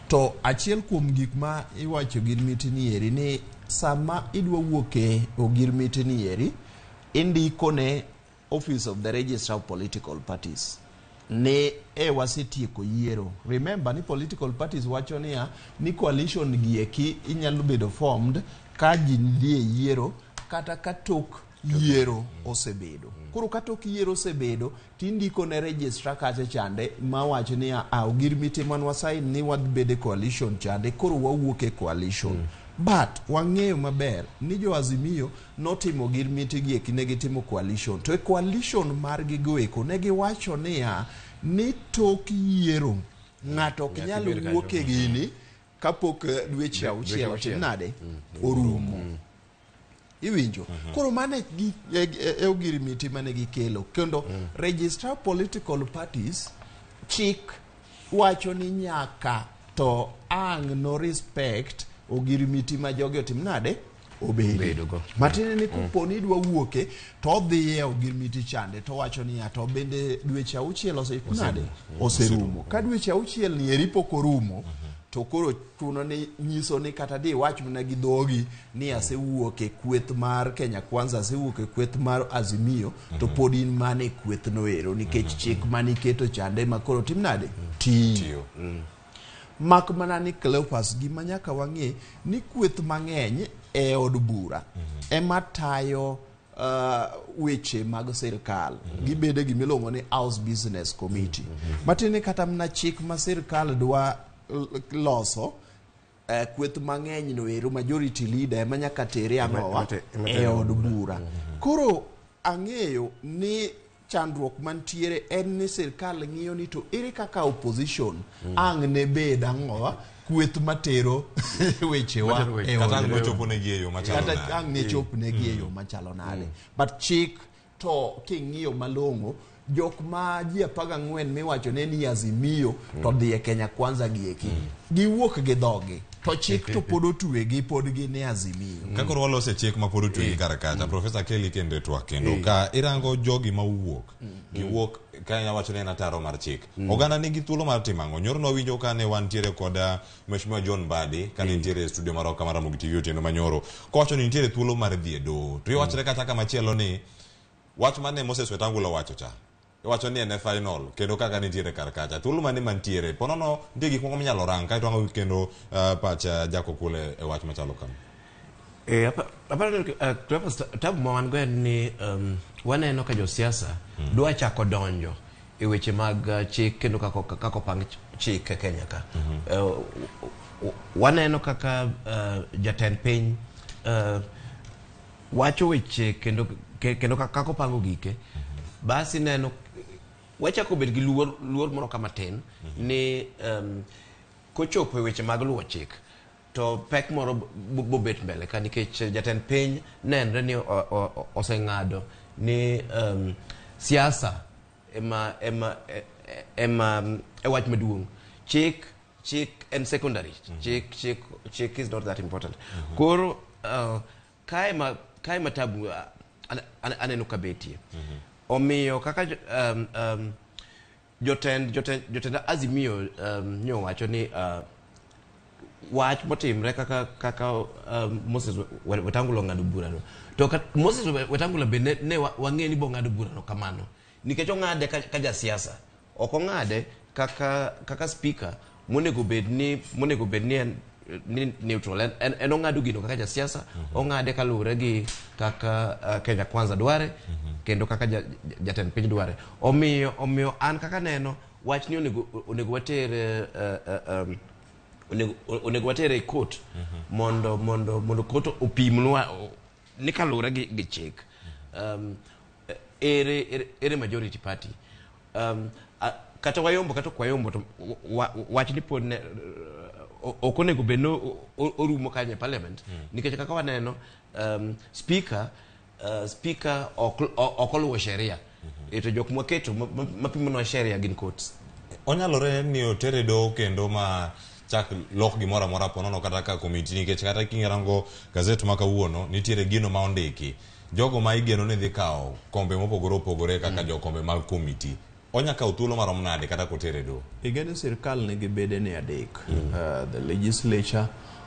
S2: To achiel kuom gik ma iwacho ogirmiti ni eri ni sama idwa wuok e ogirmiti ni eri indiko ne Office of the Registrar of Political Parties ne e wasetieko yiero. Remember ni political parties wacho niya ni coalition gi eki inyalo bedo formed ka ji dhi e yiero kata ka tok yiero osebedo. Koro ka tok yiero osebedo tindiko ne registrar kacha chande mawacho niya a ogirmiti man wasign ni wadhi e coalition chande koro wawuok e coalition. But wang'eyo maber ni jo Azimio notimo girmiti gi eki ne gitimo coalition. To e coalition margi go eko ne giwacho niya ni tok yiero ng'ato ok nyal wuok e gini kapok dweche 6 otim nade orumo. Iwinjo. Koro mano e ogirmiti mane gikelo. Kendo Registrar Political Parties chik wacho ni nyaka to ang' no respect ogirmiti ma jogi otim nade obedo. Matiende ni kopo ni idwa wuoke to odhi e ogirmiti chande to wacho niya to bende dweche 6 nade oserumo. Ka dweche 6 ni eri pok orumo to koro chuno ni nyiso ni kata di wach mana gi dhogi ni asewuok e kweth mar Kenya Kwanza, asewuok e kweth mar Azimio, to pod in mana e kweth no ero nikech chik maniketo chande ma koro tim nade tiyo. Mak mana ni Cleophas gima nyaka wang'e ni kweth mang'eny e od bura ema tayo weche mag sirkal. Gibedo gimiluongo ni House Business Committee. Matiende kata mana chik ma sirkal dwa loso kweth mang'eny no ero majority leader ema nyaka tere ang'owa e od bura. Koro ang'eyo ni chandruok mantiere en ni sirkal ng'iyo ni to ere kaka opposition ang' ne bed ang'owa kweth matero wechewa e
S18: Kata ang' nochopo negi e yo machalo
S2: kata
S18: nade.
S2: ang' ne chop negi e yo machalo nade. But chik To king'iyo malong'o, jok ma ji 14 miwacho ne ni Azimio to dhi e Kenya Kwanza gieki, giwuok gi dhogi to chik to pod otwegi, pod gin e Azimio.
S18: Ka koro walose chik ma pod otwegi kar kacha, Professor Kelly kendo e twak kendo ka irango jogi ma wuok, giwuok ka iwacho ni en ataro mar chik. Oganda nigi thuolo mar timo ang'o? Nyoro nwawinjo ka ne wantiere kod Mheshimiwa John Mbadi ka ne nitiere e studio marwa kama Ramogi TV otieno manyoro, kowacho ni nitiere thuolo mar dhi e doho. To iwachore kata kamachielo ni wach mane Moses Wetangula owacho cha, iwacho ni en e final kendo kaka nitiere kar kacha. Thuolo mane mantiere? Ponono nitie gik moko minyalo rang kaeto wang'o kendo pach Jack Okule e wach machalo kama.
S1: Aparo ni Cleophas, tabu ma wan go en ni waneno ka josiasa dwa chako donjo e weche mag chik kendo kaka opang chik e Kenya ka. Waneno kaka jatend piny wacho weche kendo kaka opango gike. Basi neno wachako bet gi luor moro kama tin ni kochopo e weche mag luwo chik to pek moro bobet mbele ka, nikech jatend piny nenre ni oseng'ado ni siasa ema e wach maduong'. Chik en secondary. Chik is not that important. Koro kae ma tabu aneno ka betie. Omiyo kaka jotend Azimio nyowacho ni wach motimre kaka Moses Wetangula ong'ado burano, to Moses Wetangula be ne wang'e ni bong'ado burano kamano nikech ong'ade ka jasiasa, ok ong'ade kaka speaker monego bed ni en ni neutral. En ong'ado gino kaka jasiasa, ong'ade kaluwore gi kaka Kenya Kwanza dware kendo kaka jatend piny dware. Omiyo an kaka neno wach ni onego water onego watere e court mondo court opimnwa ni kaluwore gi chik ere majority party. Kata wayombo kata ok wayombo to wach ni pod ne ok onego bed ni orumo kanyo e parliament, nikech kaka waneno speaker ok oluwo sheria, to jok mwaketo mapimonwa sheria gin courts.
S18: Onyalore ni otere doho kendo ma chak lok gimoro amora ponono kata ka komiti, nikech kata kirango gazet ma kawuono nitiere gino ma ondiki jogo ma igeno ni dhi kawo kombe mopogore opogore kaka jokombe mag komiti. Onya kawo thuolo marom nade kata kotere doho?
S2: Igeno sirkal nigi bedene adek. The legislature,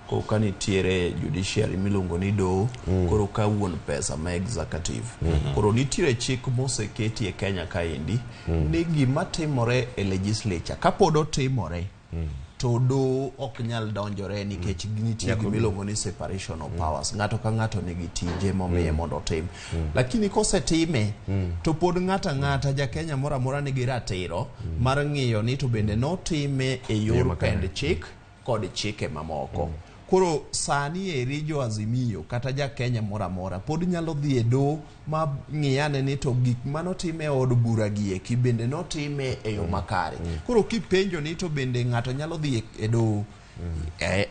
S2: koka nitiere judiciary miluongo ni doho, koro ka wuon pesa ma executive. Koro nitiere chik moseketi e Kenya kaendi ni gima timore e legislature kapod otimore to doho ok nyal donjore nikech nitie gima iluongo ni separation of powers. Ng'ato ka ng'ato nigi tije momiye mondo otim. Lakini kosetime to pod ng'ato ang'ata ja Kenya moro amora nigi ratiro mar ng'iyo ni to bende notime e yor pend chik kod chike mamoko. Koro sani eri jo Azimio kata ja Kenya moro amora pod nyalo dhi e doho ma ng'iyane ni to gik manotime e od bura gieki bende notime e yo makare. Koro kipenjo ni to bende ng'ato nyalo dhi e doho,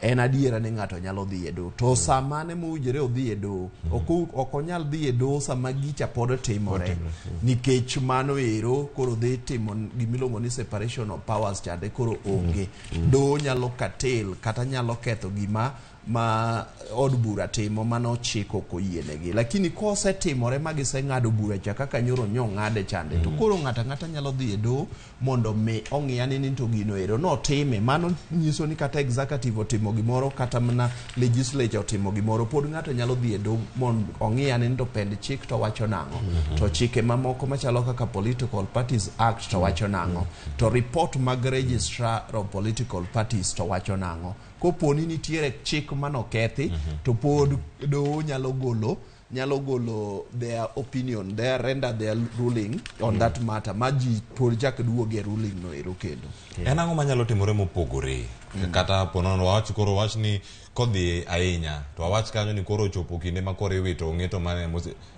S2: en adiera ni ng'ato nyalo dhi e doho. To sama ne mowinjore odhi e doho, ok onyal dhi e doho sama gicha pod timore, nikech mano ero koro dhi timo gimiluongo ni separation of powers chande koro onge. Doho nyalo katel kata nyalo ketho gima ma od bura timo mano chik ok oyienegi. Lakini kosetimore ma giseng'ado bura cha kaka nyoro nyong'ade chande, to koro ng'ato ang'ata nyalo dhi e doho mondo mi ong'iyane ni to gino ero notime. Mano nyiso ni kata executive otimo gimoro kata mana legislature otimo gimoro, pod ng'ato nyalo dhi e doho mondo ong'iyane ni to pend chik to wacho nang'o, to chike mamoko machalo kaka Political Parties Act to wacho nang'o, to report mag Registrar of Political Parties to wacho nang'o. Kopo ni nitiere chik manokethi, to pod doho nyalo golo their opinion, their render their ruling on that matter ma ji pod chak duoge ruling no ero kendo.
S18: En ang'o manyalo timore mopogore? Kata ponono wawach koro wach ni kodhi ahinya to wawach kanyo ni koro ochopo kinde ma koro iwito ng'eto mane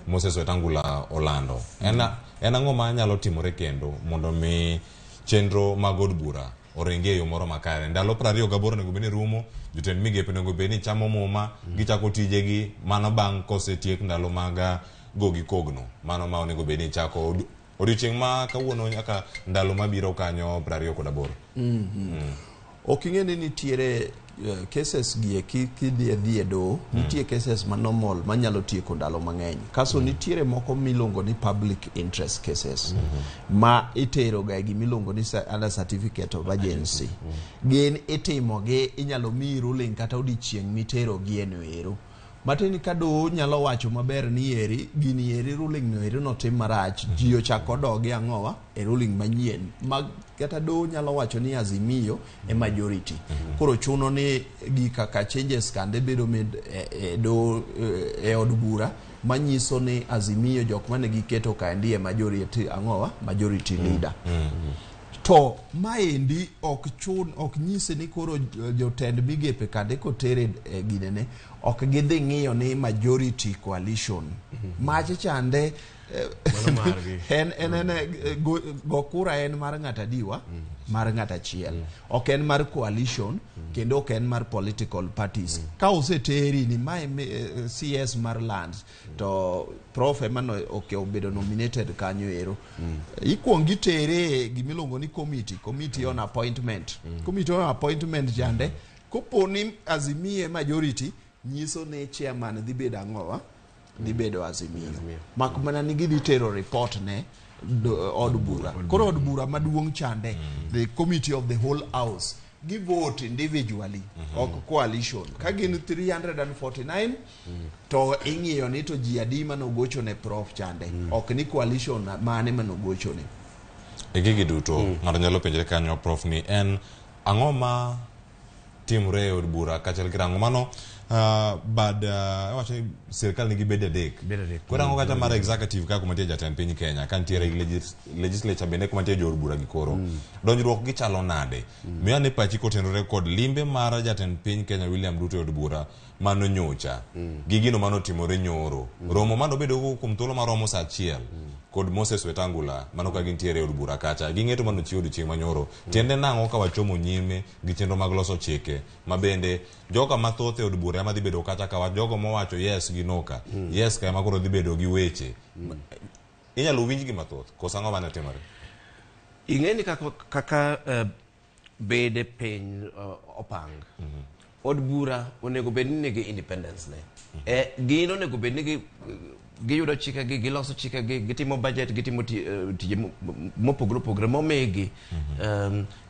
S18: Moses Wetangula olando. En ang'o manyalo timore kendo mondo mi chenro mag od bura oringi e yo moro makare? Ndalo 28 onego bed ni rumo, jotend migepe onego bed ni chamo muma, gichako tijegi mano bang' kosetiek ndalo mag
S5: Go gi kogno mano ma onego bed ni chako odiochieng' ma kawuono nyaka ndalo mabiro kanyo 28.
S2: Ok ing'e ni nitiere cases gi eki kidhi e dhi e doho. Nitie cases ma normal manyalo tieko ndalo mang'eny kaso. Nitiere moko miluongo ni public interest cases ma itero ga e gimiluongo ni under certificate of urgency. Gin itimogi, inyalo miyi ruling kata odiochieng' mitero gi eno ero matiende ni ka doho nyalo wacho maber ni eri gini eri ruling no eri notim marach, ji ochako odogi ang'owa e ruling manyien ma kata doho nyalo wacho ni Azimio e majority. Koro chuno ni gika ka changes kande bedo made e doho e od bura manyiso ni Azimio jok mane giketo kaendi e majority ang'owa majority leader. To maendi ok chun, ok nyisi ni koro jotend migepe kande kotere e ginene ok gidhi ng'iyo ni majority coalition mache chande
S1: Mano margi.
S2: En go kura en mar ng'at adiwa mar ng'at achiel, ok en mar coalition kendo ok en mar political parties. Ka oseteri ni mae CS mar lands to prof ema no ok obedo nominated kanyo ero, ikuong itere e gimiluongo ni committee on appointment. Committee on appointment chande kopo ni Azimio e majority nyiso ni chairman dhi bedo ang'owa dhi bedo Azimio, mak mana ni gidhi tero report ne od bura. Koro od bura maduong' chande, the committee of the whole house, gi vote individually, ok coalition. Ka gin 349 to ing'iyo ni to ji adi manogocho ne prof chande, ok ni coalition mane manogochone.
S5: E gigi duto ng'ato nyalo penjre kanyo, prof, ni en ang'o ma timore e od bura kaachiel gi rango mano bad iwacho ni sirikal nigi bede adek.
S1: Bede adek.
S5: Koro ang'o kata mar executive ka kuma nitie jatend piny Kenya ka nitiere legislature bende kuma nitie jood bura gi koro donjruok gi chalo nade? Miyo ane pachi kotenore kod limbe mar jatend piny Kenya William Ruto e od bura mano nyocha gi gino manotimore nyoro, romo manobedo go kuom thuolo maromo saa achiel kod Moses Wetangula mano ka gintiere e od bura kacha gi ng'eto manochiwo odiochieng' manyoro. Tiende nang'o ka wachomo nyime gi chenro mag loso chike ma bende joka mathoth e od bura ema dhi bedo kacha ka jogo mowacho yes gi no ka yes ka ema koro dhi bedo gi weche inyalo winj gi mathoth koso ang'o mane timore?
S1: Ing'e ni kaka bede piny opang od bura onego bed ni nigi independence ne gin onego bed ni giyudo chikegi, giloso chikegi, gitimo budget, gitimo tije mopogore opogore momigi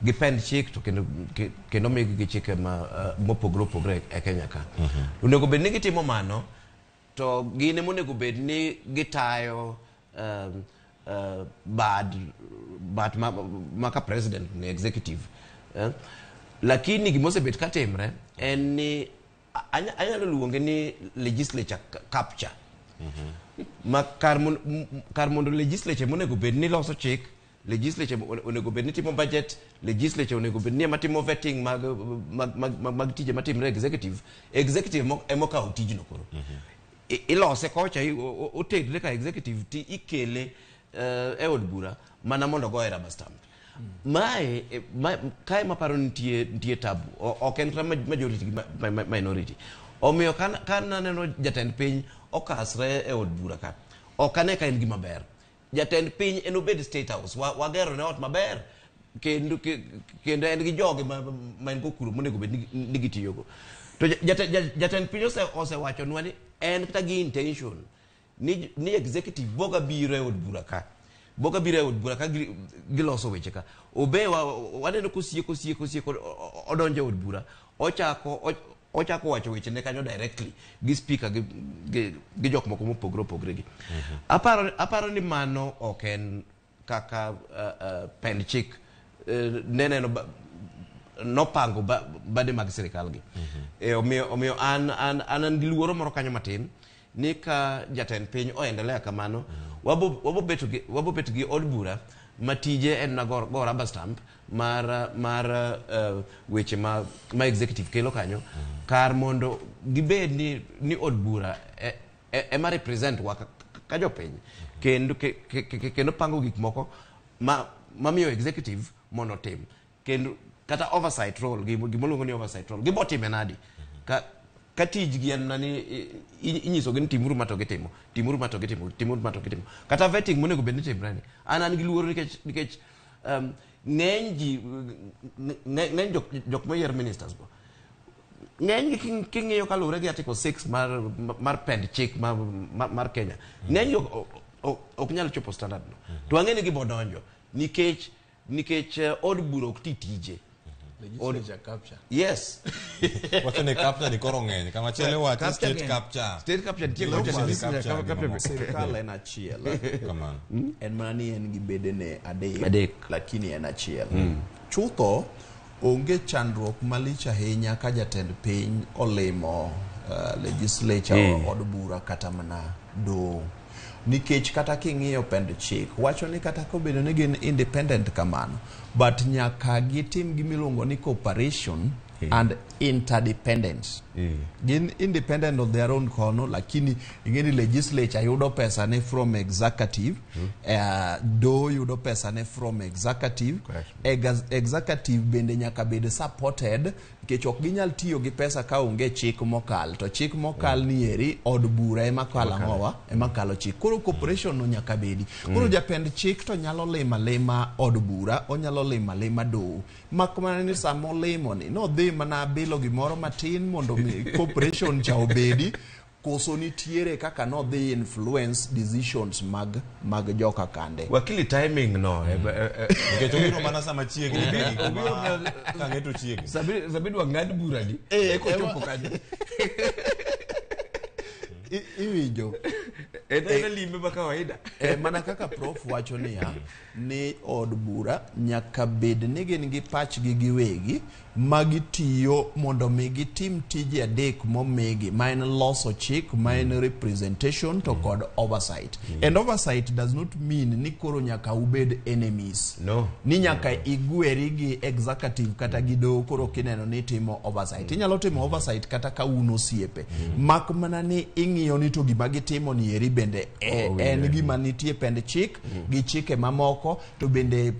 S1: gi pend chik to kendo omigi gi chike ma mopogore opogore e Kenya ka. Onego bed ni gitimo mano to gin ema onego bed ni gitayo bad bat ma ka president ni executive. Lakini gimosebet ka timre en ni anyalo luonge ni legislature capture ma kar mondo legislature monego bed ni loso chik, legislature onego bed ni timo budget, legislature onego bed ni ema timo vetting mag tije matimre executive ema okawo tijno. Koro ilose kocha, otedre ka executive ti ikele e od bura mana mondo ogoye rubber stamp. Mae kae maparo nitie tabu. Ok en kata majority gi minority. Omiyo ka naneno jatend piny okasre e od bura ka, ok ane ka en gima ber. Jatend piny en obed State House, wagero ne ot maber kendo en gi joge ma en go kuro monego bed ni gitiyogo. To jatend piny osewachonwa ni en kata gi intention ni executive boga biro e od bura ka boga biro e od bura ka giloso weche ka obe waneno kosieko sieko sieko odonjo e od bura, ochako wacho weche ne kanyo directly gi speaker gi jok moko mopogore opogore gi. Aparo ni mano ok en kaka pend chik ne neno nopango bade mag sirikal gi. Omiyo an gi luoro moro kanyo matin ni ka jatend piny oendelea kamano, wabo bet gi od bura ma tije en na go rubber stamp mar weche ma executive kelo kanyo, kar mondo gibed ni od bura ema represent wa ka jopiny kendo pango gik moko ma mamiyo executive mondo otim kendo kata oversight role gimoluongo ni oversight role gibotime nadi ka Ka tijgi en mana ni inyisogi ni timuru ma to gitimo, timuru ma to gitimo, timuru ma to gitimo. Kata vetting monego bed ni timre ni. An an gi luoro nikech nikech ng'eny ji ng'eny jok, jok moyier ministers go ng'eny gi king'iyo kaluwore gi article 6 mar mar pend chik mar, mar Kenya ng'eny gi ok, ok, ok nyal chopo standard no to ang'e ni gibo donjo nikech nikech od bura ok ti tije
S2: Legislature capture.
S1: Yes.
S5: Wacho ni capture ni koro ng'eny. Kama chielo iwacho
S1: Capture
S5: state
S1: ng'eny.
S5: capture.
S1: State capture nitie
S5: State
S1: kocha,
S5: capture
S1: capture,
S5: gi
S1: capture.
S5: mamoko.
S2: Sirkal en achiel.
S5: Kamano.
S2: En mana ni en gi bedene adek,
S1: Adek.
S2: lakini en achiel. Chutho onge chandruok malich ahinya ka jatend piny olimo legislature od bura kata mana doho. Nikech kata king'iyo pend chik wacho ni kata kobedo ni gin independent kamano, but nyaka gitim gimiluongo ni cooperation and interdependence. Gin independent of their own kono, lakini ing'e ni legislature yudo pesa ne from executive, doho yudo pesa ne from executive. Executive bende nyaka bed supported nikech ok ginyal tiyo gi pesa ka onge chik mokal, to chik mokal ni eri od bura ema kalo ang'owa ema kalo chik. Koro cooperation no nyaka bedi. Koro japend chik to nyalo limo alima od bura, onyalo limo alima doho, mak mana ni sama olimo ni nodhi mana bilo gimoro matin mondo mi cooperation cha obedi, koso nitiere kaka nodhi influence decisions mag mag joka kande.
S1: Wakili timing no
S5: Nikech obiro mana sama chiegni ka gik ma ka ng'eto chiegni.
S1: Sabidwa ng'ad burani eko chopo kanyo.
S2: Iwinjo
S1: en en limbe ma kawaida.
S2: Mana kaka prof wacho niya ni od bura nyaka bed ni gin gi pachgi giwegi ma gitiyo mondo mi gitim tije adek momigi, ma en loso chik, ma en representation to kod oversight. And oversight does not mean ni koro nyaka ubed enemies.
S1: No.
S2: Ni nyaka igweri gi executive kata gi doho koro kineno ni timo oversight. Inyalo timo oversight kata ka un osiepe. Mak mana ni ing'iyo ni to gima gitimo ni eri bende en gima nitie pend chik gi chike mamoko, to bende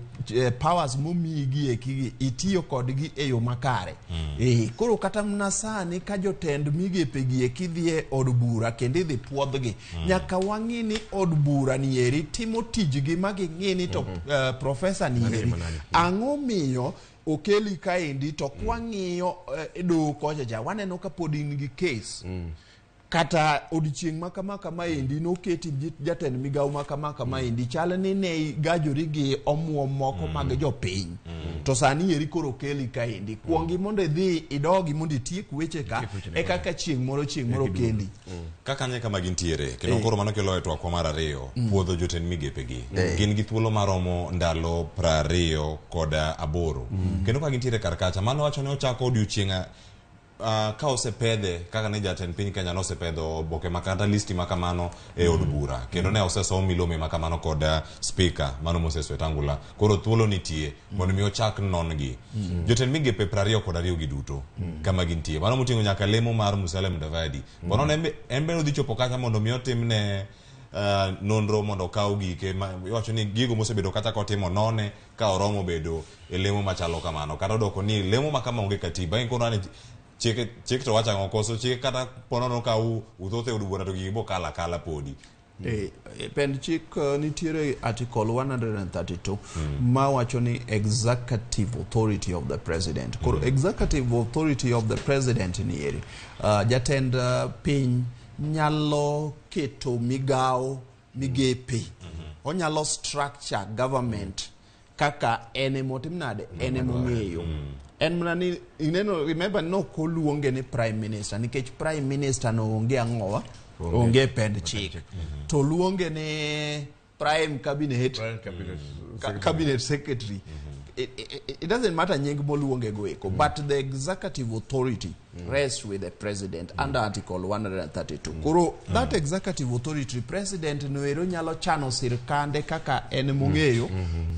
S2: powers momigi eki itiyo kodgi e yo makare. Koro kata mana sani ka jotend migepe gi eki dhi e od bura kendo idhi puodhgi, nyaka wang'i ni od bura ni eri timo tijgi ma ging'i ni to profesa ni eri ang'o miyo okeli kaendi, to kwang'iyo doho kocha cha waneno ka pod in gi case kata odiochieng' ma kama kama endi noketi jatend migawo ma kama kama endi chal ni ne igajori gi omuom moko mag jopiny, to sani eri koro okeli kaendi kuongi mondo idhi idogi mondo itiek weche ka e kaka chieng' moro keli.
S5: Kaka nye kama gintiere kendo koro mano kelo e twakwa mar ariyo puodho jotend migepegi gin gi thuolo maromo ndalo 28 kendo ka gintiere kar kacha mano wacho ne ochako odiochieng' ka osepedhe kaka ne jatend piny Kenya nosepedho oboke makata listi makamano e od bura kendo ne osesom milome makamano kod speaker mano Moses Wetangula. Koro thuolo nitie mondo mi ochak non-gi jotend migepe 22 gi duto kama gintie mano moting'o nyaka lemo mar Musalia Mudavadi. Bono en be odhi chopo kacha mondo mi otimne nonro mondo okaw gike iwacho ni gigo mosebedo kata kotimo none ka oromo bedo e lemo machalo kamano kata odoko ni lemo ma kama onge katiba en kono ni chik to wacho ang'o koso chik kata ponono ka uthoth e od bura to gigi bo kala kala podi.
S2: Pend chik nitiere article 132 ma wacho ni executive authority of the president. Koro executive authority of the president ni eri jatend piny nyalo keto migawo migepe, onyalo structure government kaka en emotim nade, en emong'eyo. En mana ni ineno, remember nok oluonge ni prime minister nikech prime minister no onge ang'owa, onge pend chik, to luonge ni prime cabinet, cabinet secretary. It doesn't matter nying moluonge go eko, but the executive authority rests with the president under article 132. Koro that executive authority president no ero nyalo chano sirkande kaka en mong'eyo,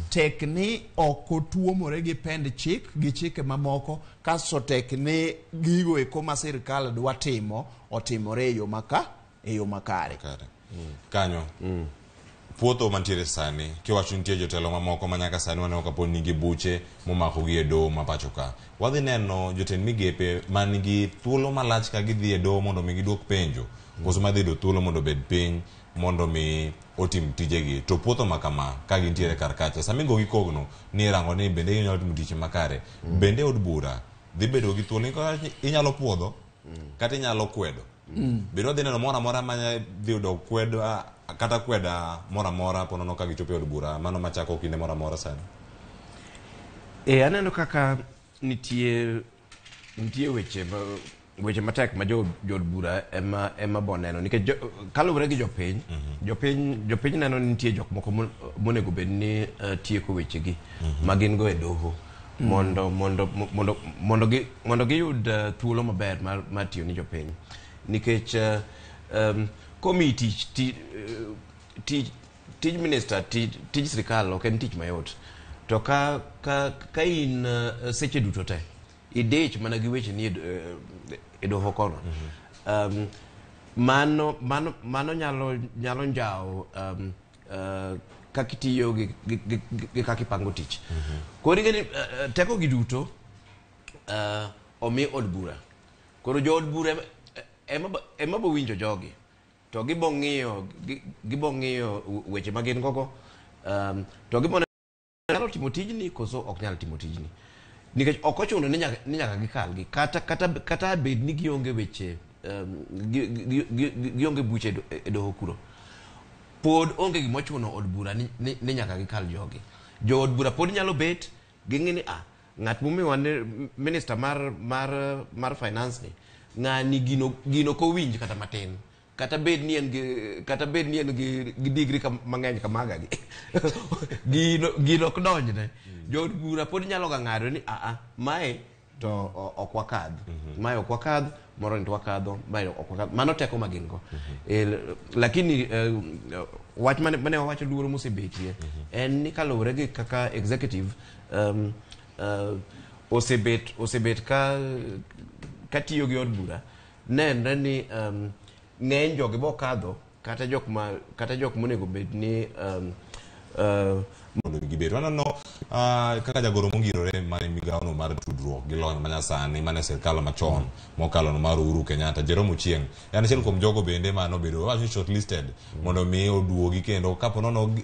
S2: tek ni ok otuomore gi pend chik gi chike mamoko, kasto tek ni gigo eko ma sirkal dwa timo otimore e yo makare.
S5: Kanyo. Puotho mantiere sani kiwacho nitie jotelo mamoko ma nyaka sani waneno ka pod nigi buche momakogi e doho ma pacho ka. Wadhi neno jotend migepe man gi thuolo malach ka gidhi e doho mondo mi giduok penjo koso madhi yudo thuolo mondo obed piny mondo mi otim tijegi. To puotho ma kama ka gintiere kar kacha sama igogi kogno ni irango ni bende ginyalo timo tich makare. Bende od bura dhi bedo gi thuolo inyalo puodho kata inyalo kwedo. Bende wadhi neno moro amora ma dhi yudo kwedo kata kweda moro amora ponono ka gichopo e od bura mano machako kinde moro amora sani.
S1: Aneno kaka nitie weche matek ma jood bura ema bo neno nikech kaluwore gi jopiny, jopiny neno ni nitie jok moko monego bed ni tieko wechegi ma gin go e doho mondo giyud thuolo maber mar tiyo ni jopiny nikech komiyi tich tij minister tij sirikal ok en tich mayot to ka in seche duto te idich mana gi weche ni e doho kono. Mano nyalo njawo kaka itiyo gi kaka ipango tich. Koro ing'e ni teko gi duto omi od bura. Koro jo od bura ema bo winjo jogi to gibo ng'iyo weche ma gin gogo to gibo nyalo timo tijni koso ok nyal timo tijni. Nikech ok ochuno ni nyaka gikalgi kata bed ni gionge weche gionge buche e doho kuro. Pod onge gima ochuno od bura ni nyaka gikal jogi. Jo od bura pod nyalo bet ging'e ni ng'at momiwa ni minister mar finance ni ng'ani gino kowinj kata matin. Kata bed ni en gi degree mang'eny kamaga gi. Gino ok donjne. Jo od bura pod nyalo ga ng'ado ni mae to ok wakadh. Mae ok wakadh, moro ni to wakadho, mae ok wakadh. Mano teko ma gin go. Lakini wach mane wawacho luoro mosebetie en ni kaluwore gi kaka executive osebet ka tiyo gi od bura nenre ni ng'eny jogi bokadho kata jok monego bed ni
S5: mondo gibed. Waneno kaka jagoro mongirore mar migawono mar tudruok gi lony manyasani mane sirkal machon mokalo no mar Uhuru Kenyatta, Jerome Ochieng en achiel kuom jogo bende manobedo wacho shortlisted mondo mi oduogi kendo kapo nono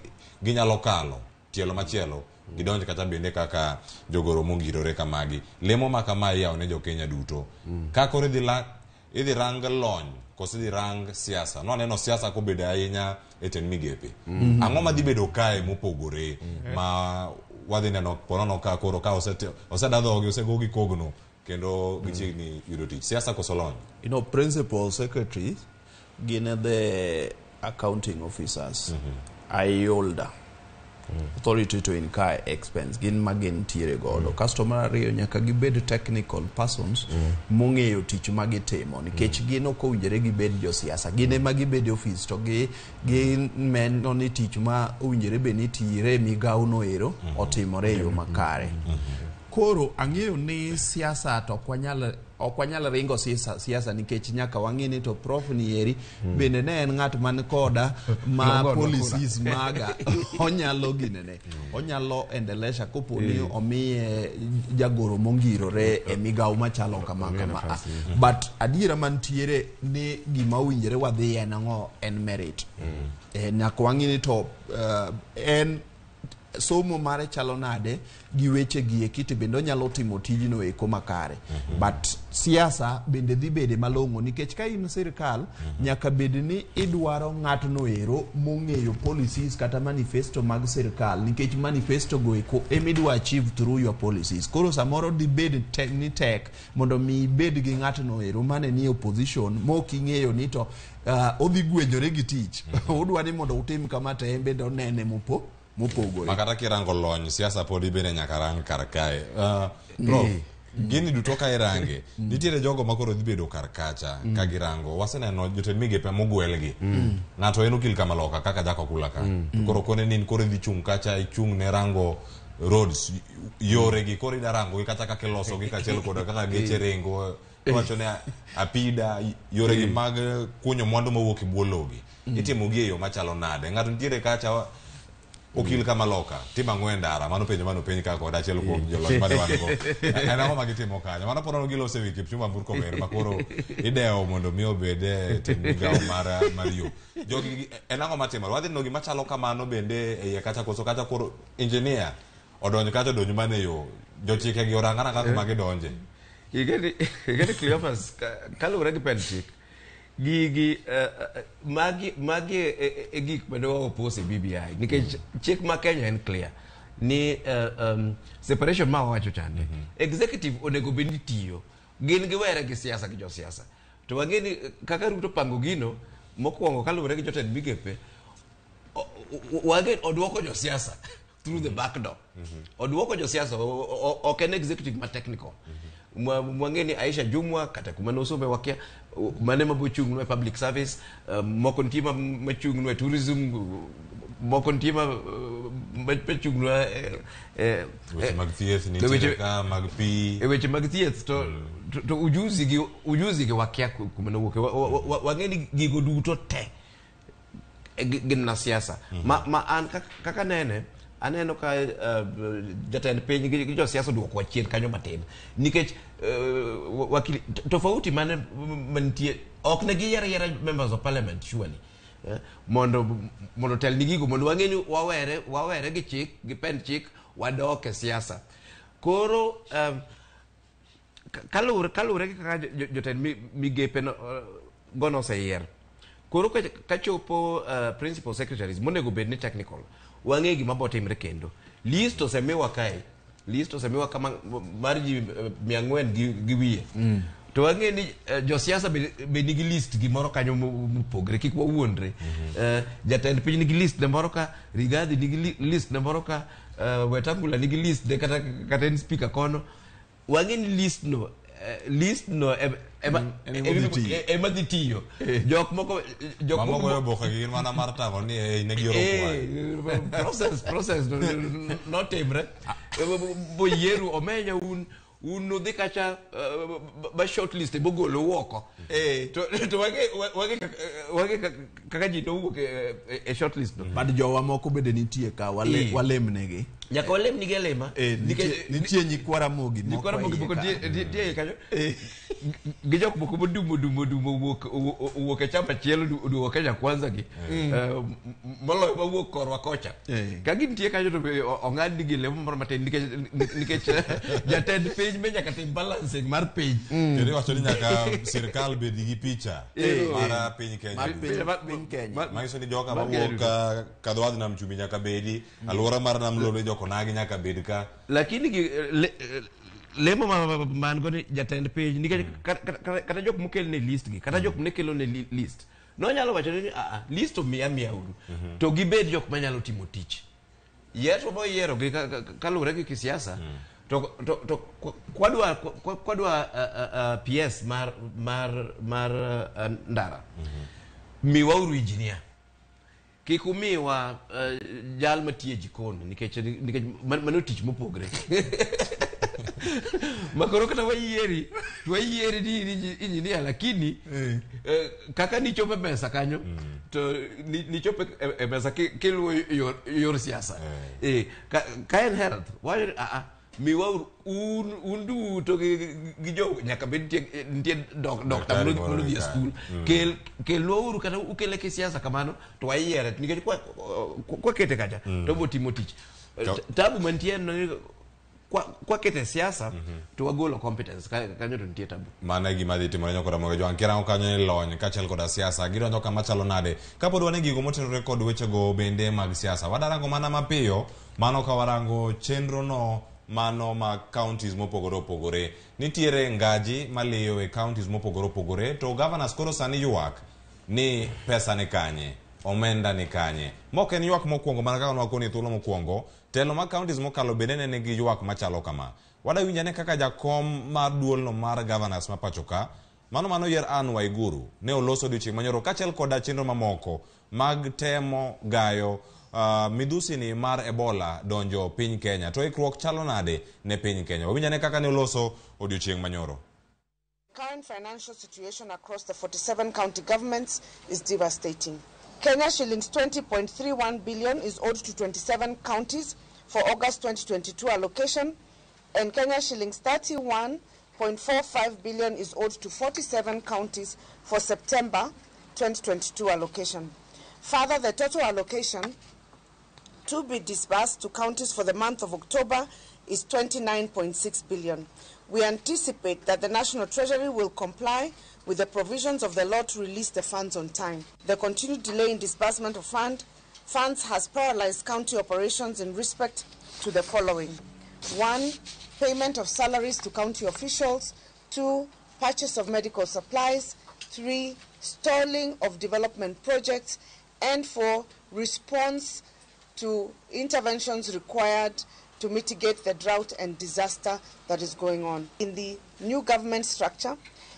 S5: ginyalo kalo tielo machielo gidonj kata bende kaka jogoro mongirore kamagi. Lemo ma kama iyawo ne jo Kenya duto. Ka koro idhi rang lony koso idhi rang siasa. Nwaneno siasa kobedo ahinya e tend migepe. Ang'o madhi bedo kae mopogore ma wadhi neno ponono ka koro ka oseda dhogi osegogi kogno kendo gichiegni yudo tich. Siasa koso lony?
S2: You know, principal secretaries gin the accounting officers. IOLDA. Authority to incur expense gin ma gintiere godo. Kasto mar ariyo nyaka gibed technical persons mong'eyo tich ma gitimo nikech gin ok owinjore gibed josiasa. Gin ema gibedo e ofis to gineno ni tich ma owinjore bed ni tire e migawo no ero otimore e yo makare. Koro ang'eyo ni siasa to ok wanyal ringo siasa nikech nyaka wang'e ni to prof ni eri bende ne en ng'at man koda ma policies maga onyalo ginene onyalo endelesha kopo ni omiye jagoro mongirore e migawo machalo kama kama. But adiera mantiere ni gima owinjore wadhi en ang'o en merit. Nyaka wang'e ni to en somo mare chalo nade gi weche gi eki to bende onyalo timo tijno eko makare. But siasa bende dhi bede malong'o nikech ka in sirikal nyaka bed ni idwaro ng'atno ero mong'eyo policies kata manifesto mag sirikal nikech manifesto go eko emidwa achieve through your policies. Koro samoro dhi bed ni tek mondo mi ibed gi ng'atno ero mane ni opposition mok ing'eyo ni to odhi gwenyore gi tich. Odwa ni mondo utim kama to en bende onene mopogore.
S5: Makata kirango lony siasa podi bende nyaka rang kar kae. Prof, gini duto ka irange nitiere jogo ma koro dhi bedo kar kacha ka girango. Waseneno jotend migepe mogwelgi. Ng'ato en okil kamaloka kaka Jack Okula ka. To koro kone ni koro idhi chung' kacha ichung' ne rango roads yore gi koro ida rango gi kata kaka iloso gi kaachiel kod kaka geche ringo. Iwacho ni apida yore gi mag kunyo mwandu mawuok e bwo logi. Itimo gi e yo machalo nade? Ng'ato nitiere kacha okil kama loka timo ang'o e ndara? Mano penjo mano penj ka kod achiel kuom jolony mane wan go. En ang'o ma gitimo kanyo? Mano pod giloso ewi Kipchumba Murkomen ma koro idewo mondo mi obed e tend migawo mar yo. Jogi en ang'o matimore? Wadhi neno gima chalo kamano bende e iye kacha koso kacha koro engineer odonjo kacha odonjo mana e yo. Jochike gi orang aranga kuma gidonje.
S1: Igeni Cleophas, kaluwore gi pend chik, gigi magi e gik mane wa oppose e BBI nikech chik ma Kenya en clear ni separation ma wawacho chande executive onego bed ni tiyo gin giwere gi siasa gi josiasa to wang'e ni kaka Ruto pango gino mokwongo kaluwore gi jotend migepe wang'e oduoko josiasa through the back door. Oduoko josiasa ok en executive ma technical. Mwang'e ni Aisha Jumwa kata kuma nosome wakia mane mabochung' e public service, moko nitie machung' e tourism, moko nitie machung'
S5: weche mag thieth nitiere ka mag pi
S1: e weche mag thieth to ujuzi gi wakia kuma nowuoke. Wang'e ni gigo duto te gin na siasa. Ma an kaka nene aneno ka jatend piny gi josiasa oduoko chien kanyo matin nikech wakili tofauti mane mantie ok ne giyiero yiera members of parliament surely mondo tel ni gigo mondo wang'e ni wawere gi chik gi pend chik wadok e siasa. Koro kaluwore gi kaka jotend migepe gono oseyier koro kachopo principal secretaries monego bed ni technical wang'e gima botimre kendo list osemiwa kae list osemiwa kama mar ji 400 gi wiye to wang'e ni josiasa be nigi list gimoro kanyo mopogre kik wawuondre. Jatend piny nigi list ne moro ka, Rigathi nigi list ne moro ka, Wetangula nigi list ne kata en speaker kono. Wang'e ni list no ema dhi tiyo. Jok moko
S5: oboke gin mana mar tang'o ni ne gioro
S1: kwayo. Process notimre boyieru omenya un nodhi kacha ba shortlist bogolo oko to wage kaka ji nowuok e shortlist no.
S2: But jowa moko bende nitie ka walemnegi.
S1: Nyaka walemnigi alema.
S2: Nitie nyikwa Ramogi
S1: moko nitie kanyo. Gi jok moko modumo owuok e chama achiel oduogo Kenya Kwanza gi moloyo mawuok korwa kocha. Ka gintie kanyo to ong'ad nigi lemo moro matin nikech jatend piny be nyaka tim balancing mar piny.
S5: Kendo iwacho ni nyaka sirkal bed gi picha mar piny Kenya. Manyiso ni joka mawuok Kadwadh Nam Chumbi nyaka bedi, alwora mar Nam Lolwe jokonagi nyaka bed ka.
S1: Lakini lemo man go ni jatend piny nikech kata jok mokel ne list gi kata jok mane kelo ne list nonyalo wacho ni list omiya uru to gibed jok manyalo timo tich. Yier to boyiero gi kaluwore gi kisiasa to kwadwa PS mar ndara miwauru engineer. Kik umiwa jal matiyo e jikon nikech mano tich mopogre. Makoro kata wayieri to wayieri ni engineer lakini kaka nichopo e mesa kanyo to nichopo e mesa kiluwo yor siasa. Ka en health wacho miwauru un duto gi jo nyaka bed nitie doctor monodhi e skul. Kelwauru kata ukele kisiasa kamano to wayiere nikech kwakete kacha to botimo tich. Tabu mantie en kwakete siasa to wagolo competence kanyo to nitie tabu.
S5: Mano e gima dhi timore nyakora Ramogi Jowang'. Kirango kanyo ni lony kaachiel koda siasa gidonjo kama chalo nade. Kapod wan e gigo motenore kod wechego bende mag siasa, wadarango mana mapiyo mano ka warango chenro no mano ma counties mopogore opogore. Nitiere ngaji maliyo e counties mopogore opogore to governors koro sani ywak ni pesa ni kanye, omenda ni kanye. Mok en ywak mokwongo mana kaka nwakoni thuolo mokwongo. Telo mag counties mokalo bende ne nigi ywak machalo kama. Wadawinj ane kaka jakom mar duolno mar governors ma pacho ka, mano yier Anne Waiguru ne oloso odiochieng' manyoro kaachiel koda chenro mamoko mag temo gayo midhusi ni mar Ebola donjo piny Kenya. To ikruok chalo nade ne piny Kenya? Wawinj ane kaka ne oloso odiochieng' manyoro.
S9: Current financial situation across the 47 county governments is devastating. Kenya shillings 20.31 billion is owed to 27 counties for August 2022 allocation, and Kenya shillings 31.45 billion is owed to 47 counties for September 2022 allocation. Further, the total allocation to be disbursed to counties for the month of October is 29.6 billion. We anticipate that the National Treasury will comply with the provisions of the law to release the funds on time. The continued delay in disbursement of funds has paralyzed county operations in respect to the following. 1, payment of salaries to county officials. 2, purchase of medical supplies. 3, stalling of development projects. And 4, response to interventions required to mitigate the drought and disaster that is going on. In the new government structure,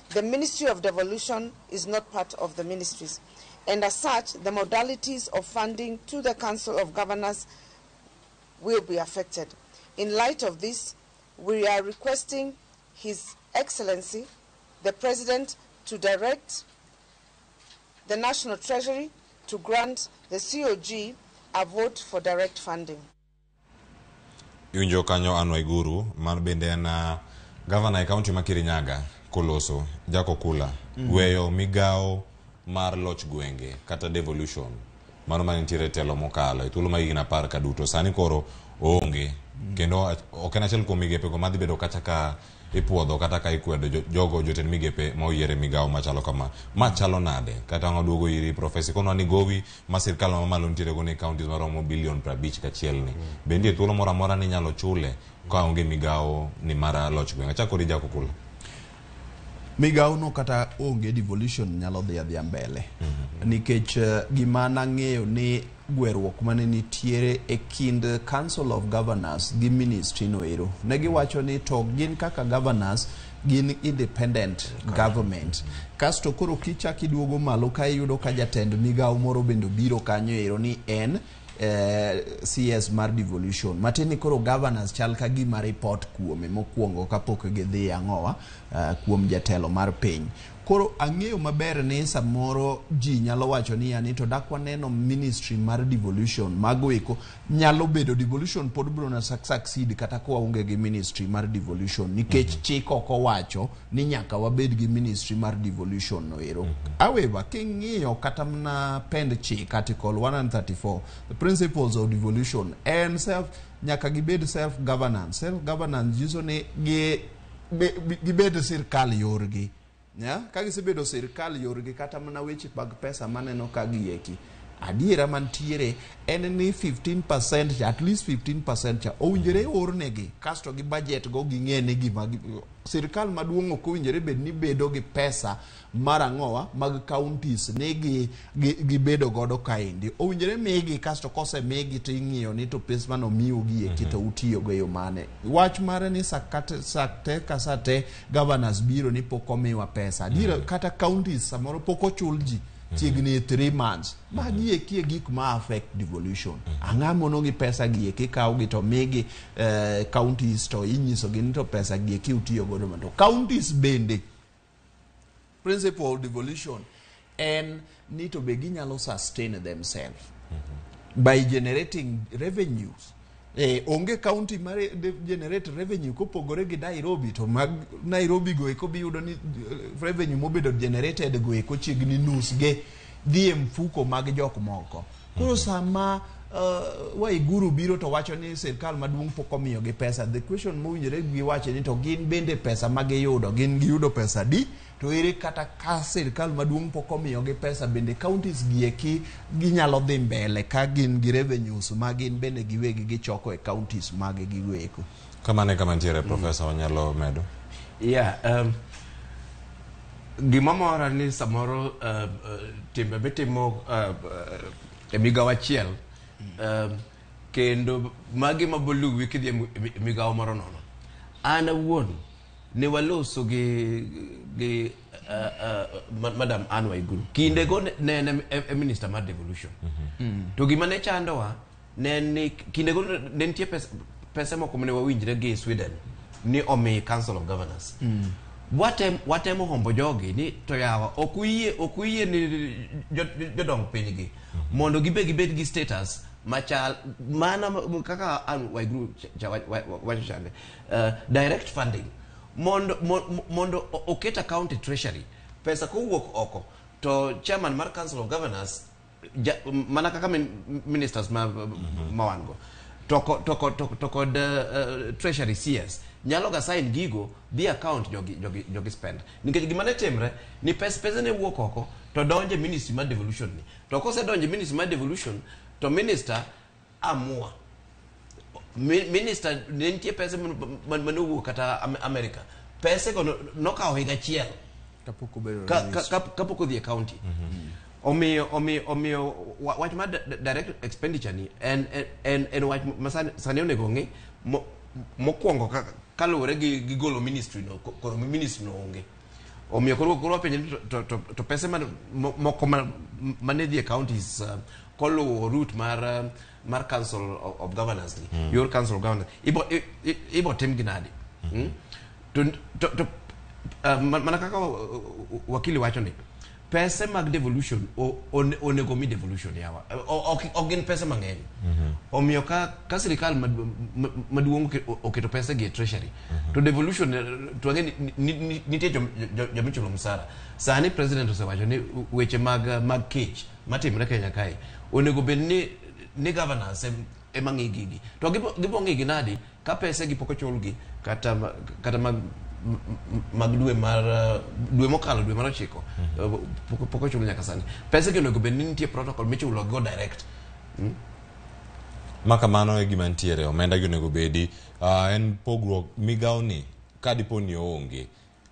S9: the Ministry of Devolution is not part of the ministries, and as such, the modalities of funding to the Council of Governors will be affected. In light of this, we are requesting His Excellency, the President, to direct the National Treasury to grant the COG a vote for direct funding.
S5: Iwinjo kanyo Anne Waiguru man bende en gavana e kaunti ma Kirinyaga koloso Jack Okula weyo migawo mar loch gwenge kata devolution mano manitiere telo mokalo e thuolo mag higni 10 ka duto sani koro oonge kendo ok en achiel kuom migepe go madhi bedo kata ka ipuodho kata ka ikwedo jogo jotend migepe ma oyier e migawo machalo kama. Ma chalo nade kata waduogo iri Profesa konwa ni gowi ma sirkal mamalo nitiere go ni counties maromo bilion 51 ni bende nitie thuolo moro amora ni inyalo chule ka onge migawo ni mar loch gwenge. Achako kodi Jack Okula.
S2: Migawo no kata onge devolution nyalo dhi adhiya mbele nikech gima nang'eyo ni gweruok mane nitiere e kind Council of Governors gi ministry no ero, ne giwacho ni to gin kaka governors gin independent government. Kasto koro kichak iduogo malo ka iyudo ka jatend migawo moro bende obiro kanyo ero ni en CS mar devolution, matiende ni koro governors chal ka gima report kuome mokwongo kapok gidhi ang'owa kuom jatelo mar piny. Koro ang'eyo maber ni samoro ji nyalo wacho ni yani to dak waneno ministry mar devolution mago eko nyalo bedo devolution pod biro na succeed kata ka waonge gi ministry mar devolution nikech chik ok owacho ni nyaka wabed gi ministry mar devolution no ero. However, king'iyo kata mana pend chik article 134 the principles of devolution en self nyaka gibed self governance. Self governance nyiso ni gibed sirkal yorgi. Ka gisebedo sirkal yorgi kata mana weche mag pesa maneno ka gieki, adiera mantiere en ni 15% cha, at least 15% cha owinjore ornegi kasto gi budget go ging'e ni gima sirkal maduong' ok owinjore bed ni bedo gi pesa mar ang'owa mag counties ni gibedo godo kaendi. Owinjore migi kasto kosemigi to ing'iyo ni to pesa mano miu gi eki to utiyo go e yo mane. Wach mare ni sakte ka sate governors biro ni pok omiwa pesa. Adiera kata counties samoro pok ochul ji chiegni 3 months. Magi eki e gik ma affect devolution. Ang'o mono gi pesa gi eki kaw gi to migi counties to inyiso gi ni to pesa gi eki utiyo godo mondo counties bende principle of devolution en ni to be ginyalo sustain themselves by generating revenues. Onge county mar generate revenue kopogore gi Nairobi, to mag Nairobi go eko biyudo ni revenue mobedo generated go eko chiegni nus ge dhi e mfuko mag jok moko. Koro sama Waiguru biro to wacho ni sirkal maduong' pok omiyogi pesa, the question mowinjore giwache ni to gin bende pesa ma giyudo, gin giyudo pesa di? To ere kata ka sirkal maduong' pok omiyogi pesa, bende counties gi eki ginyalo dhi mbele ka gin gi revenues ma gin bende giwegi gichoko e counties mage giweko.
S5: Kamano e kama nitiere Profesa, wanyalo medo.
S1: Yeah, gima mora ni samoro timbe mitimo e migawo achiel kendo magi maboluwi kidhi e migawo moro nono. An awuon ne waloso gi Madam Anne Waiguru kinde go ne en e minister mar devolution. To gima ne chandowa ne en ni kinde go ne nitie pesa moko mane wawinjre gi Sweden ni omi Council of Governors. Watemo hombo jogi ni to yawa ok uyie ni jodong pinygi mondo gibed gi status machal mana kaka an Waiguru wacho chande, direct funding mondo oket account e treasury, pesa kowuok oko to chairman mar Council of Governors mana kaka ministers ma wan go to kod treasury CS nyalo ga sign gigo dhi account jogi spend, nikech gima ne timre ni pesa ne wuok oko to donje ministry mar devolution ni, to kosedonje ministry mar devolution to minister amua minister ne nitie pesa mane owuok kata America, pesa go nokawo higa achiel kapok odhi e county. Omiyo wach mar direct expenditure ni en wach ma sani onego ng'i mokwongo kaluwore gi golo ministry no, koro ministry no onge. Omiyo koro wapenjo ni to pesa moko mane dhi e counties koluwo route mar Council of Governors ni, yor Council of Governors ibo tim gi nade? To mana kaka wakili wacho ni pesa mag devolution onego mi devolution yawa, ok gin pesa mang'eny. Omiyo ka sirikal maduong' oketo pesa gi e treasury to devolution to ang'e ni nitie jomichulo msara. Sani president osewacho ni weche mag kech matimre Kenya kae onego bed ni governors ema ng'i gigi, to gibo ng'i gi nadi ka pesa gi pok ochulgi kata mag dwe mar dwe mokalo, dwe mar 9 pok ochul nyaka sani. Pesa gi onego bed ni nitie protocol michulo go direct.
S5: Makamano e gima nitiere, omenda gi onego bedi en pogruok migawo ni ka dipo ni oonge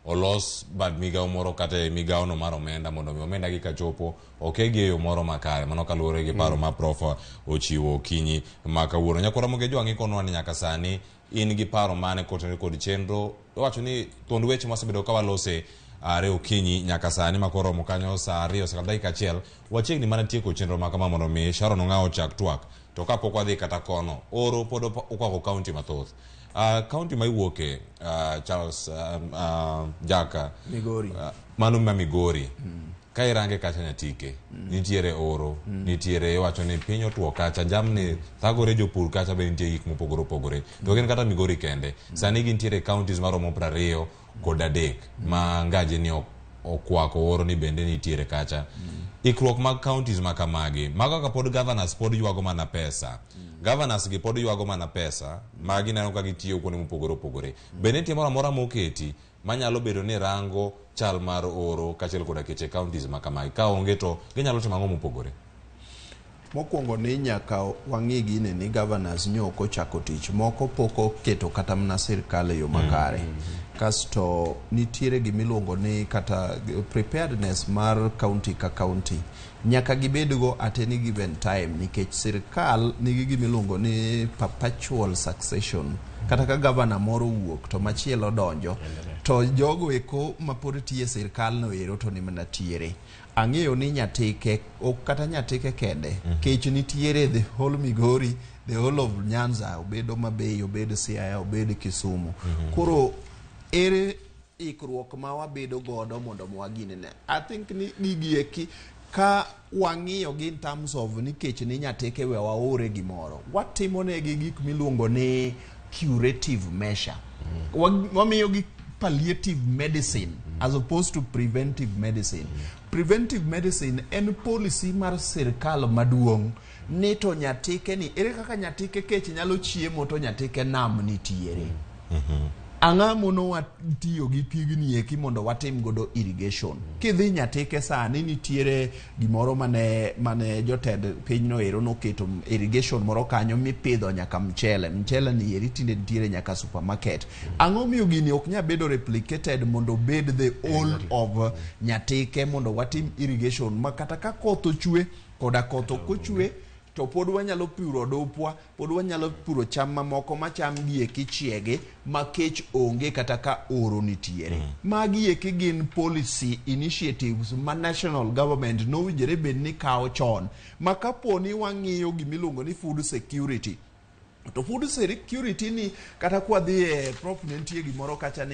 S5: olos bad migawo moro kata e migawo no mar omenda mondo mi omenda gi kachopo okegi e yo moro makare. Mano kaluwore gi paro ma prof ochiwo okinyi ma kawuono. Nyakwara Mogejo Jwang'i konwa ni nyaka sani in gi paro mane kotenore kod chenro wacho ni thuond weche masebedo ka walose are okinyi nyaka sani makoromo kanyo saa 2:01 wachiegni mana tieko chenro ma kama mondo mi Sharon Ong'awo ochak twak. To kapok wadhi kata kono, oro pod okwako kaunti mathoth. Kaunti ma iwuoke, Charles Jaka,
S2: Migori.
S5: Mano ma Migori. Ka irange kacha Nyatike, nitiere oro, nitiere iwacho ni piny otuo kacha, jamni thagore jopur kacha be nitie gik mopogore opogore. To gin kata Migori kende. Sani gintiere counties maromo 23 ma ngaje ni okwako oro ni bende nitiere kacha. Ikruok mag counties makamagi, mago kaka pod governors pod ywago mana pesa. Governors gi pod ywago mana pesa, ma gineno ka gitiyo kuonde mopogore opogore. Bende nitie moro amora moketi manyalo bedo ni rango chal mar oro kaachiel koda keche counties makamagi. Ka onge to ginyalo timo ang'o mopogore?
S2: Mokwongo ni nyaka wang'i gine ni governors nyo ok ochako tich, moko pok oketo kata mana sirkal e yo makare. Kasto nitiere gimiluongo ni kata preparedness mar county ka county nyaka gibedgo at any given time, nikech sirkal nigi gimiluongo ni perpetual succession. Kata ka governor moro wuok to machielo donjo, to jogo eko mapod tiyo e sirkal no ero to ni mana tiere. Ang'eyo ni Nyatike ok kata Nyatike kende, kech nitiere the whole Migori, the whole of Nyanza, obed Homa Bay, obed Siaya, obed Kisumu. Koro ere ikruok ma wabedo godo mondo waginene? I think ni gigi eki ka wang'iyo gi in terms of nikech ni Nyatike we waore gimoro, watimo negi gik miluongo ni curative measure. Wamiyo gi palliative medicine as opposed to preventive medicine. Preventive medicine en policy mar sirkal maduong' ni to Nyatike ni ere kaka Nyatike kech nyalo chiemo to Nyatike nam nitiere. Ang'a mono watiyo gi pigni eki mondo watim godo irrigation. Kidhi Nyatike sani nitiere gimoro mane jotend pinyno ero noketo irrigation moro kanyo mipidho nyaka mchele. Mchele ni eri tinde nitiere nyaka supermarket. Ang'o miyo gini ok nyal bedo replicated mondo obed the whole of Nyatike mondo watim irrigation ma kata ka koth ochwe koda koth ok ochwe to pod wanyalo puro odupwa, pod wanyalo puro cham mamoko ma cham gi eki chiege ma kech onge kata ka oro nitiere. Magi eki gin policy initiatives ma national government nowinjore bed ni kawo chon, ma kapo ni wang'iyo gimiluongo ni food security, to food security ni kata kwadhi e prof ne nitie gimoro kacha ni